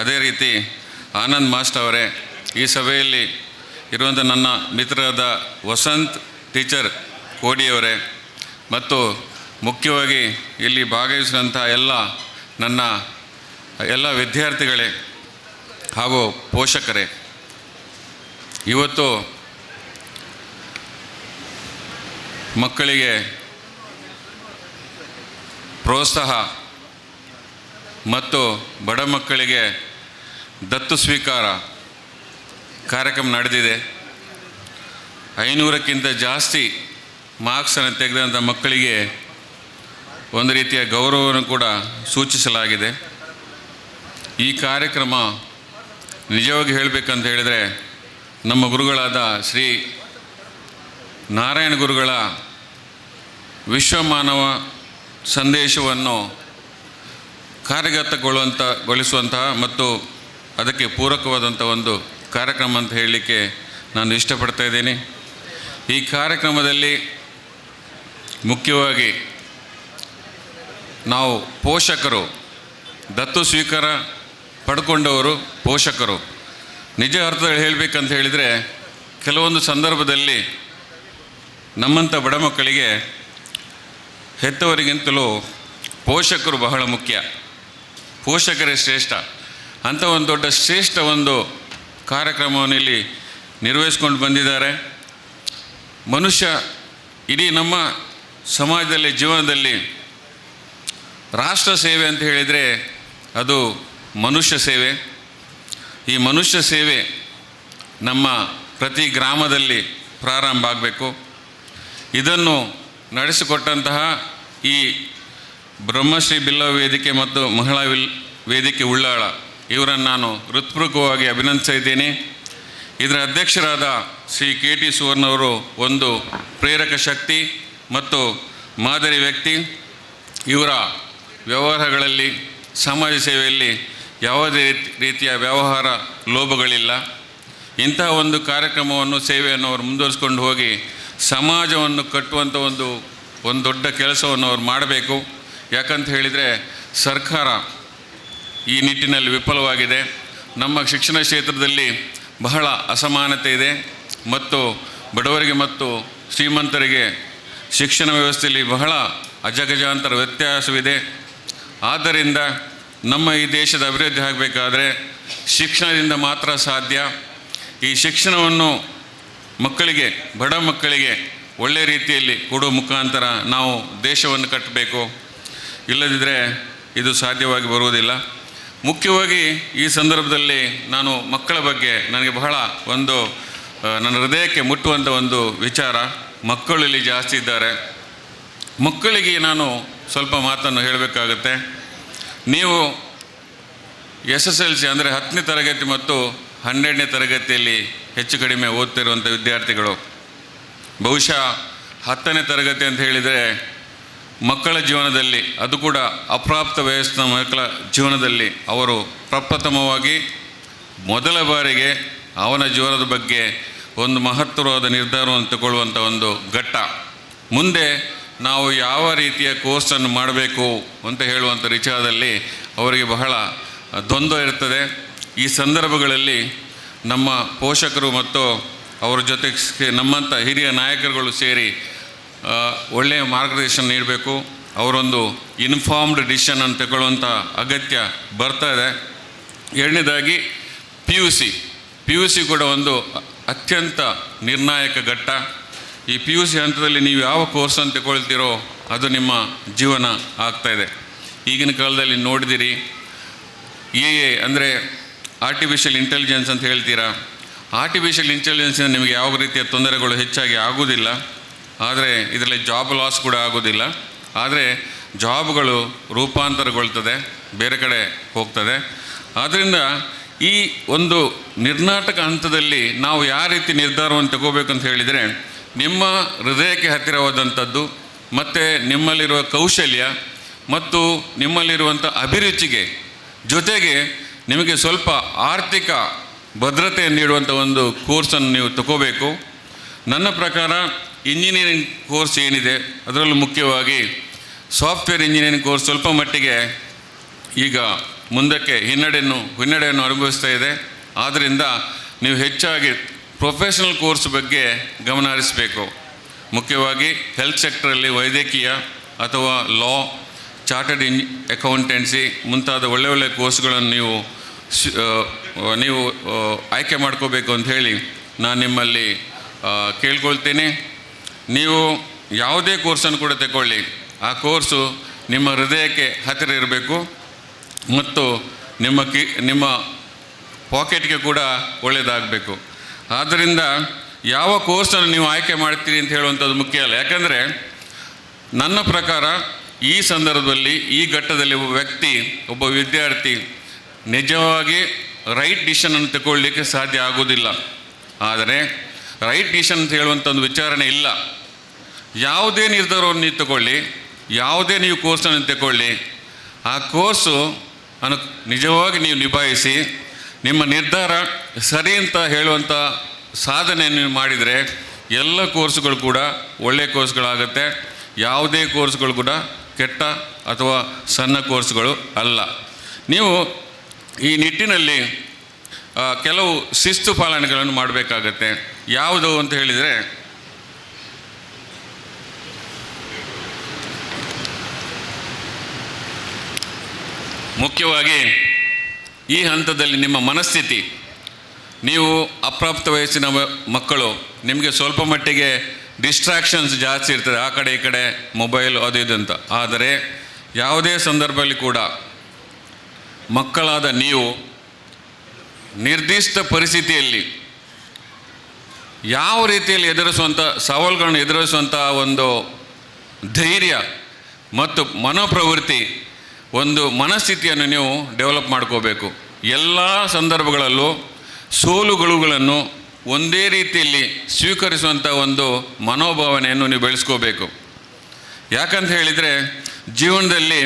ಅದೇ ರೀತಿ ಆನಂದ್ ಮಾಸ್ಟರ್ ಅವರೇ, ಈ ಸಭೆಯಲ್ಲಿ ಇರುವಂಥ ನನ್ನ ಮಿತ್ರರಾದ ವಸಂತ್ ಟೀಚರ್ ಕೋಡಿಯವರೇ ಮತ್ತು ಮುಖ್ಯವಾಗಿ ಇಲ್ಲಿ ಭಾಗವಹಿಸಿದಂಥ ಎಲ್ಲ ನನ್ನ ಎಲ್ಲ ವಿದ್ಯಾರ್ಥಿಗಳೇ ಹಾಗೂ ಪೋಷಕರೇ, ಇವತ್ತು ಮಕ್ಕಳಿಗೆ ಪ್ರೋತ್ಸಾಹ ಮತ್ತು ಬಡ ಮಕ್ಕಳಿಗೆ ದತ್ತು ಸ್ವೀಕಾರ ಕಾರ್ಯಕ್ರಮ ನಡೆದಿದೆ. 500ಕ್ಕಿಂತ ಜಾಸ್ತಿ ಮಾರ್ಕ್ಸನ್ನು ತೆಗೆದಂಥ ಮಕ್ಕಳಿಗೆ ಒಂದು ರೀತಿಯ ಗೌರವವನ್ನು ಕೂಡ ಸೂಚಿಸಲಾಗಿದೆ. ಈ ಕಾರ್ಯಕ್ರಮ ನಿಜವಾಗಿ ಹೇಳಬೇಕಂತ ಹೇಳಿದರೆ, ನಮ್ಮ ಗುರುಗಳಾದ ಶ್ರೀ ನಾರಾಯಣ ಗುರುಗಳ ವಿಶ್ವಮಾನವ ಸಂದೇಶವನ್ನು ಕಾರ್ಯಗತಗೊಳ್ಳುವಂಥ ಗೊಳಿಸುವಂತಹ ಮತ್ತು ಅದಕ್ಕೆ ಪೂರಕವಾದಂಥ ಒಂದು ಕಾರ್ಯಕ್ರಮ ಅಂತ ಹೇಳಲಿಕ್ಕೆ ನಾನು ಇಷ್ಟಪಡ್ತಾ ಇದ್ದೀನಿ. ಈ ಕಾರ್ಯಕ್ರಮದಲ್ಲಿ ಮುಖ್ಯವಾಗಿ ನಾವು ಪೋಷಕರು, ದತ್ತು ಸ್ವೀಕಾರ ಪಡ್ಕೊಂಡವರು ಪೋಷಕರು, ನಿಜ ಅರ್ಥದಲ್ಲಿ ಹೇಳಬೇಕಂತ ಹೇಳಿದರೆ, ಕೆಲವೊಂದು ಸಂದರ್ಭದಲ್ಲಿ ನಮ್ಮಂಥ ಬಡ ಮಕ್ಕಳಿಗೆ ಹೆತ್ತವರಿಗಿಂತಲೂ ಪೋಷಕರು ಬಹಳ ಮುಖ್ಯ. ಪೋಷಕರೇ ಶ್ರೇಷ್ಠ ಅಂಥ ಒಂದು ದೊಡ್ಡ ಶ್ರೇಷ್ಠ ಒಂದು ಕಾರ್ಯಕ್ರಮವನ್ನು ಇಲ್ಲಿ ನಿರ್ವಹಿಸ್ಕೊಂಡು ಬಂದಿದ್ದಾರೆ. ಮನುಷ್ಯ ಇಡೀ ನಮ್ಮ ಸಮಾಜದಲ್ಲಿ, ಜೀವನದಲ್ಲಿ ರಾಷ್ಟ್ರ ಸೇವೆ ಅಂತ ಹೇಳಿದರೆ ಅದು ಮನುಷ್ಯ ಸೇವೆ. ಈ ಮನುಷ್ಯ ಸೇವೆ ನಮ್ಮ ಪ್ರತಿ ಗ್ರಾಮದಲ್ಲಿ ಪ್ರಾರಂಭ ಆಗಬೇಕು. ಇದನ್ನು ನಡೆಸಿಕೊಟ್ಟಂತಹ ಈ ಬ್ರಹ್ಮಶ್ರೀ ಬಿಲ್ಲವ ವೇದಿಕೆ ಮತ್ತು ಮಹಿಳಾ ವೇದಿಕೆ ಉಳ್ಳಾಳ ಇವರನ್ನು ನಾನು ಹೃತ್ಪೂರ್ವಕವಾಗಿ ಅಭಿನಂದಿಸ್ತಾ ಇದ್ದೇನೆ. ಇದರ ಅಧ್ಯಕ್ಷರಾದ ಶ್ರೀ ಕೆ ಟಿ ಸುವರ್ಣವರು ಒಂದು ಪ್ರೇರಕ ಶಕ್ತಿ ಮತ್ತು ಮಾದರಿ ವ್ಯಕ್ತಿ. ಇವರ ವ್ಯವಹಾರಗಳಲ್ಲಿ, ಸಮಾಜ ಸೇವೆಯಲ್ಲಿ ಯಾವುದೇ ರೀತಿಯ ವ್ಯವಹಾರ ಲೋಭಗಳಿಲ್ಲ. ಇಂತಹ ಒಂದು ಕಾರ್ಯಕ್ರಮವನ್ನು, ಸೇವೆಯನ್ನು ಅವರು ಮುಂದುವರಿಸ್ಕೊಂಡು ಹೋಗಿ ಸಮಾಜವನ್ನು ಕಟ್ಟುವಂಥ ಒಂದು ಒಂದು ದೊಡ್ಡ ಕೆಲಸವನ್ನು ಅವರು ಮಾಡಬೇಕು. ಯಾಕಂತ ಹೇಳಿದರೆ, ಸರ್ಕಾರ ಈ ನಿಟ್ಟಿನಲ್ಲಿ ವಿಫಲವಾಗಿದೆ. ನಮ್ಮ ಶಿಕ್ಷಣ ಕ್ಷೇತ್ರದಲ್ಲಿ ಬಹಳ ಅಸಮಾನತೆ ಇದೆ ಮತ್ತು ಬಡವರಿಗೆ ಮತ್ತು ಶ್ರೀಮಂತರಿಗೆ ಶಿಕ್ಷಣ ವ್ಯವಸ್ಥೆಯಲ್ಲಿ ಬಹಳ ಅಜಗಜಾಂತರ ವ್ಯತ್ಯಾಸವಿದೆ. ಆದ್ದರಿಂದ ನಮ್ಮ ಈ ದೇಶದ ಅಭಿವೃದ್ಧಿ ಆಗಬೇಕಾದ್ರೆ ಶಿಕ್ಷಣದಿಂದ ಮಾತ್ರ ಸಾಧ್ಯ. ಈ ಶಿಕ್ಷಣವನ್ನು ಮಕ್ಕಳಿಗೆ, ಬಡ ಮಕ್ಕಳಿಗೆ ಒಳ್ಳೆಯ ರೀತಿಯಲ್ಲಿ ಕೊಡುವ ಮುಖಾಂತರ ನಾವು ದೇಶವನ್ನು ಕಟ್ಟಬೇಕು. ಇಲ್ಲದಿದ್ದರೆ ಇದು ಸಾಧ್ಯವಾಗಿ ಬರುವುದಿಲ್ಲ. ಮುಖ್ಯವಾಗಿ ಈ ಸಂದರ್ಭದಲ್ಲಿ ನಾನು ಮಕ್ಕಳ ಬಗ್ಗೆ ನನಗೆ ಬಹಳ ಒಂದು ನನ್ನ ಹೃದಯಕ್ಕೆ ಮುಟ್ಟುವಂಥ ಒಂದು ವಿಚಾರ. ಮಕ್ಕಳು ಇಲ್ಲಿ ಜಾಸ್ತಿ ಇದ್ದಾರೆ. ಮಕ್ಕಳಿಗೆ ನಾನು ಸ್ವಲ್ಪ ಮಾತನ್ನು ಹೇಳಬೇಕಾಗತ್ತೆ. ನೀವು ಎಸ್ಎಸ್ಎಲ್ಸಿ, ಅಂದರೆ 10ನೇ ತರಗತಿ ಮತ್ತು 12ನೇ ತರಗತಿಯಲ್ಲಿ ಹೆಚ್ಚು ಕಡಿಮೆ ಓದ್ತಿರುವಂಥ ವಿದ್ಯಾರ್ಥಿಗಳು. ಬಹುಶಃ 10ನೇ ತರಗತಿ ಅಂತ ಹೇಳಿದರೆ ಮಕ್ಕಳ ಜೀವನದಲ್ಲಿ, ಅದು ಕೂಡ ಅಪ್ರಾಪ್ತ ವಯಸ್ಸಿನ ಮಕ್ಕಳ ಜೀವನದಲ್ಲಿ, ಅವರು ಪ್ರಪ್ರಥಮವಾಗಿ ಮೊದಲ ಬಾರಿಗೆ ಅವನ ಜೀವನದ ಬಗ್ಗೆ ಒಂದು ಮಹತ್ತರವಾದ ನಿರ್ಧಾರವನ್ನು ತಗೊಳ್ಳುವಂಥ ಒಂದು ಘಟ್ಟ. ಮುಂದೆ ನಾವು ಯಾವ ರೀತಿಯ ಕೋರ್ಸನ್ನು ಮಾಡಬೇಕು ಅಂತ ಹೇಳುವಂಥ ವಿಚಾರದಲ್ಲಿ ಅವರಿಗೆ ಬಹಳ ದ್ವಂದ್ವ ಇರ್ತದೆ. ಈ ಸಂದರ್ಭಗಳಲ್ಲಿ ನಮ್ಮ ಪೋಷಕರು ಮತ್ತು ಅವರ ಜೊತೆ ನಮ್ಮಂಥ ಹಿರಿಯ ನಾಯಕರುಗಳು ಸೇರಿ ಒಳ್ಳೆಯ ಮಾರ್ಗದರ್ಶನ ನೀಡಬೇಕು. ಅವರೊಂದು ಇನ್ಫಾರ್ಮ್ಡ್ ಡಿಸಿಷನನ್ನು ತಗೊಳ್ಳುವಂಥ ಅಗತ್ಯ ಬರ್ತಾ ಇದೆ. ಎರಡನೇದಾಗಿ ಪಿಯುಸಿ. ಪಿಯುಸಿ ಕೂಡ ಒಂದು ಅತ್ಯಂತ ನಿರ್ಣಾಯಕ ಘಟ್ಟ. ಈ ಪಿಯುಸಿ ಹಂತದಲ್ಲಿ ನೀವು ಯಾವ ಕೋರ್ಸನ್ನು ತಗೊಳ್ತೀರೋ ಅದು ನಿಮ್ಮ ಜೀವನ ಆಗ್ತಾಯಿದೆ. ಈಗಿನ ಕಾಲದಲ್ಲಿ ನೋಡಿದಿರಿ, ಎಐ ಅಂದರೆ ಆರ್ಟಿಫಿಷಿಯಲ್ ಇಂಟೆಲಿಜೆನ್ಸ್ ಅಂತ ಹೇಳ್ತೀರಾ. ಆರ್ಟಿಫಿಷಿಯಲ್ ಇಂಟೆಲಿಜೆನ್ಸಿಂದ ನಿಮಗೆ ಯಾವ ರೀತಿಯ ತೊಂದರೆಗಳು ಹೆಚ್ಚಾಗಿ ಆಗೋದಿಲ್ಲ. ಆದರೆ ಇದರಲ್ಲಿ ಜಾಬ್ ಲಾಸ್ ಕೂಡ ಆಗೋದಿಲ್ಲ. ಆದರೆ ಜಾಬ್ಗಳು ರೂಪಾಂತರಗೊಳ್ತದೆ, ಬೇರೆ ಕಡೆ ಹೋಗ್ತದೆ. ಆದ್ದರಿಂದ ಈ ಒಂದು ನಿರ್ಣಾಯಕ ಹಂತದಲ್ಲಿ ನಾವು ಯಾವ ರೀತಿ ನಿರ್ಧಾರವನ್ನು ತಗೋಬೇಕಂತ ಹೇಳಿದರೆ, ನಿಮ್ಮ ಹೃದಯಕ್ಕೆ ಹತ್ತಿರವಾದಂಥದ್ದು ಮತ್ತು ನಿಮ್ಮಲ್ಲಿರುವ ಕೌಶಲ್ಯ ಮತ್ತು ನಿಮ್ಮಲ್ಲಿರುವಂಥ ಅಭಿರುಚಿಗೆ ಜೊತೆಗೆ ನಿಮಗೆ ಸ್ವಲ್ಪ ಆರ್ಥಿಕ ಭದ್ರತೆಯನ್ನು ನೀಡುವಂಥ ಒಂದು ಕೋರ್ಸನ್ನು ನೀವು ತಗೋಬೇಕು. ನನ್ನ ಪ್ರಕಾರ ಇಂಜಿನಿಯರಿಂಗ್ ಕೋರ್ಸ್ ಏನಿದೆ, ಅದರಲ್ಲೂ ಮುಖ್ಯವಾಗಿ ಸಾಫ್ಟ್ವೇರ್ ಇಂಜಿನಿಯರಿಂಗ್ ಕೋರ್ಸ್ ಸ್ವಲ್ಪ ಮಟ್ಟಿಗೆ ಈಗ ಮುಂದಕ್ಕೆ ಹಿನ್ನಡೆಯನ್ನು ಹಿನ್ನಡೆಯನ್ನು ಅನುಭವಿಸ್ತಾ ಇದೆ. ಆದ್ದರಿಂದ ನೀವು ಹೆಚ್ಚಾಗಿ ಪ್ರೊಫೆಷನಲ್ ಕೋರ್ಸ್ ಬಗ್ಗೆ ಗಮನ ಹರಿಸಬೇಕು. ಮುಖ್ಯವಾಗಿ ಹೆಲ್ತ್ ಸೆಕ್ಟ್ರಲ್ಲಿ ವೈದ್ಯಕೀಯ ಅಥವಾ ಲಾ, ಚಾರ್ಟರ್ಡ್ ಅಕೌಂಟೆನ್ಸಿ ಮುಂತಾದ ಒಳ್ಳೆ ಒಳ್ಳೆ ಕೋರ್ಸ್ಗಳನ್ನು ನೀವು ಆಯ್ಕೆ ಮಾಡ್ಕೋಬೇಕು ಅಂತ ಹೇಳಿ ನಾನು ನಿಮ್ಮಲ್ಲಿ ಕೇಳ್ಕೊಳ್ತೇನೆ. ನೀವು ಯಾವುದೇ ಕೋರ್ಸನ್ನು ಕೂಡ ತಗೊಳ್ಳಿ, ಆ ಕೋರ್ಸು ನಿಮ್ಮ ಹೃದಯಕ್ಕೆ ಹತ್ತಿರ ಇರಬೇಕು ಮತ್ತು ನಿಮ್ಮ ಪಾಕೆಟ್ಗೆ ಕೂಡ ಒಳ್ಳೆಯದಾಗಬೇಕು. ಆದ್ದರಿಂದ ಯಾವ ಕೋರ್ಸನ್ನು ನೀವು ಆಯ್ಕೆ ಮಾಡ್ತೀರಿ ಅಂತ ಹೇಳುವಂಥದ್ದು ಮುಖ್ಯ ಅಲ್ಲ. ಯಾಕಂದರೆ ನನ್ನ ಪ್ರಕಾರ ಈ ಸಂದರ್ಭದಲ್ಲಿ, ಈ ಘಟ್ಟದಲ್ಲಿ ಒಬ್ಬ ವ್ಯಕ್ತಿ, ಒಬ್ಬ ವಿದ್ಯಾರ್ಥಿ ನಿಜವಾಗಿ ರೈಟ್ ಡಿಸಿಷನನ್ನು ತಗೊಳ್ಳಿಕ್ಕೆ ಸಾಧ್ಯ ಆಗೋದಿಲ್ಲ. ಆದರೆ ರೈಟ್ ಡಿಸಿಷನ್ ಅಂತ ಹೇಳುವಂಥ ಒಂದು ವಿಚಾರಣೆ ಇಲ್ಲ. ಯಾವುದೇ ನಿರ್ಧಾರವನ್ನು ನೀವು ತಗೊಳ್ಳಿ, ಯಾವುದೇ ನೀವು ಕೋರ್ಸನ್ನು ತಗೊಳ್ಳಿ, ಆ ಕೋರ್ಸು ಅನ್ನು ನಿಜವಾಗಿ ನೀವು ನಿಭಾಯಿಸಿ ನಿಮ್ಮ ನಿರ್ಧಾರ ಸರಿ ಅಂತ ಹೇಳುವಂಥ ಸಾಧನೆಯನ್ನು ನೀವು ಮಾಡಿದರೆ ಎಲ್ಲ ಕೋರ್ಸ್ಗಳು ಕೂಡ ಒಳ್ಳೆಯ ಕೋರ್ಸ್ಗಳಾಗುತ್ತೆ. ಯಾವುದೇ ಕೋರ್ಸ್ಗಳು ಕೂಡ ಕೆಟ್ಟ ಅಥವಾ ಸಣ್ಣ ಕೋರ್ಸ್ಗಳು ಅಲ್ಲ. ನೀವು ಈ ನಿಟ್ಟಿನಲ್ಲಿ ಕೆಲವು ಶಿಸ್ತು ಪಾಲನೆಗಳನ್ನು ಮಾಡಬೇಕಾಗತ್ತೆ. ಯಾವುದು ಅಂತ ಹೇಳಿದರೆ, ಮುಖ್ಯವಾಗಿ ಈ ಹಂತದಲ್ಲಿ ನಿಮ್ಮ ಮನಸ್ಥಿತಿ. ನೀವು ಅಪ್ರಾಪ್ತ ವಯಸ್ಸಿನ ಮಕ್ಕಳು, ನಿಮಗೆ ಸ್ವಲ್ಪ ಮಟ್ಟಿಗೆ ಡಿಸ್ಟ್ರಾಕ್ಷನ್ಸ್ ಜಾಸ್ತಿ ಇರ್ತದೆ, ಆ ಕಡೆ ಈ ಕಡೆ ಮೊಬೈಲ್ ಅದು ಇದು ಅಂತ. ಆದರೆ ಯಾವುದೇ ಸಂದರ್ಭದಲ್ಲಿ ಕೂಡ ಮಕ್ಕಳಾದ ನೀವು ನಿರ್ದಿಷ್ಟ ಪರಿಸ್ಥಿತಿಯಲ್ಲಿ ಯಾವ ರೀತಿಯಲ್ಲಿ ಎದುರಿಸುವಂಥ ಸವಾಲುಗಳನ್ನು ಎದುರಿಸುವಂಥ ಒಂದು ಧೈರ್ಯ ಮತ್ತು ಮನೋಪ್ರವೃತ್ತಿ, ಒಂದು ಮನಸ್ಥಿತಿಯನ್ನು ನೀವು ಡೆವಲಪ್ ಮಾಡ್ಕೋಬೇಕು. ಎಲ್ಲ ಸಂದರ್ಭಗಳಲ್ಲೂ ಸೋಲುಗಳುಗಳನ್ನು ಒಂದೇ ರೀತಿಯಲ್ಲಿ ಸ್ವೀಕರಿಸುವಂಥ ಒಂದು ಮನೋಭಾವನೆಯನ್ನು ನೀವು ಬೆಳೆಸ್ಕೋಬೇಕು. ಯಾಕಂತ ಹೇಳಿದರೆ ಜೀವನದಲ್ಲಿ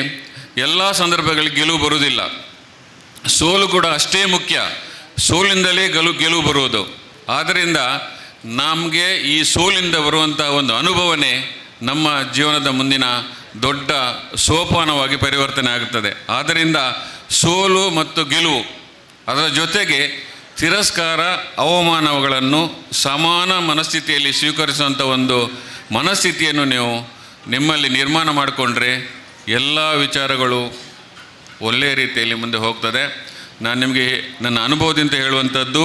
ಎಲ್ಲ ಸಂದರ್ಭಗಳಲ್ಲಿ ಗೆಲುವು ಬರುವುದಿಲ್ಲ, ಸೋಲು ಕೂಡ ಅಷ್ಟೇ ಮುಖ್ಯ. ಸೋಲಿಂದಲೇ ಗೆಲುವು ಬರುವುದು. ಆದ್ದರಿಂದ ನಮಗೆ ಈ ಸೋಲಿಂದ ಬರುವಂಥ ಒಂದು ಅನುಭವನೇ ನಮ್ಮ ಜೀವನದ ಮುಂದಿನ ದೊಡ್ಡ ಸೋಪಾನವಾಗಿ ಪರಿವರ್ತನೆ ಆಗುತ್ತದೆ. ಆದ್ದರಿಂದ ಸೋಲು ಮತ್ತು ಗೆಲುವು, ಅದರ ಜೊತೆಗೆ ತಿರಸ್ಕಾರ, ಅವಮಾನಗಳನ್ನು ಸಮಾನ ಮನಸ್ಥಿತಿಯಲ್ಲಿ ಸ್ವೀಕರಿಸುವಂಥ ಒಂದು ಮನಸ್ಥಿತಿಯನ್ನು ನೀವು ನಿಮ್ಮಲ್ಲಿ ನಿರ್ಮಾಣ ಮಾಡಿಕೊಂಡ್ರೆ ಎಲ್ಲ ವಿಚಾರಗಳು ಒಳ್ಳೆಯ ರೀತಿಯಲ್ಲಿ ಮುಂದೆ ಹೋಗ್ತದೆ. ನಾನು ನಿಮಗೆ ನನ್ನ ಅನುಭವದಿಂದ ಹೇಳುವಂಥದ್ದು,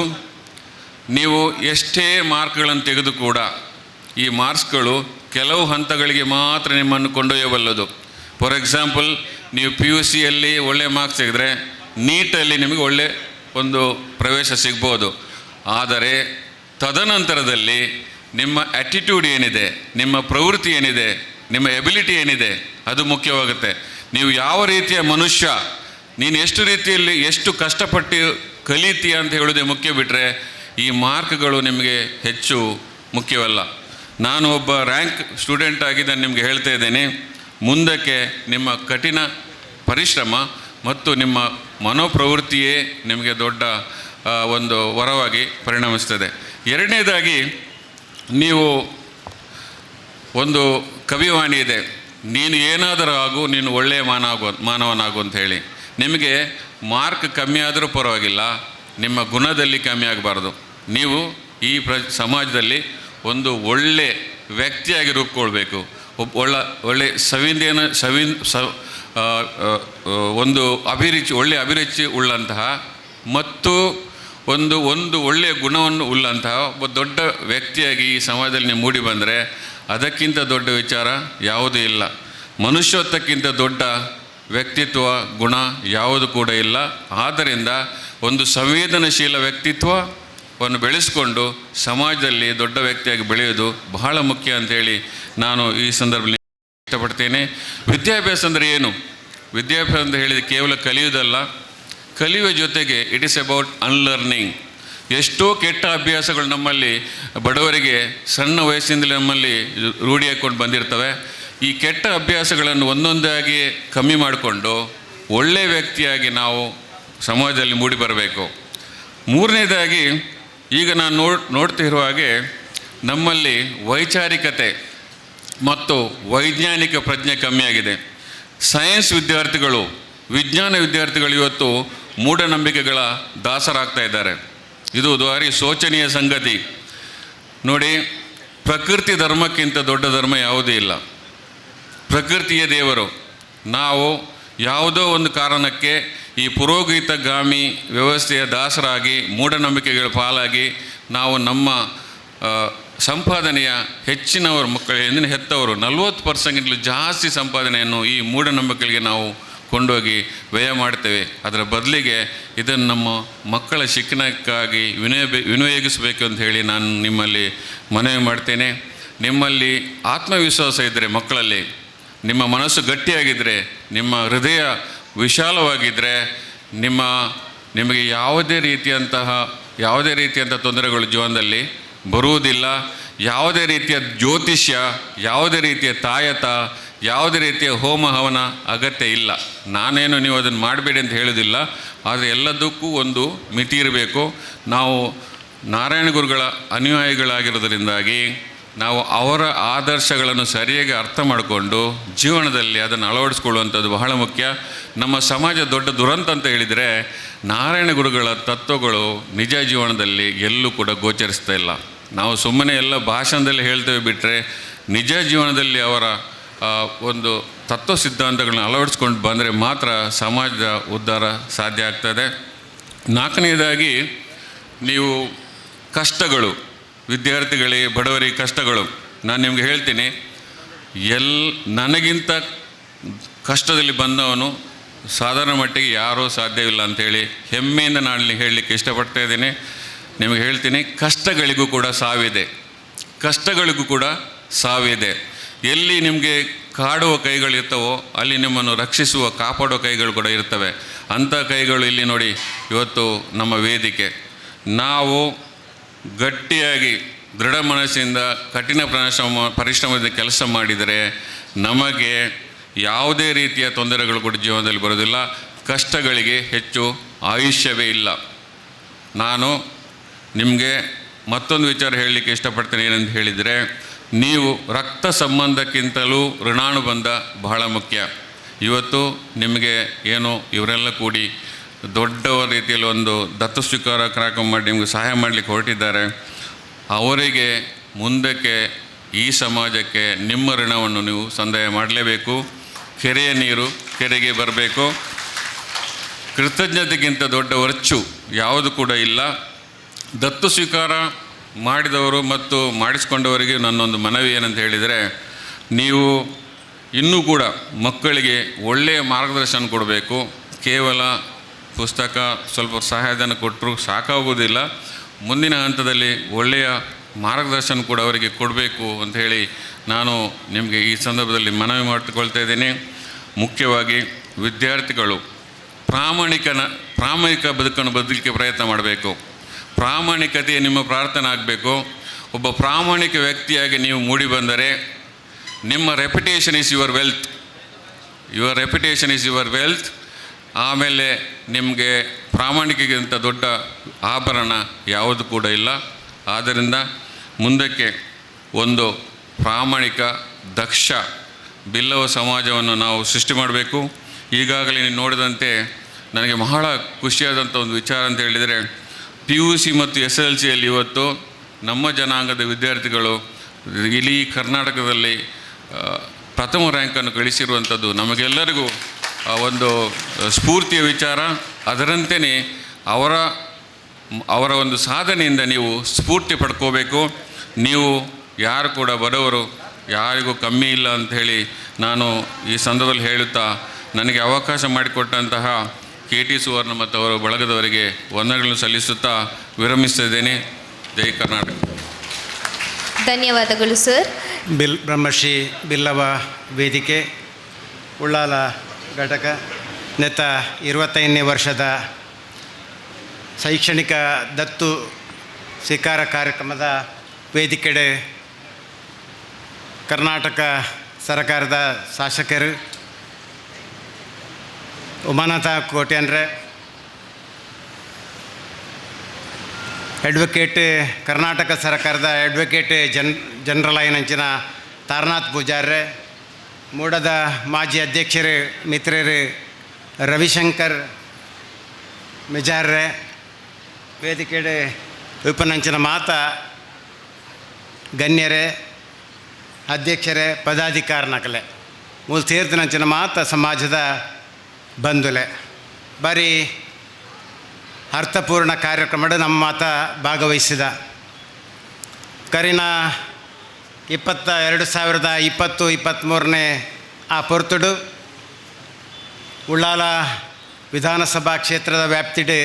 ನೀವು ಎಷ್ಟೇ ಮಾರ್ಕ್ಗಳನ್ನು ತೆಗೆದು ಕೂಡ ಈ ಮಾರ್ಕ್ಸ್ಗಳು ಕೆಲವು ಹಂತಗಳಿಗೆ ಮಾತ್ರ ನಿಮ್ಮನ್ನು ಕೊಂಡೊಯ್ಯಬಲ್ಲದು. ಫಾರ್ ಎಕ್ಸಾಂಪಲ್, ನೀವು ಪಿಯುಸಿಯಲ್ಲಿ ಒಳ್ಳೆಯ ಮಾರ್ಕ್ಸ್ ತೆಗೆದರೆ ನೀಟಲ್ಲಿ ನಿಮಗೆ ಒಳ್ಳೆ ಒಂದು ಪ್ರವೇಶ ಸಿಗ್ಬೋದು. ಆದರೆ ತದನಂತರದಲ್ಲಿ ನಿಮ್ಮ ಆ್ಯಟಿಟ್ಯೂಡ್ ಏನಿದೆ, ನಿಮ್ಮ ಪ್ರವೃತ್ತಿ ಏನಿದೆ, ನಿಮ್ಮ ಎಬಿಲಿಟಿ ಏನಿದೆ, ಅದು ಮುಖ್ಯವಾಗುತ್ತೆ. ನೀವು ಯಾವ ರೀತಿಯ ಮನುಷ್ಯ, ನೀನು ಎಷ್ಟು ರೀತಿಯಲ್ಲಿ ಎಷ್ಟು ಕಷ್ಟಪಟ್ಟು ಕಲಿತೀಯ ಅಂತ ಹೇಳೋದೇ ಮುಖ್ಯ ಬಿಟ್ಟರೆ ಈ ಮಾರ್ಕ್ಗಳು ನಿಮಗೆ ಹೆಚ್ಚು ಮುಖ್ಯವಲ್ಲ. ನಾನು ಒಬ್ಬ ರ್ಯಾಂಕ್ ಸ್ಟೂಡೆಂಟ್ ಆಗಿ ನಾನು ನಿಮಗೆ ಹೇಳ್ತಾ ಇದ್ದೇನೆ, ಮುಂದಕ್ಕೆ ನಿಮ್ಮ ಕಠಿಣ ಪರಿಶ್ರಮ ಮತ್ತು ನಿಮ್ಮ ಮನೋಪ್ರವೃತ್ತಿಯೇ ನಿಮಗೆ ದೊಡ್ಡ ಒಂದು ವರವಾಗಿ ಪರಿಣಮಿಸ್ತದೆ. ಎರಡನೇದಾಗಿ, ನೀವು ಒಂದು ಕವಿವಾಣಿ ಇದೆ, ನೀನು ಏನಾದರೂ ಆಗು, ನೀನು ಒಳ್ಳೆಯ ಮಾನವನಾಗು ಅಂತ ಹೇಳಿ. ನಿಮಗೆ ಮಾರ್ಕ್ ಕಮ್ಮಿ ಆದರೂ ಪರವಾಗಿಲ್ಲ, ನಿಮ್ಮ ಗುಣದಲ್ಲಿ ಕಮ್ಮಿ ಆಗಬಾರ್ದು. ನೀವು ಈ ಸಮಾಜದಲ್ಲಿ ಒಂದು ಒಳ್ಳೆ ವ್ಯಕ್ತಿಯಾಗಿ ರೂಪುಗೊಳ್ಬೇಕು. ಒಬ್ಬ ಒಳ್ಳೆ ಸವಿಂದೇನ ಸವಿನ್ ಸ ಒಂದು ಅಭಿರುಚಿ, ಒಳ್ಳೆಯ ಅಭಿರುಚಿ ಉಳ್ಳಂತಹ ಮತ್ತು ಒಂದು ಒಂದು ಒಳ್ಳೆಯ ಗುಣವನ್ನು ಉಳ್ಳಂತಹ ಒಬ್ಬ ದೊಡ್ಡ ವ್ಯಕ್ತಿಯಾಗಿ ಈ ಸಮಾಜದಲ್ಲಿ ನೀವು ಮೂಡಿ ಬಂದರೆ ಅದಕ್ಕಿಂತ ದೊಡ್ಡ ವಿಚಾರ ಯಾವುದೂ ಇಲ್ಲ. ಮನುಷ್ಯತ್ವಕ್ಕಿಂತ ದೊಡ್ಡ ವ್ಯಕ್ತಿತ್ವ, ಗುಣ ಯಾವುದು ಕೂಡ ಇಲ್ಲ. ಆದ್ದರಿಂದ ಒಂದು ಸಂವೇದನಾಶೀಲ ವ್ಯಕ್ತಿತ್ವವನ್ನು ಬೆಳೆಸಿಕೊಂಡು ಸಮಾಜದಲ್ಲಿ ದೊಡ್ಡ ವ್ಯಕ್ತಿಯಾಗಿ ಬೆಳೆಯೋದು ಬಹಳ ಮುಖ್ಯ ಅಂಥೇಳಿ ನಾನು ಈ ಸಂದರ್ಭದಲ್ಲಿ ಇಷ್ಟಪಡ್ತೇನೆ. ವಿದ್ಯಾಭ್ಯಾಸ ಅಂದರೆ ಏನು? ವಿದ್ಯಾಭ್ಯಾಸ ಅಂತ ಹೇಳಿದರೆ ಕೇವಲ ಕಲಿಯುವುದಲ್ಲ, ಕಲಿಯುವ ಜೊತೆಗೆ it is about unlearning. ಎಷ್ಟೋ ಕೆಟ್ಟ ಅಭ್ಯಾಸಗಳು ನಮ್ಮಲ್ಲಿ ಬಡವರಿಗೆ ಸಣ್ಣ ವಯಸ್ಸಿಂದಲೇ ನಮ್ಮಲ್ಲಿ ರೂಢಿ ಹಾಕ್ಕೊಂಡು ಬಂದಿರ್ತವೆ. ಈ ಕೆಟ್ಟ ಅಭ್ಯಾಸಗಳನ್ನು ಒಂದೊಂದಾಗಿ ಕಮ್ಮಿ ಮಾಡಿಕೊಂಡು ಒಳ್ಳೆಯ ವ್ಯಕ್ತಿಯಾಗಿ ನಾವು ಸಮಾಜದಲ್ಲಿ ಮೂಡಿ ಬರಬೇಕು. ಮೂರನೇದಾಗಿ, ಈಗ ನಾನು ನೋಡ್ತಿರುವ ಹಾಗೆ ನಮ್ಮಲ್ಲಿ ವೈಚಾರಿಕತೆ ಮತ್ತು ವೈಜ್ಞಾನಿಕ ಪ್ರಜ್ಞೆ ಕಮ್ಮಿಯಾಗಿದೆ. ಸೈನ್ಸ್ ವಿದ್ಯಾರ್ಥಿಗಳು, ವಿಜ್ಞಾನ ವಿದ್ಯಾರ್ಥಿಗಳು ಇವತ್ತು ಮೂಢನಂಬಿಕೆಗಳ ದಾಸರಾಗ್ತಾ ಇದ್ದಾರೆ. ಇದು ಭಾರಿ ಶೋಚನೀಯ ಸಂಗತಿ. ನೋಡಿ, ಪ್ರಕೃತಿ ಧರ್ಮಕ್ಕಿಂತ ದೊಡ್ಡ ಧರ್ಮ ಯಾವುದೂ ಇಲ್ಲ. ಪ್ರಕೃತಿಯ ದೇವರು. ನಾವು ಯಾವುದೋ ಒಂದು ಕಾರಣಕ್ಕೆ ಈ ಪುರೋಹಿತಗಾಮಿ ವ್ಯವಸ್ಥೆಯ ದಾಸರಾಗಿ, ಮೂಢನಂಬಿಕೆಗಳ ಪಾಲಾಗಿ ನಾವು ನಮ್ಮ ಸಂಪಾದನೆಯ ಹೆಚ್ಚಿನವರು, ಮಕ್ಕಳು, ಹಿಂದಿನ ಹೆತ್ತವರು 40%ಗಿಂತಲೂ ಜಾಸ್ತಿ ಸಂಪಾದನೆಯನ್ನು ಈ ಮೂಢನಂಬಿಕೆಗಳಿಗೆ ನಾವು ಕೊಂಡೋಗಿ ವ್ಯಯ ಮಾಡ್ತೇವೆ. ಅದರ ಬದಲಿಗೆ ಇದನ್ನು ನಮ್ಮ ಮಕ್ಕಳ ಶಿಕ್ಷಣಕ್ಕಾಗಿ ವಿನಿಯೋಗಿಸಬೇಕು ಅಂತ ಹೇಳಿ ನಾನು ನಿಮ್ಮಲ್ಲಿ ಮನವಿ ಮಾಡ್ತೇನೆ. ನಿಮ್ಮಲ್ಲಿ ಆತ್ಮವಿಶ್ವಾಸ ಇದ್ದರೆ, ಮಕ್ಕಳಲ್ಲಿ ನಿಮ್ಮ ಮನಸ್ಸು ಗಟ್ಟಿಯಾಗಿದ್ದರೆ, ನಿಮ್ಮ ಹೃದಯ ವಿಶಾಲವಾಗಿದ್ದರೆ, ನಿಮಗೆ ಯಾವುದೇ ರೀತಿಯಂಥ ತೊಂದರೆಗಳು ಜೀವನದಲ್ಲಿ ಬರುವುದಿಲ್ಲ. ಯಾವುದೇ ರೀತಿಯ ಜ್ಯೋತಿಷ್ಯ, ಯಾವುದೇ ರೀತಿಯ ತಾಯತ, ಯಾವುದೇ ರೀತಿಯ ಹೋಮ ಹವನ ಅಗತ್ಯ ಇಲ್ಲ. ನಾನೇನು ನೀವು ಅದನ್ನು ಮಾಡಬೇಡಿ ಅಂತ ಹೇಳೋದಿಲ್ಲ, ಆದರೆ ಎಲ್ಲದಕ್ಕೂ ಒಂದು ಮಿತಿ ಇರಬೇಕು. ನಾವು ನಾರಾಯಣ ಗುರುಗಳ ಅನುಯಾಯಿಗಳಾಗಿರೋದ್ರಿಂದಾಗಿ ನಾವು ಅವರ ಆದರ್ಶಗಳನ್ನು ಸರಿಯಾಗಿ ಅರ್ಥ ಮಾಡಿಕೊಂಡು ಜೀವನದಲ್ಲಿ ಅದನ್ನು ಅಳವಡಿಸ್ಕೊಳ್ಳುವಂಥದ್ದು ಬಹಳ ಮುಖ್ಯ. ನಮ್ಮ ಸಮಾಜ ದೊಡ್ಡ ದುರಂತ ಅಂತ ಹೇಳಿದರೆ, ನಾರಾಯಣ ಗುರುಗಳ ತತ್ವಗಳು ನಿಜ ಜೀವನದಲ್ಲಿ ಎಲ್ಲೂ ಕೂಡ ಗೋಚರಿಸ್ತಾ ಇಲ್ಲ. ನಾವು ಸುಮ್ಮನೆ ಎಲ್ಲ ಭಾಷಣದಲ್ಲಿ ಹೇಳ್ತೇವೆ ಬಿಟ್ಟರೆ ನಿಜ ಜೀವನದಲ್ಲಿ ಅವರ ಒಂದು ತತ್ವ ಸಿದ್ಧಾಂತಗಳನ್ನ ಅಳವಡಿಸ್ಕೊಂಡು ಬಂದರೆ ಮಾತ್ರ ಸಮಾಜದ ಉದ್ಧಾರ ಸಾಧ್ಯ ಆಗ್ತದೆ. ನಾಲ್ಕನೆಯದಾಗಿ, ನೀವು ಕಷ್ಟಗಳು, ವಿದ್ಯಾರ್ಥಿಗಳಿಗೆ, ಬಡವರಿಗೆ ಕಷ್ಟಗಳು, ನಾನು ನಿಮಗೆ ಹೇಳ್ತೀನಿ, ನನಗಿಂತ ಕಷ್ಟದಲ್ಲಿ ಬಂದವನು ಸಾಧಾರಣ ಮಟ್ಟಿಗೆ ಯಾರೂ ಸಾಧ್ಯವಿಲ್ಲ ಅಂಥೇಳಿ ಹೆಮ್ಮೆಯಿಂದ ನಾನು ಹೇಳಲಿಕ್ಕೆ ಇಷ್ಟಪಡ್ತಾ ಇದ್ದೀನಿ. ನಿಮಗೆ ಹೇಳ್ತೀನಿ, ಕಷ್ಟಗಳಿಗೂ ಕೂಡ ಸಾವಿದೆ, ಕಷ್ಟಗಳಿಗೂ ಕೂಡ ಸಾವಿದೆ. ಎಲ್ಲಿ ನಿಮಗೆ ಕಾಡುವ ಕೈಗಳಿರ್ತವೋ ಅಲ್ಲಿ ನಿಮ್ಮನ್ನು ರಕ್ಷಿಸುವ, ಕಾಪಾಡುವ ಕೈಗಳು ಕೂಡ ಇರ್ತವೆ. ಅಂಥ ಕೈಗಳು ಇಲ್ಲಿ ನೋಡಿ, ಇವತ್ತು ನಮ್ಮ ವೇದಿಕೆ. ನಾವು ಗಟ್ಟಿಯಾಗಿ ದೃಢ ಮನಸ್ಸಿಂದ ಕಠಿಣ ಪರಿಶ್ರಮದಿಂದ ಕೆಲಸ ಮಾಡಿದರೆ ನಮಗೆ ಯಾವುದೇ ರೀತಿಯ ತೊಂದರೆಗಳು ಕೂಡ ಜೀವನದಲ್ಲಿ ಬರೋದಿಲ್ಲ. ಕಷ್ಟಗಳಿಗೆ ಹೆಚ್ಚು ಆಯುಷ್ಯವೇ ಇಲ್ಲ. ನಾನು ನಿಮಗೆ ಮತ್ತೊಂದು ವಿಚಾರ ಹೇಳಲಿಕ್ಕೆ ಇಷ್ಟಪಡ್ತೇನೆ. ಏನಂತ ಹೇಳಿದರೆ, ನೀವು ರಕ್ತ ಸಂಬಂಧಕ್ಕಿಂತಲೂ ಋಣಾನುಬಂಧ ಬಹಳ ಮುಖ್ಯ. ಇವತ್ತು ನಿಮಗೆ ಏನು ಇವರೆಲ್ಲ ಕೂಡಿ ದೊಡ್ಡ ರೀತಿಯಲ್ಲಿ ಒಂದು ದತ್ತು ಸ್ವೀಕಾರ ಕಾರ್ಯಕ್ರಮ ಮಾಡಿ ನಿಮಗೆ ಸಹಾಯ ಮಾಡಲಿಕ್ಕೆ ಹೊರಟಿದ್ದಾರೆ. ಅವರಿಗೆ ಮುಂದಕ್ಕೆ ಈ ಸಮಾಜಕ್ಕೆ ನಿಮ್ಮ ಋಣವನ್ನು ನೀವು ಸಂದಾಯ ಮಾಡಲೇಬೇಕು. ಕೆರೆಯ ನೀರು ಕೆರೆಗೆ ಬರಬೇಕು. ಕೃತಜ್ಞತೆಗಿಂತ ದೊಡ್ಡ ವರ್ಚು ಯಾವುದು ಕೂಡ ಇಲ್ಲ. ದತ್ತು ಸ್ವೀಕಾರ ಮಾಡಿದವರು ಮತ್ತು ಮಾಡಿಸಿಕೊಂಡವರಿಗೆ ನನ್ನೊಂದು ಮನವಿ ಏನಂತ ಹೇಳಿದರೆ, ನೀವು ಇನ್ನೂ ಕೂಡ ಮಕ್ಕಳಿಗೆ ಒಳ್ಳೆಯ ಮಾರ್ಗದರ್ಶನ ಕೊಡಬೇಕು. ಕೇವಲ ಪುಸ್ತಕ, ಸ್ವಲ್ಪ ಸಹಾಯಧನ ಕೊಟ್ಟರು ಸಾಕಾಗುವುದಿಲ್ಲ. ಮುಂದಿನ ಹಂತದಲ್ಲಿ ಒಳ್ಳೆಯ ಮಾರ್ಗದರ್ಶನ ಕೂಡ ಅವರಿಗೆ ಕೊಡಬೇಕು ಅಂತ ಹೇಳಿ ನಾನು ನಿಮಗೆ ಈ ಸಂದರ್ಭದಲ್ಲಿ ಮನವಿ ಮಾಡಿಕೊಳ್ತಾ ಇದ್ದೀನಿ. ಮುಖ್ಯವಾಗಿ ವಿದ್ಯಾರ್ಥಿಗಳು ಪ್ರಾಮಾಣಿಕ ಬದುಕನ್ನು ಬದುಕಲಿಕ್ಕೆ ಪ್ರಯತ್ನ ಮಾಡಬೇಕು. ಪ್ರಾಮಾಣಿಕತೆ ನಿಮ್ಮ ಪ್ರಾರ್ಥನೆ ಆಗಬೇಕು. ಒಬ್ಬ ಪ್ರಾಮಾಣಿಕ ವ್ಯಕ್ತಿಯಾಗಿ ನೀವು ಮೂಡಿ ಬಂದರೆ ನಿಮ್ಮ reputation is your wealth. Your reputation is your wealth. ಆಮೇಲೆ ನಿಮಗೆ ಪ್ರಾಮಾಣಿಕೆಗಿಂತ ದೊಡ್ಡ ಆಭರಣ ಯಾವುದು ಕೂಡ ಇಲ್ಲ. ಆದ್ದರಿಂದ ಮುಂದಕ್ಕೆ ಒಂದು ಪ್ರಾಮಾಣಿಕ, ದಕ್ಷ ಬಿಲ್ಲವ ಸಮಾಜವನ್ನು ನಾವು ಸೃಷ್ಟಿ ಮಾಡಬೇಕು. ಈಗಾಗಲೇ ನೀವು ನೋಡಿದಂತೆ ನನಗೆ ಬಹಳ ಖುಷಿಯಾದಂಥ ಒಂದು ವಿಚಾರ ಅಂತ ಹೇಳಿದರೆ, ಪಿಯುಸಿ ಮತ್ತು ಎಸ್ಎಸ್ಎಲ್ಸಿಯಲ್ಲಿ ಇವತ್ತು ನಮ್ಮ ಜನಾಂಗದ ವಿದ್ಯಾರ್ಥಿಗಳು ಇಡೀ ಕರ್ನಾಟಕದಲ್ಲಿ ಪ್ರಥಮ ರ್ಯಾಂಕನ್ನು ಗಳಿಸಿರುವಂಥದ್ದು ನಮಗೆಲ್ಲರಿಗೂ ಆ ಒಂದು ಸ್ಫೂರ್ತಿಯ ವಿಚಾರ. ಅದರಂತೆಯೇ ಅವರ ಅವರ ಒಂದು ಸಾಧನೆಯಿಂದ ನೀವು ಸ್ಫೂರ್ತಿ ಪಡ್ಕೋಬೇಕು. ನೀವು ಯಾರು ಕೂಡ ಬಡವರು, ಯಾರಿಗೂ ಕಮ್ಮಿ ಇಲ್ಲ ಅಂಥೇಳಿ ನಾನು ಈ ಸಂದರ್ಭದಲ್ಲಿ ಹೇಳುತ್ತಾ, ನನಗೆ ಅವಕಾಶ ಮಾಡಿಕೊಟ್ಟಂತಹ ಕೆ.ಟಿ. ಸುವರ್ಣ ಮತ್ತು ಅವರ ಬಳಗದವರಿಗೆ ವಂದನೆಗಳನ್ನು ಸಲ್ಲಿಸುತ್ತಾ ವಿರಮಿಸ್ತಿದ್ದೇನೆ. ಜೈ ಕರ್ನಾಟಕ. ಧನ್ಯವಾದಗಳು ಸರ್. ಬ್ರಹ್ಮಶ್ರೀ ಬಿಲ್ಲವ ವೇದಿಕೆ ಉಳ್ಳಾಲ ಘಟಕ ನೆತ್ತ 25ನೇ ವರ್ಷದ ಶೈಕ್ಷಣಿಕ ದತ್ತು ಸ್ವೀಕಾರ ಕಾರ್ಯಕ್ರಮದ ವೇದಿಕೆಡೆ ಕರ್ನಾಟಕ ಸರ್ಕಾರದ ಶಾಸಕರು ಉಮಾನಾಥ ಕೋಟ್ಯಾನ್ರೆ, ಅಡ್ವೊಕೇಟ್, ಕರ್ನಾಟಕ ಸರ್ಕಾರದ ಅಡ್ವೊಕೇಟ್ ಜನರಲ್ ಆಯಿನಂಚಿನ ತಾರನಾಥ್ ಪೂಜಾರ್ರೆ, ಮೂಡದ ಮಾಜಿ ಅಧ್ಯಕ್ಷರು ಮಿತ್ರರು ರವಿಶಂಕರ್ ಮಿಜಾರ್ರೆ, ವೇದಿಕೆಡೆ ಉಪನಂಚಿನ ಮಾತ ಗಣ್ಯರೇ, ಅಧ್ಯಕ್ಷರೇ, ಪದಾಧಿಕಾರನಕಲೆ, ಮೂಲ ತೀರ್ಥನಂಚಿನ ಮಾತ ಸಮಾಜದ ಬಂಧುಲೆ, ಬಾರಿ ಅರ್ಥಪೂರ್ಣ ಕಾರ್ಯಕ್ರಮದ ನಮ್ಮ ಮಾತ ಭಾಗವಹಿಸಿದ ಕರಿನ 2020-23ನೇ ಆ ಪೊರ್ತುಡು ಉಳ್ಳಾಲ ವಿಧಾನಸಭಾ ಕ್ಷೇತ್ರದ ವ್ಯಾಪ್ತಿಡೆ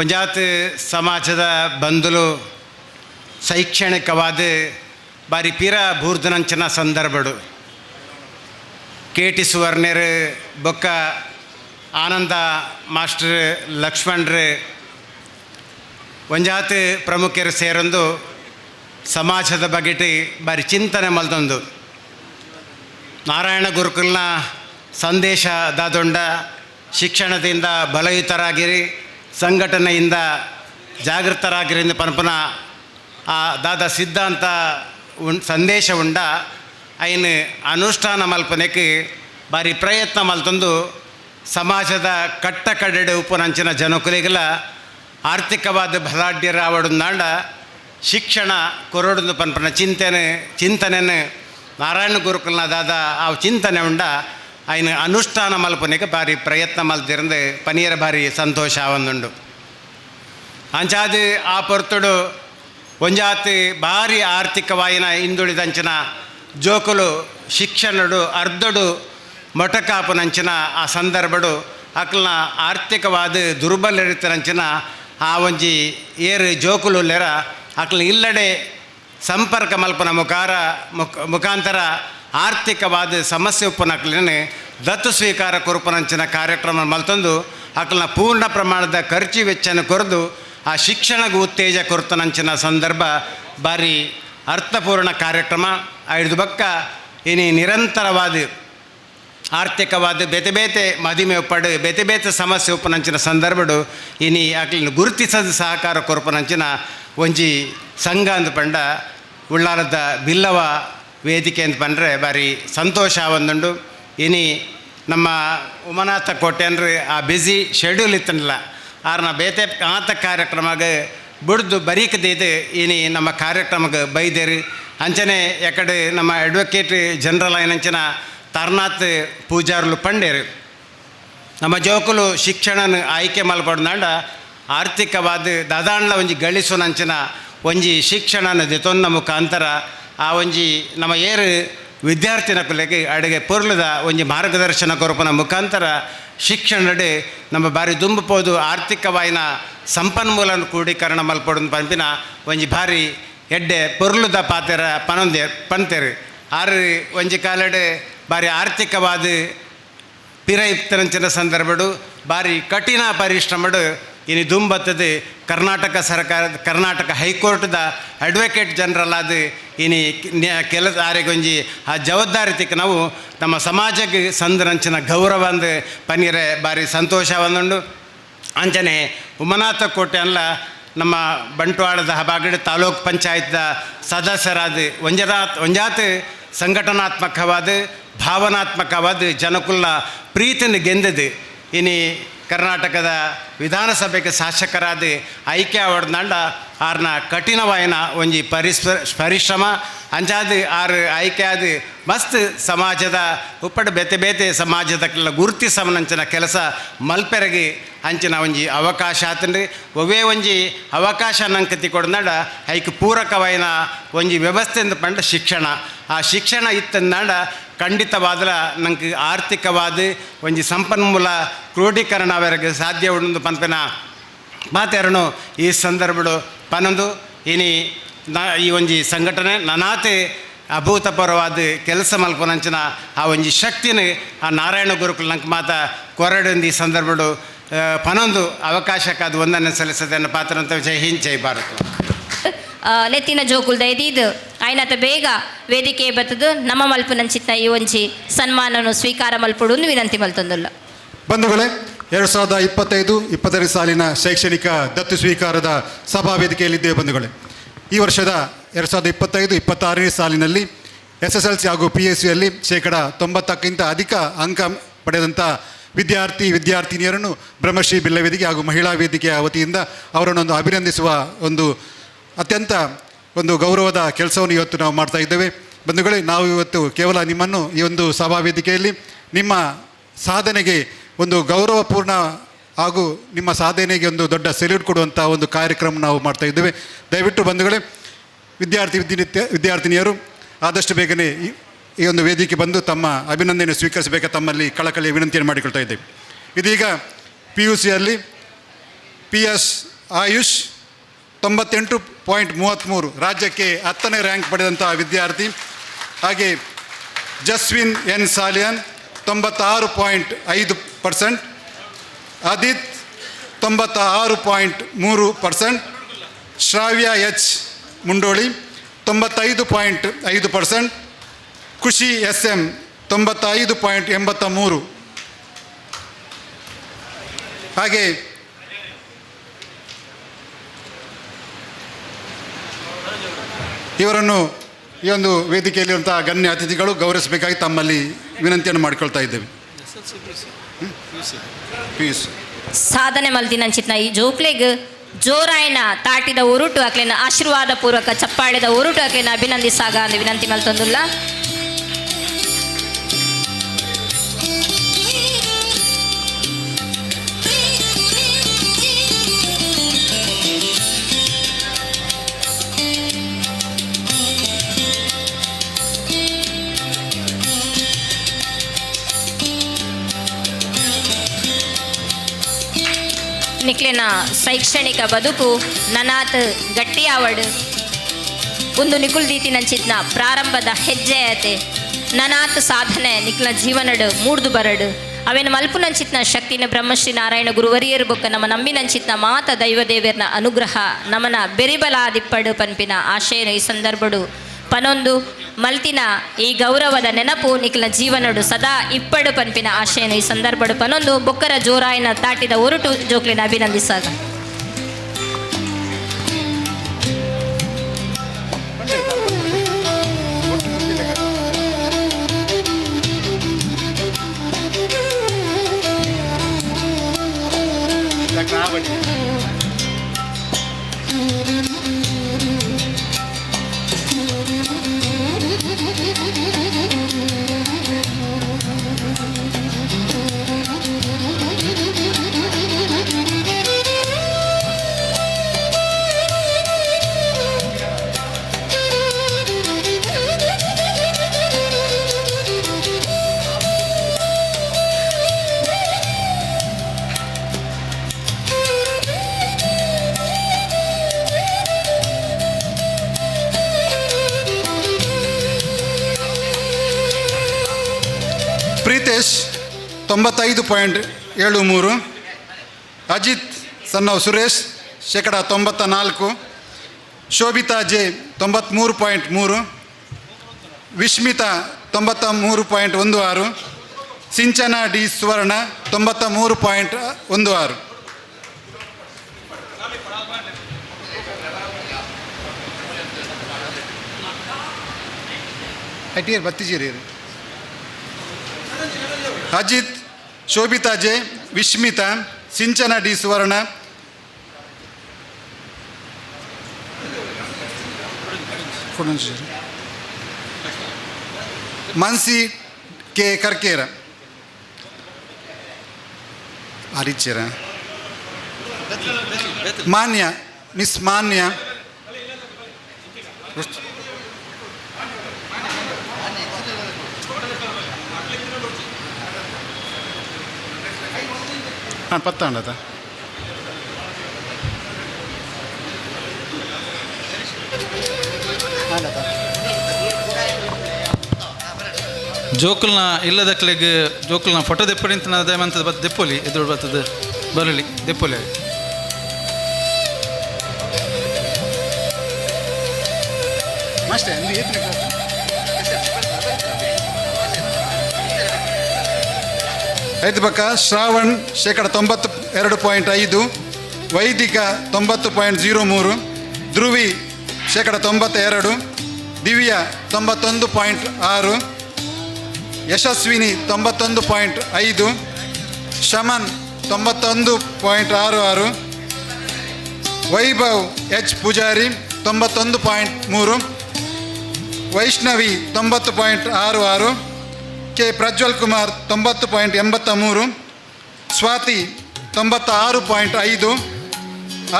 ಒಂಜಾತ್ ಸಮಾಜದ ಬಂಧುಲು ಶೈಕ್ಷಣಿಕವಾದ ಬಾರಿ ಪೀರ ಬೂರ್ದನಂಚಿನ ಸಂದರ್ಭಡು ಕೆ.ಟಿ. ಸುವರ್ಣರು, ಬೊಕ್ಕ ಆನಂದ ಮಾಸ್ಟರ್, ಲಕ್ಷ್ಮಣ್ರು, ಒಂಜಾತ್ ಪ್ರಮುಖರು ಸೇರೊಂದು ಸಮಾಜದ ಬಗೆಟ್ ಬಾರಿ ಚಿಂತನೆ ಮಲ್ದೊಂದು ನಾರಾಯಣ ಗುರುಕುಲ್ನ ಸಂದೇಶ ದಾದೊಂಡ ಶಿಕ್ಷಣದಿಂದ ಬಲಯುತರಾಗಿರಿ, ಸಂಘಟನೆಯಿಂದ ಜಾಗೃತರಾಗಿರಿ ಪನ್ಪುನ ಆ ದಾದ ಸಿದ್ಧಾಂತ ಸಂದೇಶ ಉಂಡ ಐನ್ ಅನುಷ್ಠಾನ ಮಲ್ಪನೆಗೆ ಬಾರಿ ಪ್ರಯತ್ನ ಮಲ್ತೊಂದು ಸಮಾಜದ ಕಟ್ಟ ಕಡೆಡೆ ಉಪ್ಪುನಂಚಿನ ಜನಕುಲಿಗೆಲ್ಲ ಆರ್ಥಿಕವಾದ ಬಲಾಢ್ಯರ ಅವಡುಂದಾಂಡ ಶಿಕ್ಷಣ ಕೊರೊಡುಂದು ಪನ್ಪನ ಚಿಂತನೆನು ನಾರಾಯಣ ಗುರುಕುಲ್ನ ದಾದ ಆ ಚಿಂತನೆ ಉಂಡ ಐನ್ ಅನುಷ್ಠಾನ ಮಲ್ಪನೆಗೆ ಬಾರಿ ಪ್ರಯತ್ನ ಮಲ್ತಿರಂದು ಪನೀರ ಬಾರಿ ಸಂತೋಷ ಆವೊಂದುಂಡು. ಅಂಚಾದ್ ಆ ಪೊರ್ತುಡು ಒಂಜಾತಿ ಬಾರಿ ಆರ್ಥಿಕವಾಯಿನ ಹಿಂದುಳಿದಂಚಿನ ಜೋಕುಲು ಶಿಕ್ಷಣಡು ಅರ್ಧಡು ಮೊಟಕಾಪುನಂಚಿನ ಆ ಸಂದರ್ಭಡು ಅಕ್ಲನ ಆರ್ಥಿಕವಾದ ದುರ್ಬಲರಿತನಂಚಿನ ಆ ಒಂಜಿ ಏರು ಜೋಕುಲು ಲೆರ ಅಕ್ಲ ಇಲ್ಲಡೆ ಸಂಪರ್ಕ ಮಲ್ಪನ ಮುಖಾಂತರ ಆರ್ಥಿಕವಾದ ಸಮಸ್ಯೆ ಉಪ್ಪುನಕ್ಲಿನ ದತ್ತು ಸ್ವೀಕಾರ ಕೊರಪುನಂಚಿನ ಕಾರ್ಯಕ್ರಮ ಮಲ್ತೊಂದು ಅಕ್ಲನ ಪೂರ್ಣ ಪ್ರಮಾಣದ ಖರ್ಚು ವೆಚ್ಚನ ಕೊರೆದು ಆ ಶಿಕ್ಷಣಕ್ಕೆ ಉತ್ತೇಜ ಕೊರತನಂಚಿನ ಸಂದರ್ಭ ಬಾರಿ ಅರ್ಥಪೂರ್ಣ ಕಾರ್ಯಕ್ರಮ. ಐದು ಬಕ್ಕ ಇನಿ ನಿರಂತರವಾದ ಆರ್ಥಿಕವಾದ ಬೇತೆ ಬೇತೆ ಮದಿಮೆ ಉಪ್ಪಡು ಬೇತೆ ಬೇತೆ ಸಮಸ್ಯೆ ಉಪ್ಪುನಂಚಿನ ಸಂದರ್ಭಡು ಇನಿ ಅಕ್ಲಿನ ಗುರುತಿಸದ ಸಹಕಾರ ಕೊರ್ಪುನಂಚಿನ ಒಂಜಿ ಸಂಘ ಅಂದ್ ಪಂಡ ಉಳ್ಳಾಲದ ಬಿಲ್ಲವ ವೇದಿಕೆ ಅಂತ ಪಂಡ್ರೆ ಬಾರಿ ಸಂತೋಷ ಒಂದುಂಡು. ಇನಿ ನಮ್ಮ ಉಮನಾಥ ಕೋಟೆ ಅಂದ್ರೆ ಆ ಬ್ಯುಸಿ ಶೆಡ್ಯೂಲ್ ಇತ್ತನಲ್ಲ ಆರ್ನ ಬೇತೆ ಆತ ಕಾರ್ಯಕ್ರಮಗೆ ಬುಡ್ದು ಬರೀಕದಿದ್ದು ಇನಿ ನಮ್ಮ ಕಾರ್ಯಕ್ರಮಕ್ಕೆ ಬೈದೇರು. ಅಂಚನೆ ಎಕಡೆ ನಮ್ಮ ಅಡ್ವೊಕೇಟ್ ಜನರಲ್ అయినంచిన ತಾರನಾಥ್ ಪೂಜಾರ್ಲು ಪಂಡೇರು ನಮ್ಮ ಜೋಕುಲು ಶಿಕ್ಷಣನ ಆಯ್ಕೆ ಮಲ್ಪಡ್ನಾಂಡ ಆರ್ಥಿಕವಾದ ದಾದಾಂಡ್ಲ ಒಂಜಿ ಗಳಿಸುನಂಚಿನ ಒಂಜಿ ಶಿಕ್ಷಣನ ದೆತೊನ್ನ ಮುಖಾಂತರ ಆ ಒಂಜಿ ನಮ್ಮ ಏರು ವಿದ್ಯಾರ್ಥಿನ ಕುಲೆಗೆ ಅಡುಗೆ ಪೊರ್ಲುದ ಒಂಜಿ ಮಾರ್ಗದರ್ಶನ ಕೊರಪುನ ಮುಖಾಂತರ ಶಿಕ್ಷಣಡೆ ನಮ್ಮ ಬಾರಿ ದುಂಬು ಪೋದು ಆರ್ಥಿಕವಾಯಿನ ಸಂಪನ್ಮೂಲನ ಕ್ರೋಢೀಕರಣ ಮಲ್ಪೊಡು ಪನ್ಪಿನ ಒಂಜಿ ಭಾರಿ ಎಡ್ಡೆ ಪೊರ್ಲುದ ಪಾತೆರ ಪನೊಂದೆ ಪನ್ತೆರು. ಆರು ಒಂಜಿ ಕಾಲಡೆ ಭಾರಿ ಆರ್ಥಿಕವಾದ ಪಿರ ಇತ್ತನಂಚಿನ ಸಂದರ್ಭಡು ಭಾರಿ ಕಠಿಣ ಪರಿಶ್ರಮಡು ಇನಿ ದುಂಬತ್ತದು ಕರ್ನಾಟಕ ಸರ್ಕಾರ ಕರ್ನಾಟಕ ಹೈಕೋರ್ಟ್ದ ಅಡ್ವೊಕೇಟ್ ಜನರಲ್ ಆದ ಇನಿ ಕೆಲಸ ಆರೆಗೊಂಜಿ ಆ ಜವಾಬ್ದಾರಿತಿಕ್ ನಾವು ನಮ್ಮ ಸಮಾಜಕ್ಕೆ ಸಂದರಂಚಿನ ಗೌರವ ಅಂದು ಪನ್ನೀರೆ ಭಾರಿ ಸಂತೋಷ ಒಂದುಂಡು. ಅಂಚನೆ ಉಮನಾಥ ಕೋಟೆ ಅಲ್ಲ ನಮ್ಮ ಬಂಟ್ವಾಳದ ಹಬಾಗಡಿ ತಾಲೂಕ್ ಪಂಚಾಯತ್ದ ಸದಸ್ಯರಾದ ಒಂಜಾತ್ ಸಂಘಟನಾತ್ಮಕವಾದ ಭಾವನಾತ್ಮಕವಾದ ಜನಕುಲ ಪ್ರೀತಿಯನ್ನು ಗೆಂದದು ಇನಿ ಕರ್ನಾಟಕದ ವಿಧಾನಸಭೆಗೆ ಶಾಸಕರಾದ ಆಯ್ಕೆ ಆವಡ್ದಂಡ ಆರ್ನ ಕಠಿಣವಾಯಿನ ಒಂಜಿ ಪರಿಶ್ರಮ ಅಂಚಾದ ಆರು ಆಯ್ಕೆ ಆದ ಮಸ್ತ್ ಸಮಾಜದ ಉಪ್ಪಡು ಬೇತೆ ಬೇತೆ ಸಮಾಜದ ಗುರುತಿಸಮನಂಚಿನ ಕೆಲಸ ಮಲ್ಪೆರಗಿ ಅಂಚಿನ ಒಂಜಿ ಅವಕಾಶ ಆತನ್ರಿ. ಒವ್ವೇ ಒಂಜಿ ಅವಕಾಶ ನಂಕತಿ ಕೊಡ್ನಾಡ ಐಕ್ ಪೂರಕವಾಯಿನ ಒಂಜಿ ವ್ಯವಸ್ಥೆ ಅಂದ್ ಪಂಡ ಶಿಕ್ಷಣ. ಆ ಶಿಕ್ಷಣ ಇತ್ತಂದಾಂಡ ಖಂಡಿತವಾದಲ ನಂಗೆ ಆರ್ಥಿಕವಾದ ಒಂಜಿ ಸಂಪನ್ಮೂಲ ಕ್ರೋಢೀಕರಣ ಅವರಿಗೆ ಸಾಧ್ಯ ಉಂಡು ಪನ್ಪಿನ ಮಾತೆರನು ಈ ಸಂದರ್ಭಡು ಪನೊಂದು. ಇನಿ ಈ ಒಂಜಿ ಸಂಘಟನೆ ನನಾತೆ ಅಭೂತಪೂರ್ವವಾದ ಕೆಲಸ ಮಲ್ಪುನಂಚಿನ ಆ ಒಂಜಿ ಶಕ್ತಿನ ಆ ನಾರಾಯಣ ಗುರುಕುಲ ನಂಗೆ ಮಾತ ಕೊರಡಿಂದ ಈ ಸಂದರ್ಭಡು ಪನೊಂದು ಅವಕಾಶಕ್ಕಾದ ವಂದನೆ ಸಲ್ಲಿಸದನ್ನು ಪಾತ್ರ ಅಂತ. ಜೈ ಹಿಂದ್, ಜೈ ಭಾರತ್. ಲೆತ್ತಿನ ಜೋಕುಲ್ ದಯದೀದ್ ಆಯ್ನತ ಬೇಗ ವೇದಿಕೆ ಬತ್ತದು ನಮ್ಮ ಮಲ್ಪುನಂಚಿತ್ತ ಈ ಒಂಜಿ ಸನ್ಮಾನವನ್ನು ಸ್ವೀಕಾರ ಮಲ್ಪುಡು ವಿನಂತಿ ಮಲ್ತೊಂದುಲ್ಲ. ಬಂಧುಗಳೇ, 2025-26 ಸಾಲಿನ ಶೈಕ್ಷಣಿಕ ದತ್ತು ಸ್ವೀಕಾರದ ಸಭಾ ವೇದಿಕೆಯಲ್ಲಿದ್ದೇವೆ. ಬಂಧುಗಳೇ, ಈ ವರ್ಷದ 2025-26 ಸಾಲಿನಲ್ಲಿ SSLC ಹಾಗೂ PSCಯಲ್ಲಿ 90%ಕ್ಕಿಂತ ಅಧಿಕ ಅಂಕ ಪಡೆದಂಥ ವಿದ್ಯಾರ್ಥಿ ವಿದ್ಯಾರ್ಥಿನಿಯರನ್ನು ಬ್ರಹ್ಮಶ್ರೀ ಬಿಲ್ಲ ವೇದಿಕೆ ಹಾಗೂ ಮಹಿಳಾ ವೇದಿಕೆಯ ವತಿಯಿಂದ ಅವರನ್ನೊಂದು ಅಭಿನಂದಿಸುವ ಒಂದು ಅತ್ಯಂತ ಒಂದು ಗೌರವದ ಕೆಲಸವನ್ನು ಇವತ್ತು ನಾವು ಮಾಡ್ತಾ ಇದ್ದೇವೆ. ಬಂಧುಗಳೇ, ನಾವು ಇವತ್ತು ಕೇವಲ ನಿಮ್ಮನ್ನು ಈ ಒಂದು ಸಭಾ ವೇದಿಕೆಯಲ್ಲಿ ನಿಮ್ಮ ಸಾಧನೆಗೆ ಒಂದು ಗೌರವಪೂರ್ಣ ಹಾಗೂ ನಿಮ್ಮ ಸಾಧನೆಗೆ ಒಂದು ದೊಡ್ಡ ಸೆಲ್ಯೂಟ್ ಕೊಡುವಂಥ ಒಂದು ಕಾರ್ಯಕ್ರಮ ನಾವು ಮಾಡ್ತಾ ಇದ್ದೇವೆ. ದಯವಿಟ್ಟು ಬಂಧುಗಳೇ, ವಿದ್ಯಾರ್ಥಿ ವಿದ್ಯಾರ್ಥಿನಿಯರು ಆದಷ್ಟು ಬೇಗನೆ ಈ ಒಂದು ವೇದಿಕೆ ಬಂದು ತಮ್ಮ ಅಭಿನಂದನೆ ಸ್ವೀಕರಿಸಬೇಕ ತಮ್ಮಲ್ಲಿ ಕಳಕಳಿಯ ವಿನಂತಿಯನ್ನು ಮಾಡಿಕೊಳ್ತಾ ಇದ್ದೇವೆ. ಇದೀಗ PUCಯಲ್ಲಿ PS AYUSH 98.33 ರಾಜ್ಯಕ್ಕೆ 10ನೇ ರ್ಯಾಂಕ್ ಪಡೆದಂಥ ವಿದ್ಯಾರ್ಥಿ, ಹಾಗೆ ಜಸ್ವಿನ್ ಎನ್ ಸಾಲಿಯನ್ 96.5%, ಆದಿತ್ 96.3%, ಶ್ರಾವ್ಯ ಎಚ್ ಮುಂಡೋಳಿ 95.5%, ಖುಷಿ SM 95.83. ಹಾಗೆ ಇವರನ್ನು ಈ ಒಂದು ವೇದಿಕೆಯಲ್ಲಿರುವಂತಹ ಗಣ್ಯ ಅತಿಥಿಗಳು ಗೌರವಿಸಬೇಕಾಗಿ ತಮ್ಮಲ್ಲಿ ವಿನಂತಿಯನ್ನು ಮಾಡಿಕೊಳ್ತಾ ಇದ್ದೇವೆ. PUC. ಸಾಧನೆ ಮಲ್ತಿನಂಚಿತ್ನ ಈ ಜೋಕ್ಲೆಗ್ ಜೋರಾಯನ ತಾಟಿದ ಉರುಟು ಅಕ್ಲೆನ ಆಶೀರ್ವಾದ ಪೂರ್ವಕ ಚಪ್ಪಾಳೆದ ಉರುಟು ಅಕ್ಲೆನ ಅಭಿನಂದಿಸಾಗ ಅಂದ್ ವಿನಂತಿ ಮಲ್ತೊಂದುಲ್ಲ. ನಿಕ್ಲೆನ ಶೈಕ್ಷಣಿಕ ಬದುಕು ನನಾತ್ ಗಟ್ಟಿಯಾವಡು ಒಂದು ನಿಕುಲ್ ದೀತಿನಂಚಿತ್ನ ಪ್ರಾರಂಭದ ಹೆಜ್ಜೆ ಆತೆ ನನಾತ್ ಸಾಧನೆ ನಿಕ್ಲ ಜೀವನಡು ಮೂಡ್ದು ಬರಡು ಅವೇನು ಮಲ್ಪುನಂಚಿತ್ನ ಶಕ್ತಿನ ಬ್ರಹ್ಮಶ್ರೀ ನಾರಾಯಣ ಗುರುವರಿಯರು ಬೊಕ್ಕ ನಮ್ಮ ನಂಬಿನಂಚಿತ್ನ ಮಾತ ದೈವದೇವರ್ನ ಅನುಗ್ರಹ ನಮನ ಬೆರಿಬಲಾದಿಪ್ಪಡು ಪನ್ಪಿನ ಆಶಯನ ಈ ಸಂದರ್ಭಡು ಪನೊಂದು ಮಲ್ತಿನ ಈ ಗೌರವದ ನೆನಪು ನಿಕ್ಲ ಜೀವನಡು ಸದಾ ಇಪ್ಪಡು ಪನ್ಪಿನ ಆಶಯನ ಈ ಸಂದರ್ಭಡು ಪನೊಂದು ಬೊಕ್ಕರ ಜೋರಾಯಿನ ತಾಟಿದ ಒರಟು ಜೋಕ್ಲಿನ ಅಭಿನಂದಿಸಾಗ. ಪ್ರೀತೇಶ್ 95.73, ಅಜಿತ್ ಸನ್ನವ್ ಸುರೇಶ್ 94%, ಶೋಭಿತಾ ಜೆ 93.3, ವಿಸ್ಮಿತಾ 93.16, ಸಿಂಚನಾ ಡಿ ಸುವರ್ಣ 93.16. ಐಟಿಆರ್ ಬತ್ತಿಜೀರಿ. Ajith, Shobhita J, Vismita, Sinchana D Suvarna. Mansi K Karkera ಹರಿಚೇರ. ಮಾನ್ಯ ಮಿಸ್ ಮಾನ್ಯ. ಹಾಂ ಪತ್ತಾಂಡದ. ಜೋಕುಲ್ನ ಇಲ್ಲದಕ್ಲೆಗ್ ಜೋಕುಲ್ನ ಫೋಟೋ ದೆಪ್ಪಡಿ ಅಂತ ಮಂತದ ಬತ್ ದೆಪ್ಪೊಲಿ ಎದುರು ಬರ್ತದೆ ಬರಲಿ ದೆಪ್ಪೊಲಿ. Master ಏತ್ನೆ class? ಐದು ಪಕ್ಕ Shravan 92.5%, Vaidika 90.03, Dhruvi 92%, Divya 91.6, Yashaswini 91.5, Shaman 91.66, Vaibhav H Poojary 91.3, Vaishnavi 90.66, K Prajwal Kumar 90.83, Swathi 96.5,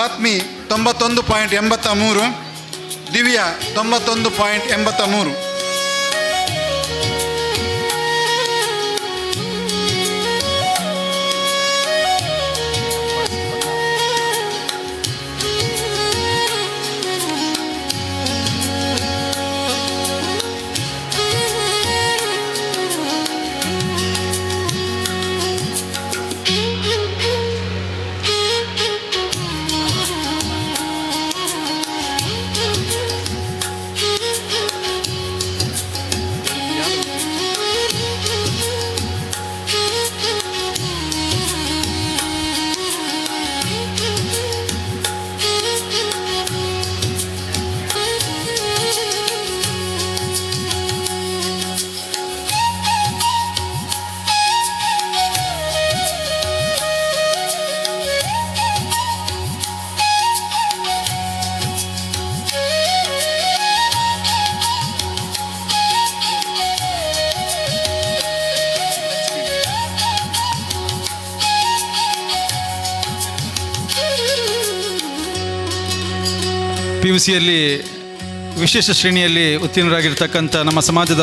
Athmi 91.83, Divya 91.83. P U ಸಿಯಲ್ಲಿ ವಿಶೇಷ ಶ್ರೇಣಿಯಲ್ಲಿ ಉತ್ತೀರ್ಣರಾಗಿರ್ತಕ್ಕಂಥ ನಮ್ಮ ಸಮಾಜದ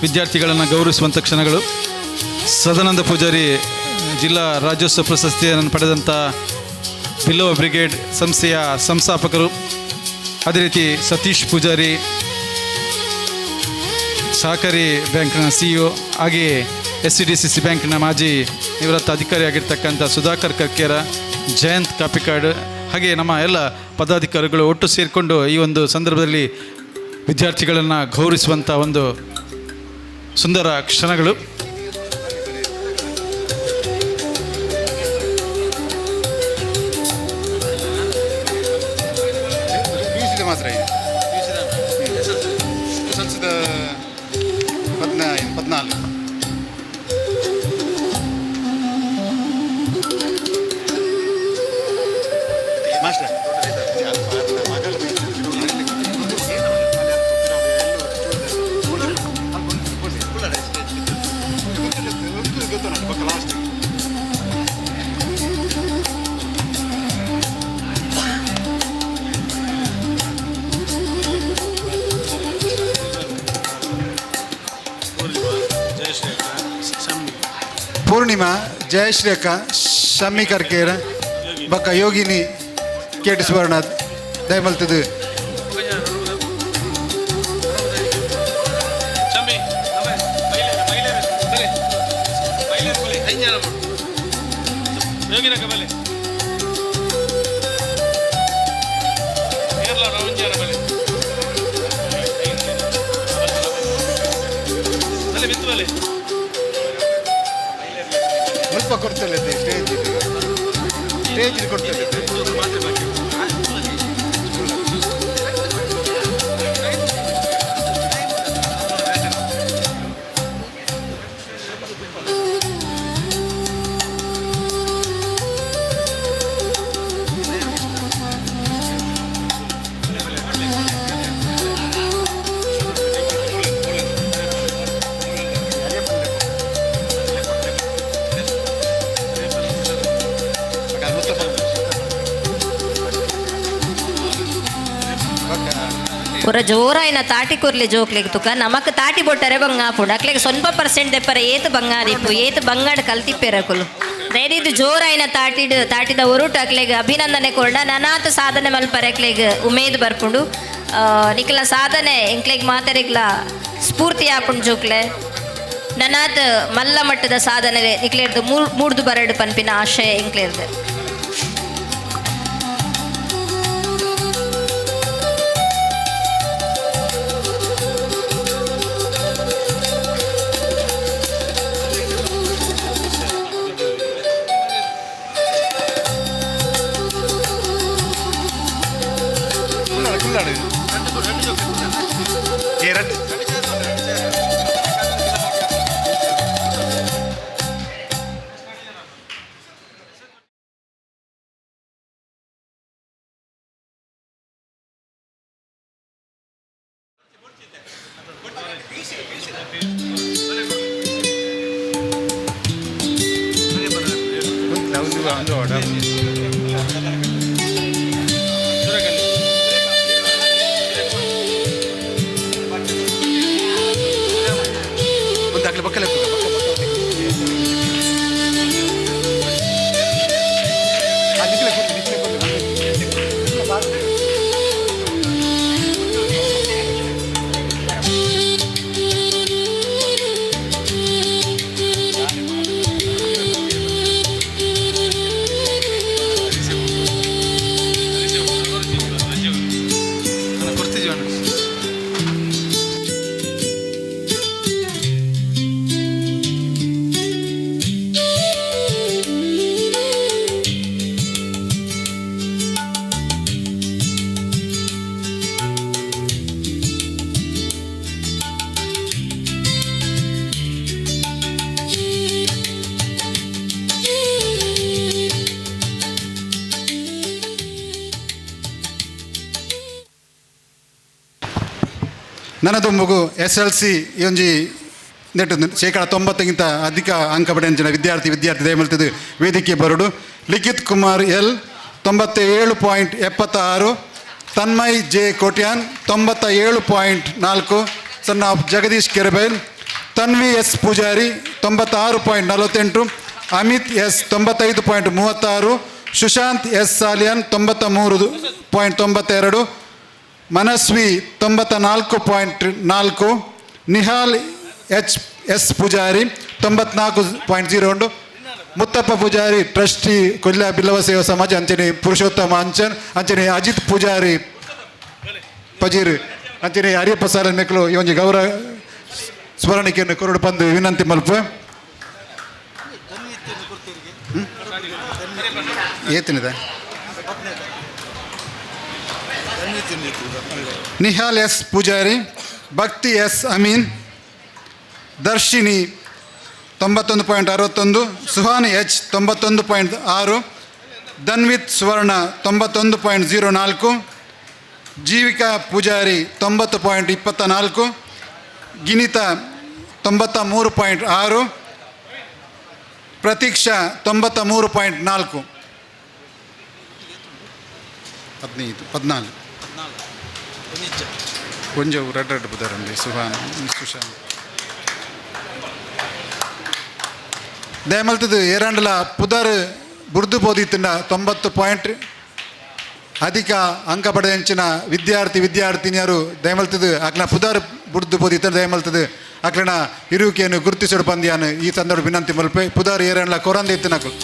ವಿದ್ಯಾರ್ಥಿಗಳನ್ನು ಗೌರವಿಸುವಂಥ ಕ್ಷಣಗಳು. ಸದಾನಂದ ಪೂಜಾರಿ ಜಿಲ್ಲಾ ರಾಜ್ಯೋತ್ಸವ ಪ್ರಶಸ್ತಿಯನ್ನು ಪಡೆದಂಥ ಬಿಲ್ಲವ ಬ್ರಿಗೇಡ್ ಸಂಸ್ಥೆಯ ಸಂಸ್ಥಾಪಕರು, ಅದೇ ರೀತಿ ಸತೀಶ್ ಪೂಜಾರಿ ಸಹಕಾರಿ ಬ್ಯಾಂಕ್ನ CEO, ಹಾಗೆಯೇ S C D C C ಬ್ಯಾಂಕ್ನ ಮಾಜಿ ನಿವೃತ್ತ ಅಧಿಕಾರಿಯಾಗಿರ್ತಕ್ಕಂಥ ಸುಧಾಕರ್ ಕರ್ಕೇರ, ಜಯಂತ್ ಕಾಪಿಕಾಡ್, ಹಾಗೆಯೇ ನಮ್ಮ ಎಲ್ಲ ಪದಾಧಿಕಾರಿಗಳು ಒಟ್ಟು ಸೇರಿಕೊಂಡು ಈ ಒಂದು ಸಂದರ್ಭದಲ್ಲಿ ವಿದ್ಯಾರ್ಥಿಗಳನ್ನು ಗೌರವಿಸುವಂಥ ಒಂದು ಸುಂದರ ಕ್ಷಣಗಳು. ಮಾತ್ರ 14. ಮಾಸ್ಟರ್ ಪೂರ್ಣಿಮಾ, ಜಯಶ್ರೀ ಅಕ್ಕ, ಶಮ್ಮಿ ಕರ್ಕೇರ, ಬಕ್ಕ ಯೋಗಿನಿ ಕೇಟಿ ಸುವರ್ಣ ದಯಮಲ್ತದು. ಸ್ವಲ್ಪ ಕೊಡ್ತೇನೆ ಸ್ಟೇಜ್ ಸ್ಟೇಜ್ ಕೊಡ್ತೇನೆ. ಪೂರ ಜೋರಾಯಿನ ತಾಟಿ ಕೊರ್ಲಿ ಜೋಕ್ಲೆಗ್ ತುಕ ನಮಕ್ ತಾಟಿ ಬೊಟ್ಟರೆ ಬಂಗಾಪುಂಡು ಅಕ್ಲೆಗ್ ಸ್ವಲ್ಪ ಪರ್ಸೆಂಟ್ ದೆಪ್ಪರೆ ಏತ್ ಬಂಗಾದಿಪ್ಪು ಏತ್ ಬಂಗಾಡ್ ಕಲ್ತಿಪ್ಪೆರಕುಲು ದಯದಿದ್ದು ಜೋರಾಯಿನ ತಾಟಿಡ್ ತಾಟಿದ ಒರುಟು ಅಕ್ಲೆಗ್ ಅಭಿನಂದನೆ ಕೊರ್ಡ ನನಾತ್ ಸಾಧನೆ ಮಲ್ಪರೆ ಅಕ್ಲೆಗ್ ಉಮೇದ್ ಬರ್ಪುಂಡು. ನಿಕ್ಲ ಸಾಧನೆ ಎಂಕ್ಲೆಗ್ ಮಾತೆರೆಗ್ಲ ಸ್ಫೂರ್ತಿ ಆಪುಂಡು ಜೋಕ್ಲೆ. ನನಾತ್ ಮಲ್ಲ ಮಟ್ಟದ ಸಾಧನೆ ನಿಕ್ಲೆರ್ದು ಮೂಡ್ದು ಬರಡು ಪನ್ಪಿನ ಆಶಯ ಎಂಕ್ಲೆರ್ದು. ನನದೊಂಬುಗು ಎಸ್ ಎಲ್ ಸಿ ಒಂಜಿ ನೆಟ್ಟು 90% ಅಧಿಕ ಅಂಕ ಪಡೆಂಚಿನ ವಿದ್ಯಾರ್ಥಿ ವಿದ್ಯಾರ್ಥಿ ದಯಮಲ್ತದ್ದು ವೇದಿಕೆ ಬರುಡು. Likhith Kumar L 97.76, Tanmay J Kotian 97.4, son of Jagadish Kerebail, Tanvi S Pujari 96.48, Amit S 95.36, Sushant S Salian 93.92, Manasvi 94.4, Nihal H S Pujari 94.01, Muthappa Pujari trustee Kolya Billava Seva Samaja ಅಂಚನೆ ಪುರುಷೋತ್ತಮ ಅಂಚನ್ ಅಂಚನೆ ಅಜಿತ್ ಪೂಜಾರಿ ಪಜೀರ್ ಅಂಚನೆ ಹರಿಯಪ್ಪ ಸಾಲಿಯನ್ ಮೆಕ್ಲು ಈ ಒಂಜಿ ಗೌರವ ಸ್ಮರಣಿಕೆಯನ್ನು ಕೊರಡು ಪಂದು ವಿನಂತಿ ಮಲ್ಪ. ಏತಿನಿದೆ ನಿಹಾಲ್ ಎಸ್ ಪೂಜಾರಿ, ಭಕ್ತಿ ಎಸ್ ಅಮೀನ್, ದರ್ಶಿನಿ 91.61, ಸುಹಾನಿ ಎಚ್ 91.6, ಧನ್ವಿತ್ ಸುವರ್ಣ 91.04, ಜೀವಿಕಾ ಪೂಜಾರಿ 90.24, ಗಿನಿತಾ 93.6, ಪ್ರತೀಕ್ಷಾ 93.4. 15 14 ಒಂಜವು ರೆಡ್ ರೆಡ್ ಬುದಾರಂడి ಸುಹಾನ್ ಸುಶಾಂತ್ ದಯಮಲ್ತದು ಏರಾಂಡಲ ಪುದರ್ ಬುರ್ದು ಬೋದಿತ್ತಿನ 90 ಪಾಯಿಂಟ್ ಅಧಿಕ ಅಂಕ ಪಡೆದಂಚಿನ ವಿದ್ಯಾರ್ಥಿ ವಿದ್ಯಾರ್ಥಿನಿಯರು ದಯಮಲ್ತದು ಅಕ್ಲ ಪುದರ್ ಬುರ್ದು ಬೋದಿತ್ತ ದಯಮಲ್ತದು ಅಕ್ಲನ ಇರುವಿಕೆಯನ್ನು ಗುರುತಿಸೋಡು ಪಂದ್ಯಾನು ಈ ಸಂದರ್ಭ ವಿನಂತಿ ಮಲ್ಪೆ ಪುದರ್ ಏರಾಂಡಲ ಕೊರಂದ ಇತ್ತಿನಕುಲು.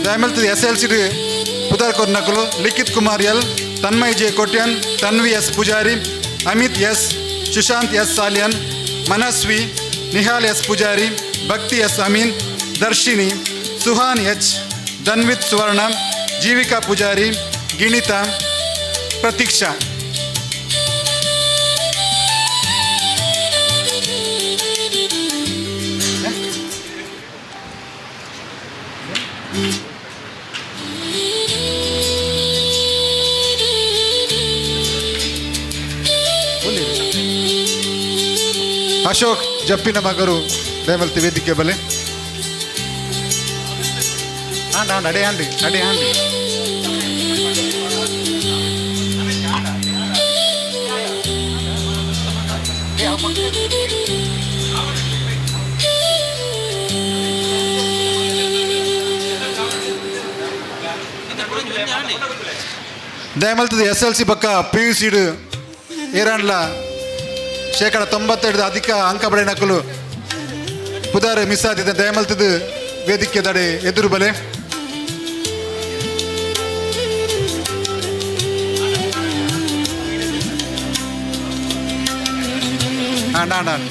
ದಯಮಲ್ತದ ಎಸ್ ಎಲ್ ಸಿ ಪುದರ್ ಕೊರ್ನಕುಲು Likhith Kumar L, Tanmay J Kotian, Tanvi S Pujari, Amit S, Sushanth S Salian, Manasvi, Nihal S Pujari, Bhakti S Amin, Darshini, Suhan H, Dhanvith Suvarna, Jeevika Pujari, Ginitha, Pratiksha. Ashok ಜಪ್ಪಿನ ಮಗರು ದಯಮಲ್ತಿ ವೇದಿಕೆ ಬಲೆ. ಆಂಡ್ ಆಂಡ್ ಅಡೆ Andy ಅಡೆ Andy. ದಯಮಲ್ತದ S L C ಬಕ್ಕ P U said ಏರಾಂಡ್ಲ 95% ಅಧಿಕ ಅಂಕ ಪಡೆಯನಕುಲು ಪುದಾರ್ miss ಆದಿದ್ದ ದಯಮಲ್ತದ ವೇದಿಕೆ ದಡೆ ಎದುರು ಬಲೆ. ಆಂಡ್ ಆಂಡ್ ಆಂಡ್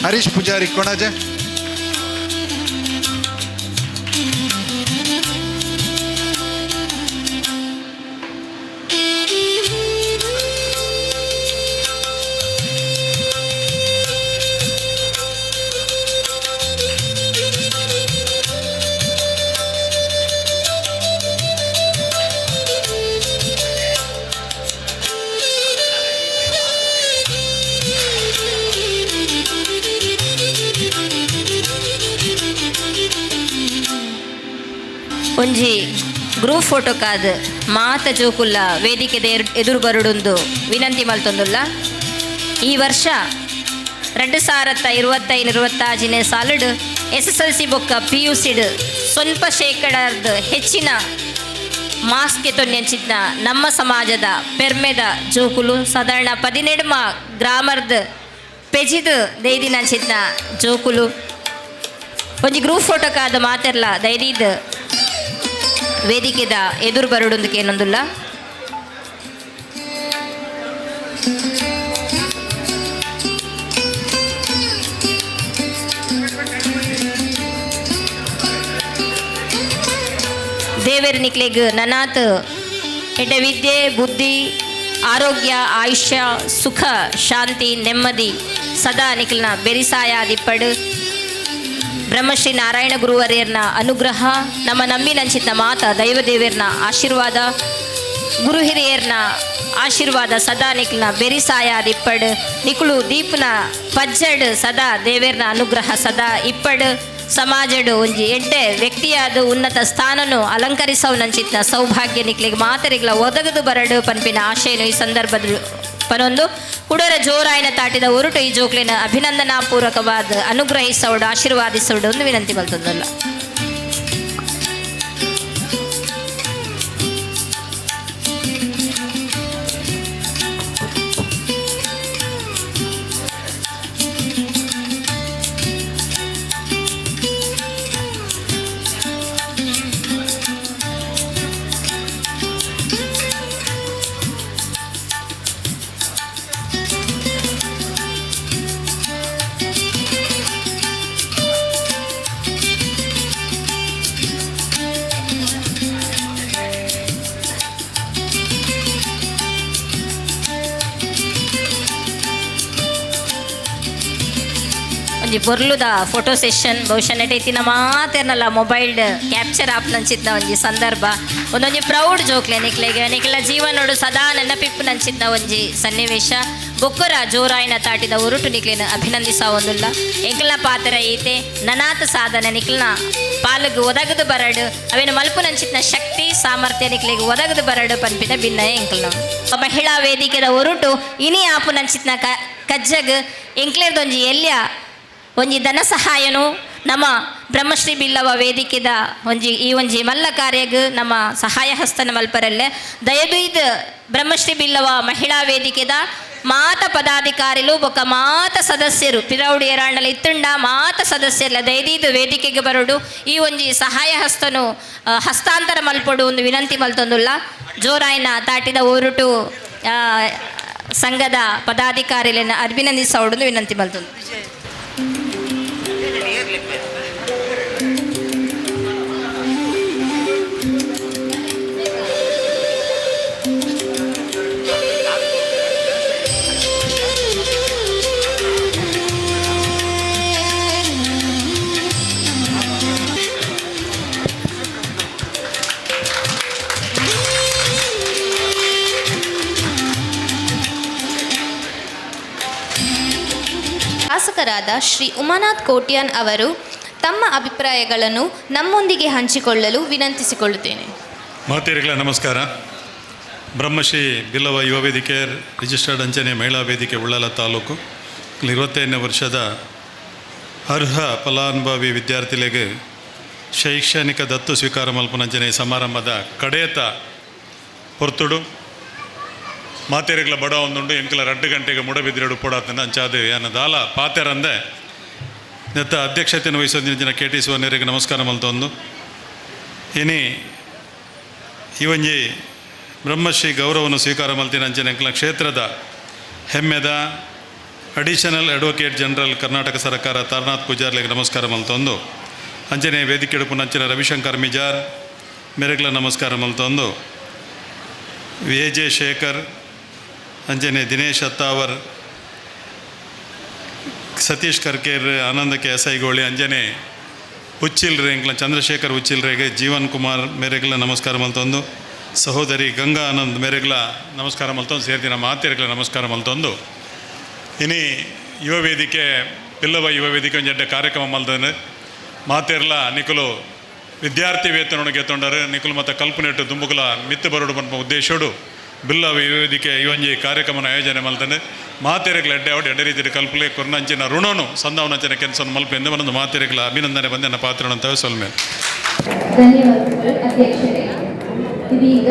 ಹರೀಶ್ ಪೂಜಾರಿ ಕೊಣಾಜೆ. ಒಂಜಿ ಗ್ರೂಪ್ ಫೋಟೋಕಾದ್ ಮಾತ ಜೋಕುಲ್ಲ ವೇದಿಕೆದ ಎದುರು ಬರುಡೊಂದು ವಿನಂತಿ ಮಲ್ತೊಂದುಲ್ಲ. ಈ ವರ್ಷ 2025 26ನೇ solid S S L C ಬೊಕ್ಕ ಪಿ ಯು ಸಿಡ್ ಸ್ವಲ್ಪ ಶೇಕಡದ ಹೆಚ್ಚಿನ ಮಾಸ್ಕ್ ತೊನ್ನೆಂಚಿದ್ನ ನಮ್ಮ ಸಮಾಜದ ಪೆರ್ಮೆದ ಜೋಕುಲು ಸಾಧಾರಣ 17 ಗ್ರಾಮರ್ದ ಪೆಜಿದ್ ದೇದಿನಂಚಿದ್ನ ಜೋಕುಲು. ಒಂಜಿ ಗ್ರೂಪ್ ಫೋಟೋಕಾದ ಮಾತೆರ್ಲ ದಯದೀದ್ ವೇದಿಕೆದ ಎದುರು ಬರಡುಂದು ಕೇನೊಂದುಲ್ಲ. ದೇವೆರ್ ನಿಕ್ಲೆಗ್ ನನಾತ್ ಎಡ್ಡೆ ವಿದ್ಯೆ ಬುದ್ಧಿ ಆರೋಗ್ಯ ಆಯುಷ್ಯ ಸುಖ ಶಾಂತಿ ನೆಮ್ಮದಿ ಸದಾ ನಿಕ್ಲೆನ ಬೆರಿಸಾಯ ದಿಪ್ಪಡು. ಬ್ರಹ್ಮಶ್ರೀ ನಾರಾಯಣ ಗುರುವರ್ಯರ್ನ ಅನುಗ್ರಹ, ನಮ್ಮ ನಂಬಿನಂಚಿತ ಮಾತ ದೈವದೇವಿಯರ್ನ ಆಶೀರ್ವಾದ, ಗುರು ಹಿರಿಯರ್ನ ಆಶೀರ್ವಾದ ಸದಾ ನಿಕ್ಲನ ಬೆರಿಸಾಯ ದಿಪ್ಪಡು. ನಿಕುಲು ದೀಪನ ಪಜ್ಜಡ್ ಸದಾ ದೇವೇರ್ನ ಅನುಗ್ರಹ ಸದಾ ಇಪ್ಪಡು. ಸಮಾಜಡು ಒಂಜಿ ಎಡ್ಡೆ ವ್ಯಕ್ತಿಯಾದ ಉನ್ನತ ಸ್ಥಾನನು ಅಲಂಕರಿಸವನಂಚಿತ್ನ ಸೌಭಾಗ್ಯ ನಿಕ್ಲಿಗೆ ಮಾತರಿಗ್ಲ ಒದಗದು ಬರಡು ಪನ್ಪಿನ ಆಶಯನು ಈ ಸಂದರ್ಭದಲ್ಲಿ ಪನೊಂದು ಕುಡರ ಜೋರಾಯನ ತಾಟಿದ ಒರುಟು ಈ ಜೋಕ್ಲಿನ ಅಭಿನಂದನಾಪೂರ್ವಕವಾದ ಅನುಗ್ರಹಿಸೋಡು ಆಶೀರ್ವಾದಿಸೋಡು ಒಂದು ವಿನಂತಿ ಮಲ್ತೊಂದಲ್ಲ. ಒಂಜಿ ಬೊರ್ಲುದ ಫೋಟೋ ಸೆಷನ್ ಬಹುಶಃ ನೆಟೈತಿನ ಮಾತೆರ್ನಲ್ಲ ಮೊಬೈಲ್ ಕ್ಯಾಪ್ಚರ್ ಆಪ್ನಂಚಿತ್ನ ಒಂಜಿ ಸಂದರ್ಭ, ಒಂದೊಂಜಿ ಪ್ರೌಡ್ ಜೋಕ್ಲೆ ನಿಕ್ಲೆಗೆ ನಿಕ್ಲ ಜೀವನೋಡು ಸದಾ ನೆನಪಿಪ್ಪು ನಂಚಿತ್ನ ಒಂಜಿ ಸನ್ನಿವೇಶ. ಬೊಕ್ಕರ ಜೋರಾಯಿನ ತಾಟಿದ ಉರುಟು ನಿಕ್ಲೆನ ಅಭಿನಂದಿಸ ಒಂದುಲ್ಲ. ಎಂಕಲ್ನ ಪಾತ್ರ ಈತೆ ನನಾತ ಸಾಧನೆ ನಿಕ್ಲನ ಪಾಲುಗು ಒದಗದು ಬರಡು, ಅವೇನು ಮಲ್ಪು ನಂಚಿತ್ನ ಶಕ್ತಿ ಸಾಮರ್ಥ್ಯ ನಿಕ್ಲೆಗೆ ಒದಗದು ಬರಡು ಪನ್ಪಿನ ಭಿನ್ನ ಎಂಕಲ್ನ ಮಹಿಳಾ ವೇದಿಕೆದ ಉರುಟು ಇನಿ ಆಪು ನಂಚಿತ್ನ ಕಜ್ಜಗ್ ಎಂಕ್ಲೇರ್ದೊಂಜಿ ಎಲ್ಯ ಒಂಜಿ ಧನ ಸಹಾಯನು ನಮ್ಮ ಬ್ರಹ್ಮಶ್ರೀ ಬಿಲ್ಲವ ವೇದಿಕೆದ ಒಂಜಿ ಈ ಒಂಜಿ ಮಲ್ಲ ಕಾರ್ಯಗ್ ನಮ್ಮ ಸಹಾಯ ಹಸ್ತನ ಮಲ್ಪರಲ್ಲೆ ದಯದೀದ್ ಬ್ರಹ್ಮಶ್ರೀ ಬಿಲ್ಲವ ಮಹಿಳಾ ವೇದಿಕೆದ ಮಾತ ಪದಾಧಿಕಾರಿಲು ಬೊಕ್ಕ ಮಾತ ಸದಸ್ಯರು ಪಿರೌಡಿ ಏರಾಂಡಲ ಇತ್ತುಂಡ ಮಾತ ಸದಸ್ಯರ್ಲ ದಯದೀದ್ ವೇದಿಕೆಗೆ ಬರೋಡು ಈ ಒಂಜಿ ಸಹಾಯ ಹಸ್ತನು ಹಸ್ತಾಂತರ ಮಲ್ಪೊಡು ಒಂದು ವಿನಂತಿ ಮಲ್ತೊಂದುಲ್ಲ. ಜೋರಾಯಿನ ತಾಟಿದ ಓರುಟು ಸಂಘದ ಪದಾಧಿಕಾರಿಗಳನ್ನ ಅಭಿನಂದಿಸೋಡು ವಿನಂತಿ ಮಲ್ತೊಂದು. ಶಾಸಕರಾದ ಶ್ರೀ ಉಮಾನಾಥ್ ಕೋಟ್ಯಾನ್ ಅವರು ತಮ್ಮ ಅಭಿಪ್ರಾಯಗಳನ್ನು ನಮ್ಮೊಂದಿಗೆ ಹಂಚಿಕೊಳ್ಳಲು ವಿನಂತಿಸಿಕೊಳ್ಳುತ್ತೇನೆ. ಮಾತೇರಿಗಳ ನಮಸ್ಕಾರ. ಬ್ರಹ್ಮಶ್ರೀ ಬಿಲ್ಲವ ಯುವ ವೇದಿಕೆ ರಿಜಿಸ್ಟರ್ಡ್ ಅಂಚನೆ ಮಹಿಳಾ ವೇದಿಕೆ ಉಳ್ಳಾಲ ತಾಲೂಕು 25ನೇ ವರ್ಷದ ಅರ್ಹ ಫಲಾನುಭವಿ ವಿದ್ಯಾರ್ಥಿಗಳಿಗೆ ಶೈಕ್ಷಣಿಕ ದತ್ತು ಸ್ವೀಕಾರ ಮಲ್ಪನಂಚನೆ ಸಮಾರಂಭದ ಕಡೇತ ಹೊರ್ತುಡು ಮಾತೇರಿಗಳ ಬಡ ಒಂದುಂಡು ಎಂಕಲ 2 ಗಂಟೆಗೆ ಮುಡಬಿದ್ರೆಡು ಪೋಡಾತನ ಅಂಚಾದ ಯಾನ ದಾಲ ಪಾತೆರಂದೆ ನೆತ್ತ ಅಧ್ಯಕ್ಷತೆಯನ್ನು ವಹಿಸೋದಿನ ಜನ ಕೆ ಟಿ ಸುವರ್ಣರಿಗೆ ನಮಸ್ಕಾರ ಮಲ್ತೊಂದು. ಇನಿ ಈ ಒಂಜಿ ಬ್ರಹ್ಮಶ್ರೀ ಗೌರವವನ್ನು ಸ್ವೀಕಾರ ಮಲ್ತಿನ ಅಂಚನೆ ಎಂಕಲ ಕ್ಷೇತ್ರದ ಹೆಮ್ಮೆದ ಅಡಿಷನಲ್ ಅಡ್ವೊಕೇಟ್ ಜನರಲ್ ಕರ್ನಾಟಕ ಸರ್ಕಾರ ತಾರನಾಥ್ ಪೂಜಾರ್ಲಿಗೆ ನಮಸ್ಕಾರ ಮಲ್ತೊಂದು. ಅಂಚನೆ ವೇದಿಕೆ ಅಂಚನೆ ರವಿಶಂಕರ್ ಮಿಜಾರ್ ಮೆರೆಗ್ಲ ನಮಸ್ಕಾರ ಮಲ್ತೊಂದು. ಎ ಜೆ ಶೇಖರ್ ಅಂಚನೆ ದಿನೇಶ್ ಅತ್ತಾವರ್ ಸತೀಶ್ ಕರ್ಕೇರ್ ಆನಂದ ಕೆ ಎಸ್ ಐಗೋಳಿ ಅಂಜನೆ ಉಚ್ಚಿಲ್ರೆ ಎಂಕ್ಲ ಚಂದ್ರಶೇಖರ್ ಉಚ್ಚಿಲ್ರೆಗೆ ಜೀವನ್ ಕುಮಾರ್ ಮೇರೆಗ್ಲ ನಮಸ್ಕಾರ ಮಲ್ತೊಂದು. ಸಹೋದರಿ ಗಂಗಾ ಆನಂದ್ ಮೇರೆಗ್ಲ ನಮಸ್ಕಾರ ಮಲ್ತೊಂದು. ಸೇರ್ದಿನ ಮಾತೆರೆಗ್ಲ ನಮಸ್ಕಾರ ಮಲ್ತೊಂದು. ಇನಿ ಯುವ ವೇದಿಕೆ ಬಿಲ್ಲವ ಯುವ ವೇದಿಕೆ ಒಂಜಿ ಎಡ್ಡೆ ಕಾರ್ಯಕ್ರಮ ಮಲ್ತಂದು ಮಾತೆರ್ಲ ನಿಕುಲು ವಿದ್ಯಾರ್ಥಿ ವೇತನೊಳಗೆ ಗೆತ್ತೊಂಡರು ನಿಕುಲು ಮತ್ತು ಕಲ್ಪನೆಟ್ಟು ದುಂಬುಕುಲ ಮಿತ್ತು ಬರೋಡು ಪನ್ಪ ಉದ್ದೇಶೋಡು ಬಿಲ್ಲವ ಯುವ ವೇದಿಕೆ ಈ ಒಂಜಿ ಕಾರ್ಯಕ್ರಮನ ಆಯೋಜನೆ ಮಲ್ತಂದು. ಮಾತೆರೆಗ್ಲ ಎಡ್ಡೆ ಅವಡು ಎಡ್ಡೆ ರೀತಿಯ ಕಲ್ಪಲೆ ಕೊರ್ನಂಚಿನ ಋಣನು ಸಂದವನಂಚಿನ ಕೆಲಸವನ್ನು ಮಲ್ಪೆಂದು ಒಂದೊಂದು ಮಾತೆರೆಗ್ಲ ಅಭಿನಂದನೆ ಬಂದ ನನ್ನ ಪಾತ್ರ ಅಂತ ಸೊಲ್ಮೆ. ಧನ್ಯವಾದಗಳು ಅಧ್ಯಕ್ಷರೇ. ಇದೀಗ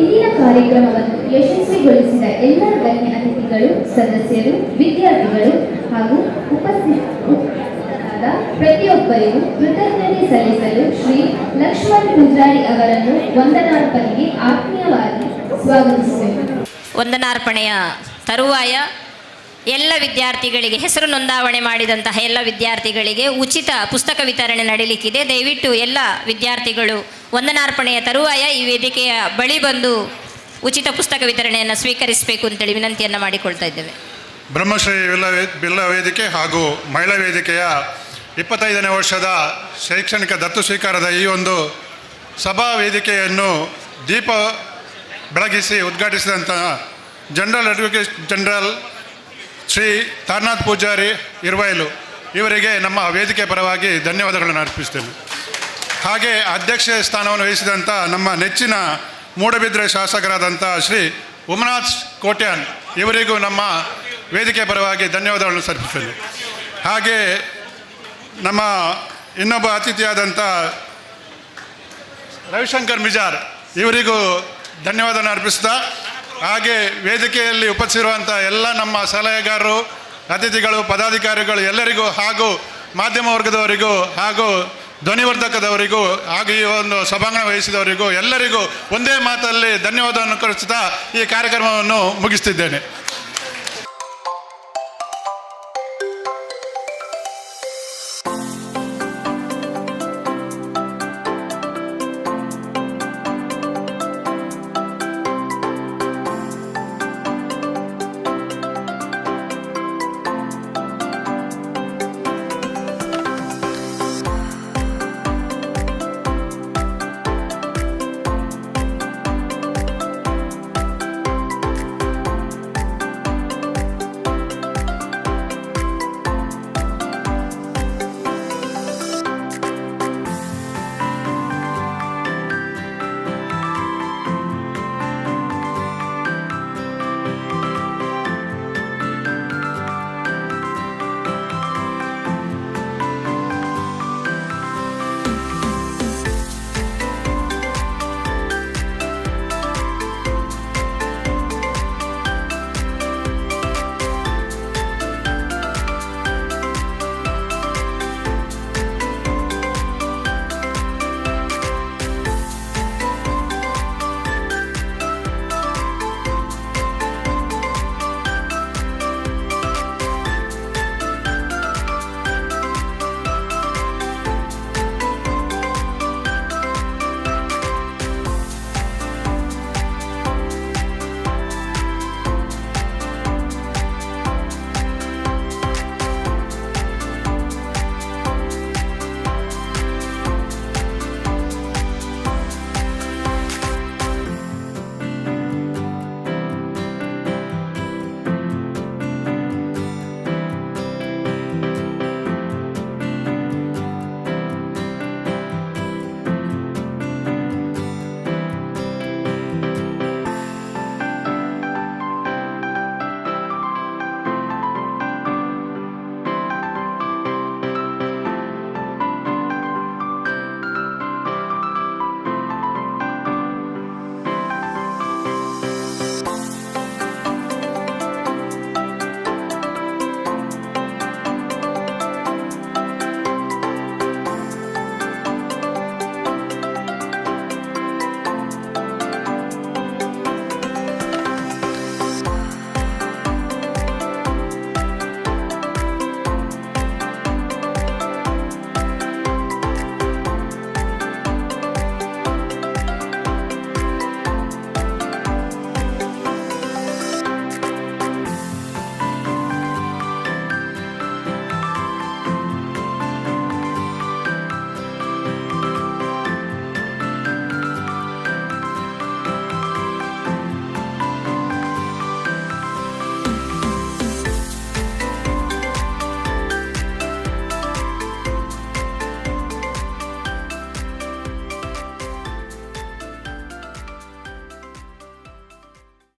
ಇಂದಿನ ಕಾರ್ಯಕ್ರಮವನ್ನು ಯಶಸ್ವಿಗೊಳಿಸಿದ ಎಲ್ಲ ಗಣ್ಯ ಅತಿಥಿಗಳು, ಸದಸ್ಯರು, ವಿದ್ಯಾರ್ಥಿಗಳು ಹಾಗೂ ಉಪಸ್ಥಿತರಾದ ಭಾಗದ ಪ್ರತಿಯೊಬ್ಬರಿಗೂ ಕೃತಜ್ಞತೆ ಸಲ್ಲಿಸಲು ಶ್ರೀ ಲಕ್ಷ್ಮಣ್ ಪೂಜಾರಿ ಅವರನ್ನು ವಂದನಾರ್ಪಣೆಗೆ ಆತ್ಮೀಯವಾಗಿ ಸ್ವಾಗತಿಸುತ್ತೇವೆ. ವಂದನಾರ್ಪಣೆಯ ತರುವಾಯ ಎಲ್ಲ ವಿದ್ಯಾರ್ಥಿಗಳಿಗೆ, ಹೆಸರು ನೋಂದಾವಣೆ ಮಾಡಿದಂತಹ ಎಲ್ಲ ವಿದ್ಯಾರ್ಥಿಗಳಿಗೆ ಉಚಿತ ಪುಸ್ತಕ ವಿತರಣೆ ನಡೀಲಿಕ್ಕಿದೆ. ದಯವಿಟ್ಟು ಎಲ್ಲ ವಿದ್ಯಾರ್ಥಿಗಳು ವಂದನಾರ್ಪಣೆಯ ತರುವಾಯ ಈ ವೇದಿಕೆಯ ಬಳಿ ಬಂದು ಉಚಿತ ಪುಸ್ತಕ ವಿತರಣೆಯನ್ನು ಸ್ವೀಕರಿಸಬೇಕು ಅಂತೇಳಿ ವಿನಂತಿಯನ್ನು ಮಾಡಿಕೊಳ್ತಾ ಇದ್ದೇವೆ. ಬ್ರಹ್ಮಶ್ರೀ ಬಿಲ್ಲ ವೇದಿಕೆ ಹಾಗೂ ಮಹಿಳಾ ವೇದಿಕೆಯ 25ನೇ ವರ್ಷದ ಶೈಕ್ಷಣಿಕ ದತ್ತು ಸ್ವೀಕಾರದ ಈ ಒಂದು ಸಭಾ ವೇದಿಕೆಯನ್ನು ದೀಪ ಬೆಳಗಿಸಿ ಉದ್ಘಾಟಿಸಿದಂತಹ general advocate general Shri Taranath Pujari Iruvailu ಇವರಿಗೆ ನಮ್ಮ ವೇದಿಕೆ ಪರವಾಗಿ ಧನ್ಯವಾದಗಳನ್ನು ಅರ್ಪಿಸ್ತೇನೆ. ಹಾಗೆ ಅಧ್ಯಕ್ಷ ಸ್ಥಾನವನ್ನು ವಹಿಸಿದಂಥ ನಮ್ಮ ನೆಚ್ಚಿನ ಮೂಡಬಿದ್ರೆ ಶಾಸಕರಾದಂಥ ಶ್ರೀ ಉಮನಾಥ್ ಕೋಟ್ಯಾನ್ ಇವರಿಗೂ ನಮ್ಮ ವೇದಿಕೆ ಪರವಾಗಿ ಧನ್ಯವಾದಗಳನ್ನು ಸಲ್ಲಿಸ್ತೇನೆ. ಹಾಗೆ ನಮ್ಮ ಇನ್ನೊಬ್ಬ ಅತಿಥಿಯಾದಂಥ ರವಿಶಂಕರ್ ಮಿಜಾರ್ ಇವರಿಗೂ ಧನ್ಯವಾದವನ್ನು ಅರ್ಪಿಸ್ತಾ, ಹಾಗೆ ವೇದಿಕೆಯಲ್ಲಿ ಉಪಸ್ಥಿತಿರುವಂಥ ಎಲ್ಲ ನಮ್ಮ ಸಲಹೆಗಾರರು, ಅತಿಥಿಗಳು, ಪದಾಧಿಕಾರಿಗಳು ಎಲ್ಲರಿಗೂ ಹಾಗೂ ಮಾಧ್ಯಮ ವರ್ಗದವರಿಗೂ ಹಾಗೂ ಧ್ವನಿವರ್ಧಕದವರಿಗೂ ಹಾಗೂ ಈ ಒಂದು ಸಭಾಂಗಣ ವಹಿಸಿದವರಿಗೂ ಎಲ್ಲರಿಗೂ ಒಂದೇ ಮಾತಲ್ಲಿ ಧನ್ಯವಾದವನ್ನು ಕಳಿಸುತ್ತಾ ಈ ಕಾರ್ಯಕ್ರಮವನ್ನು ಮುಗಿಸ್ತಿದ್ದೇನೆ.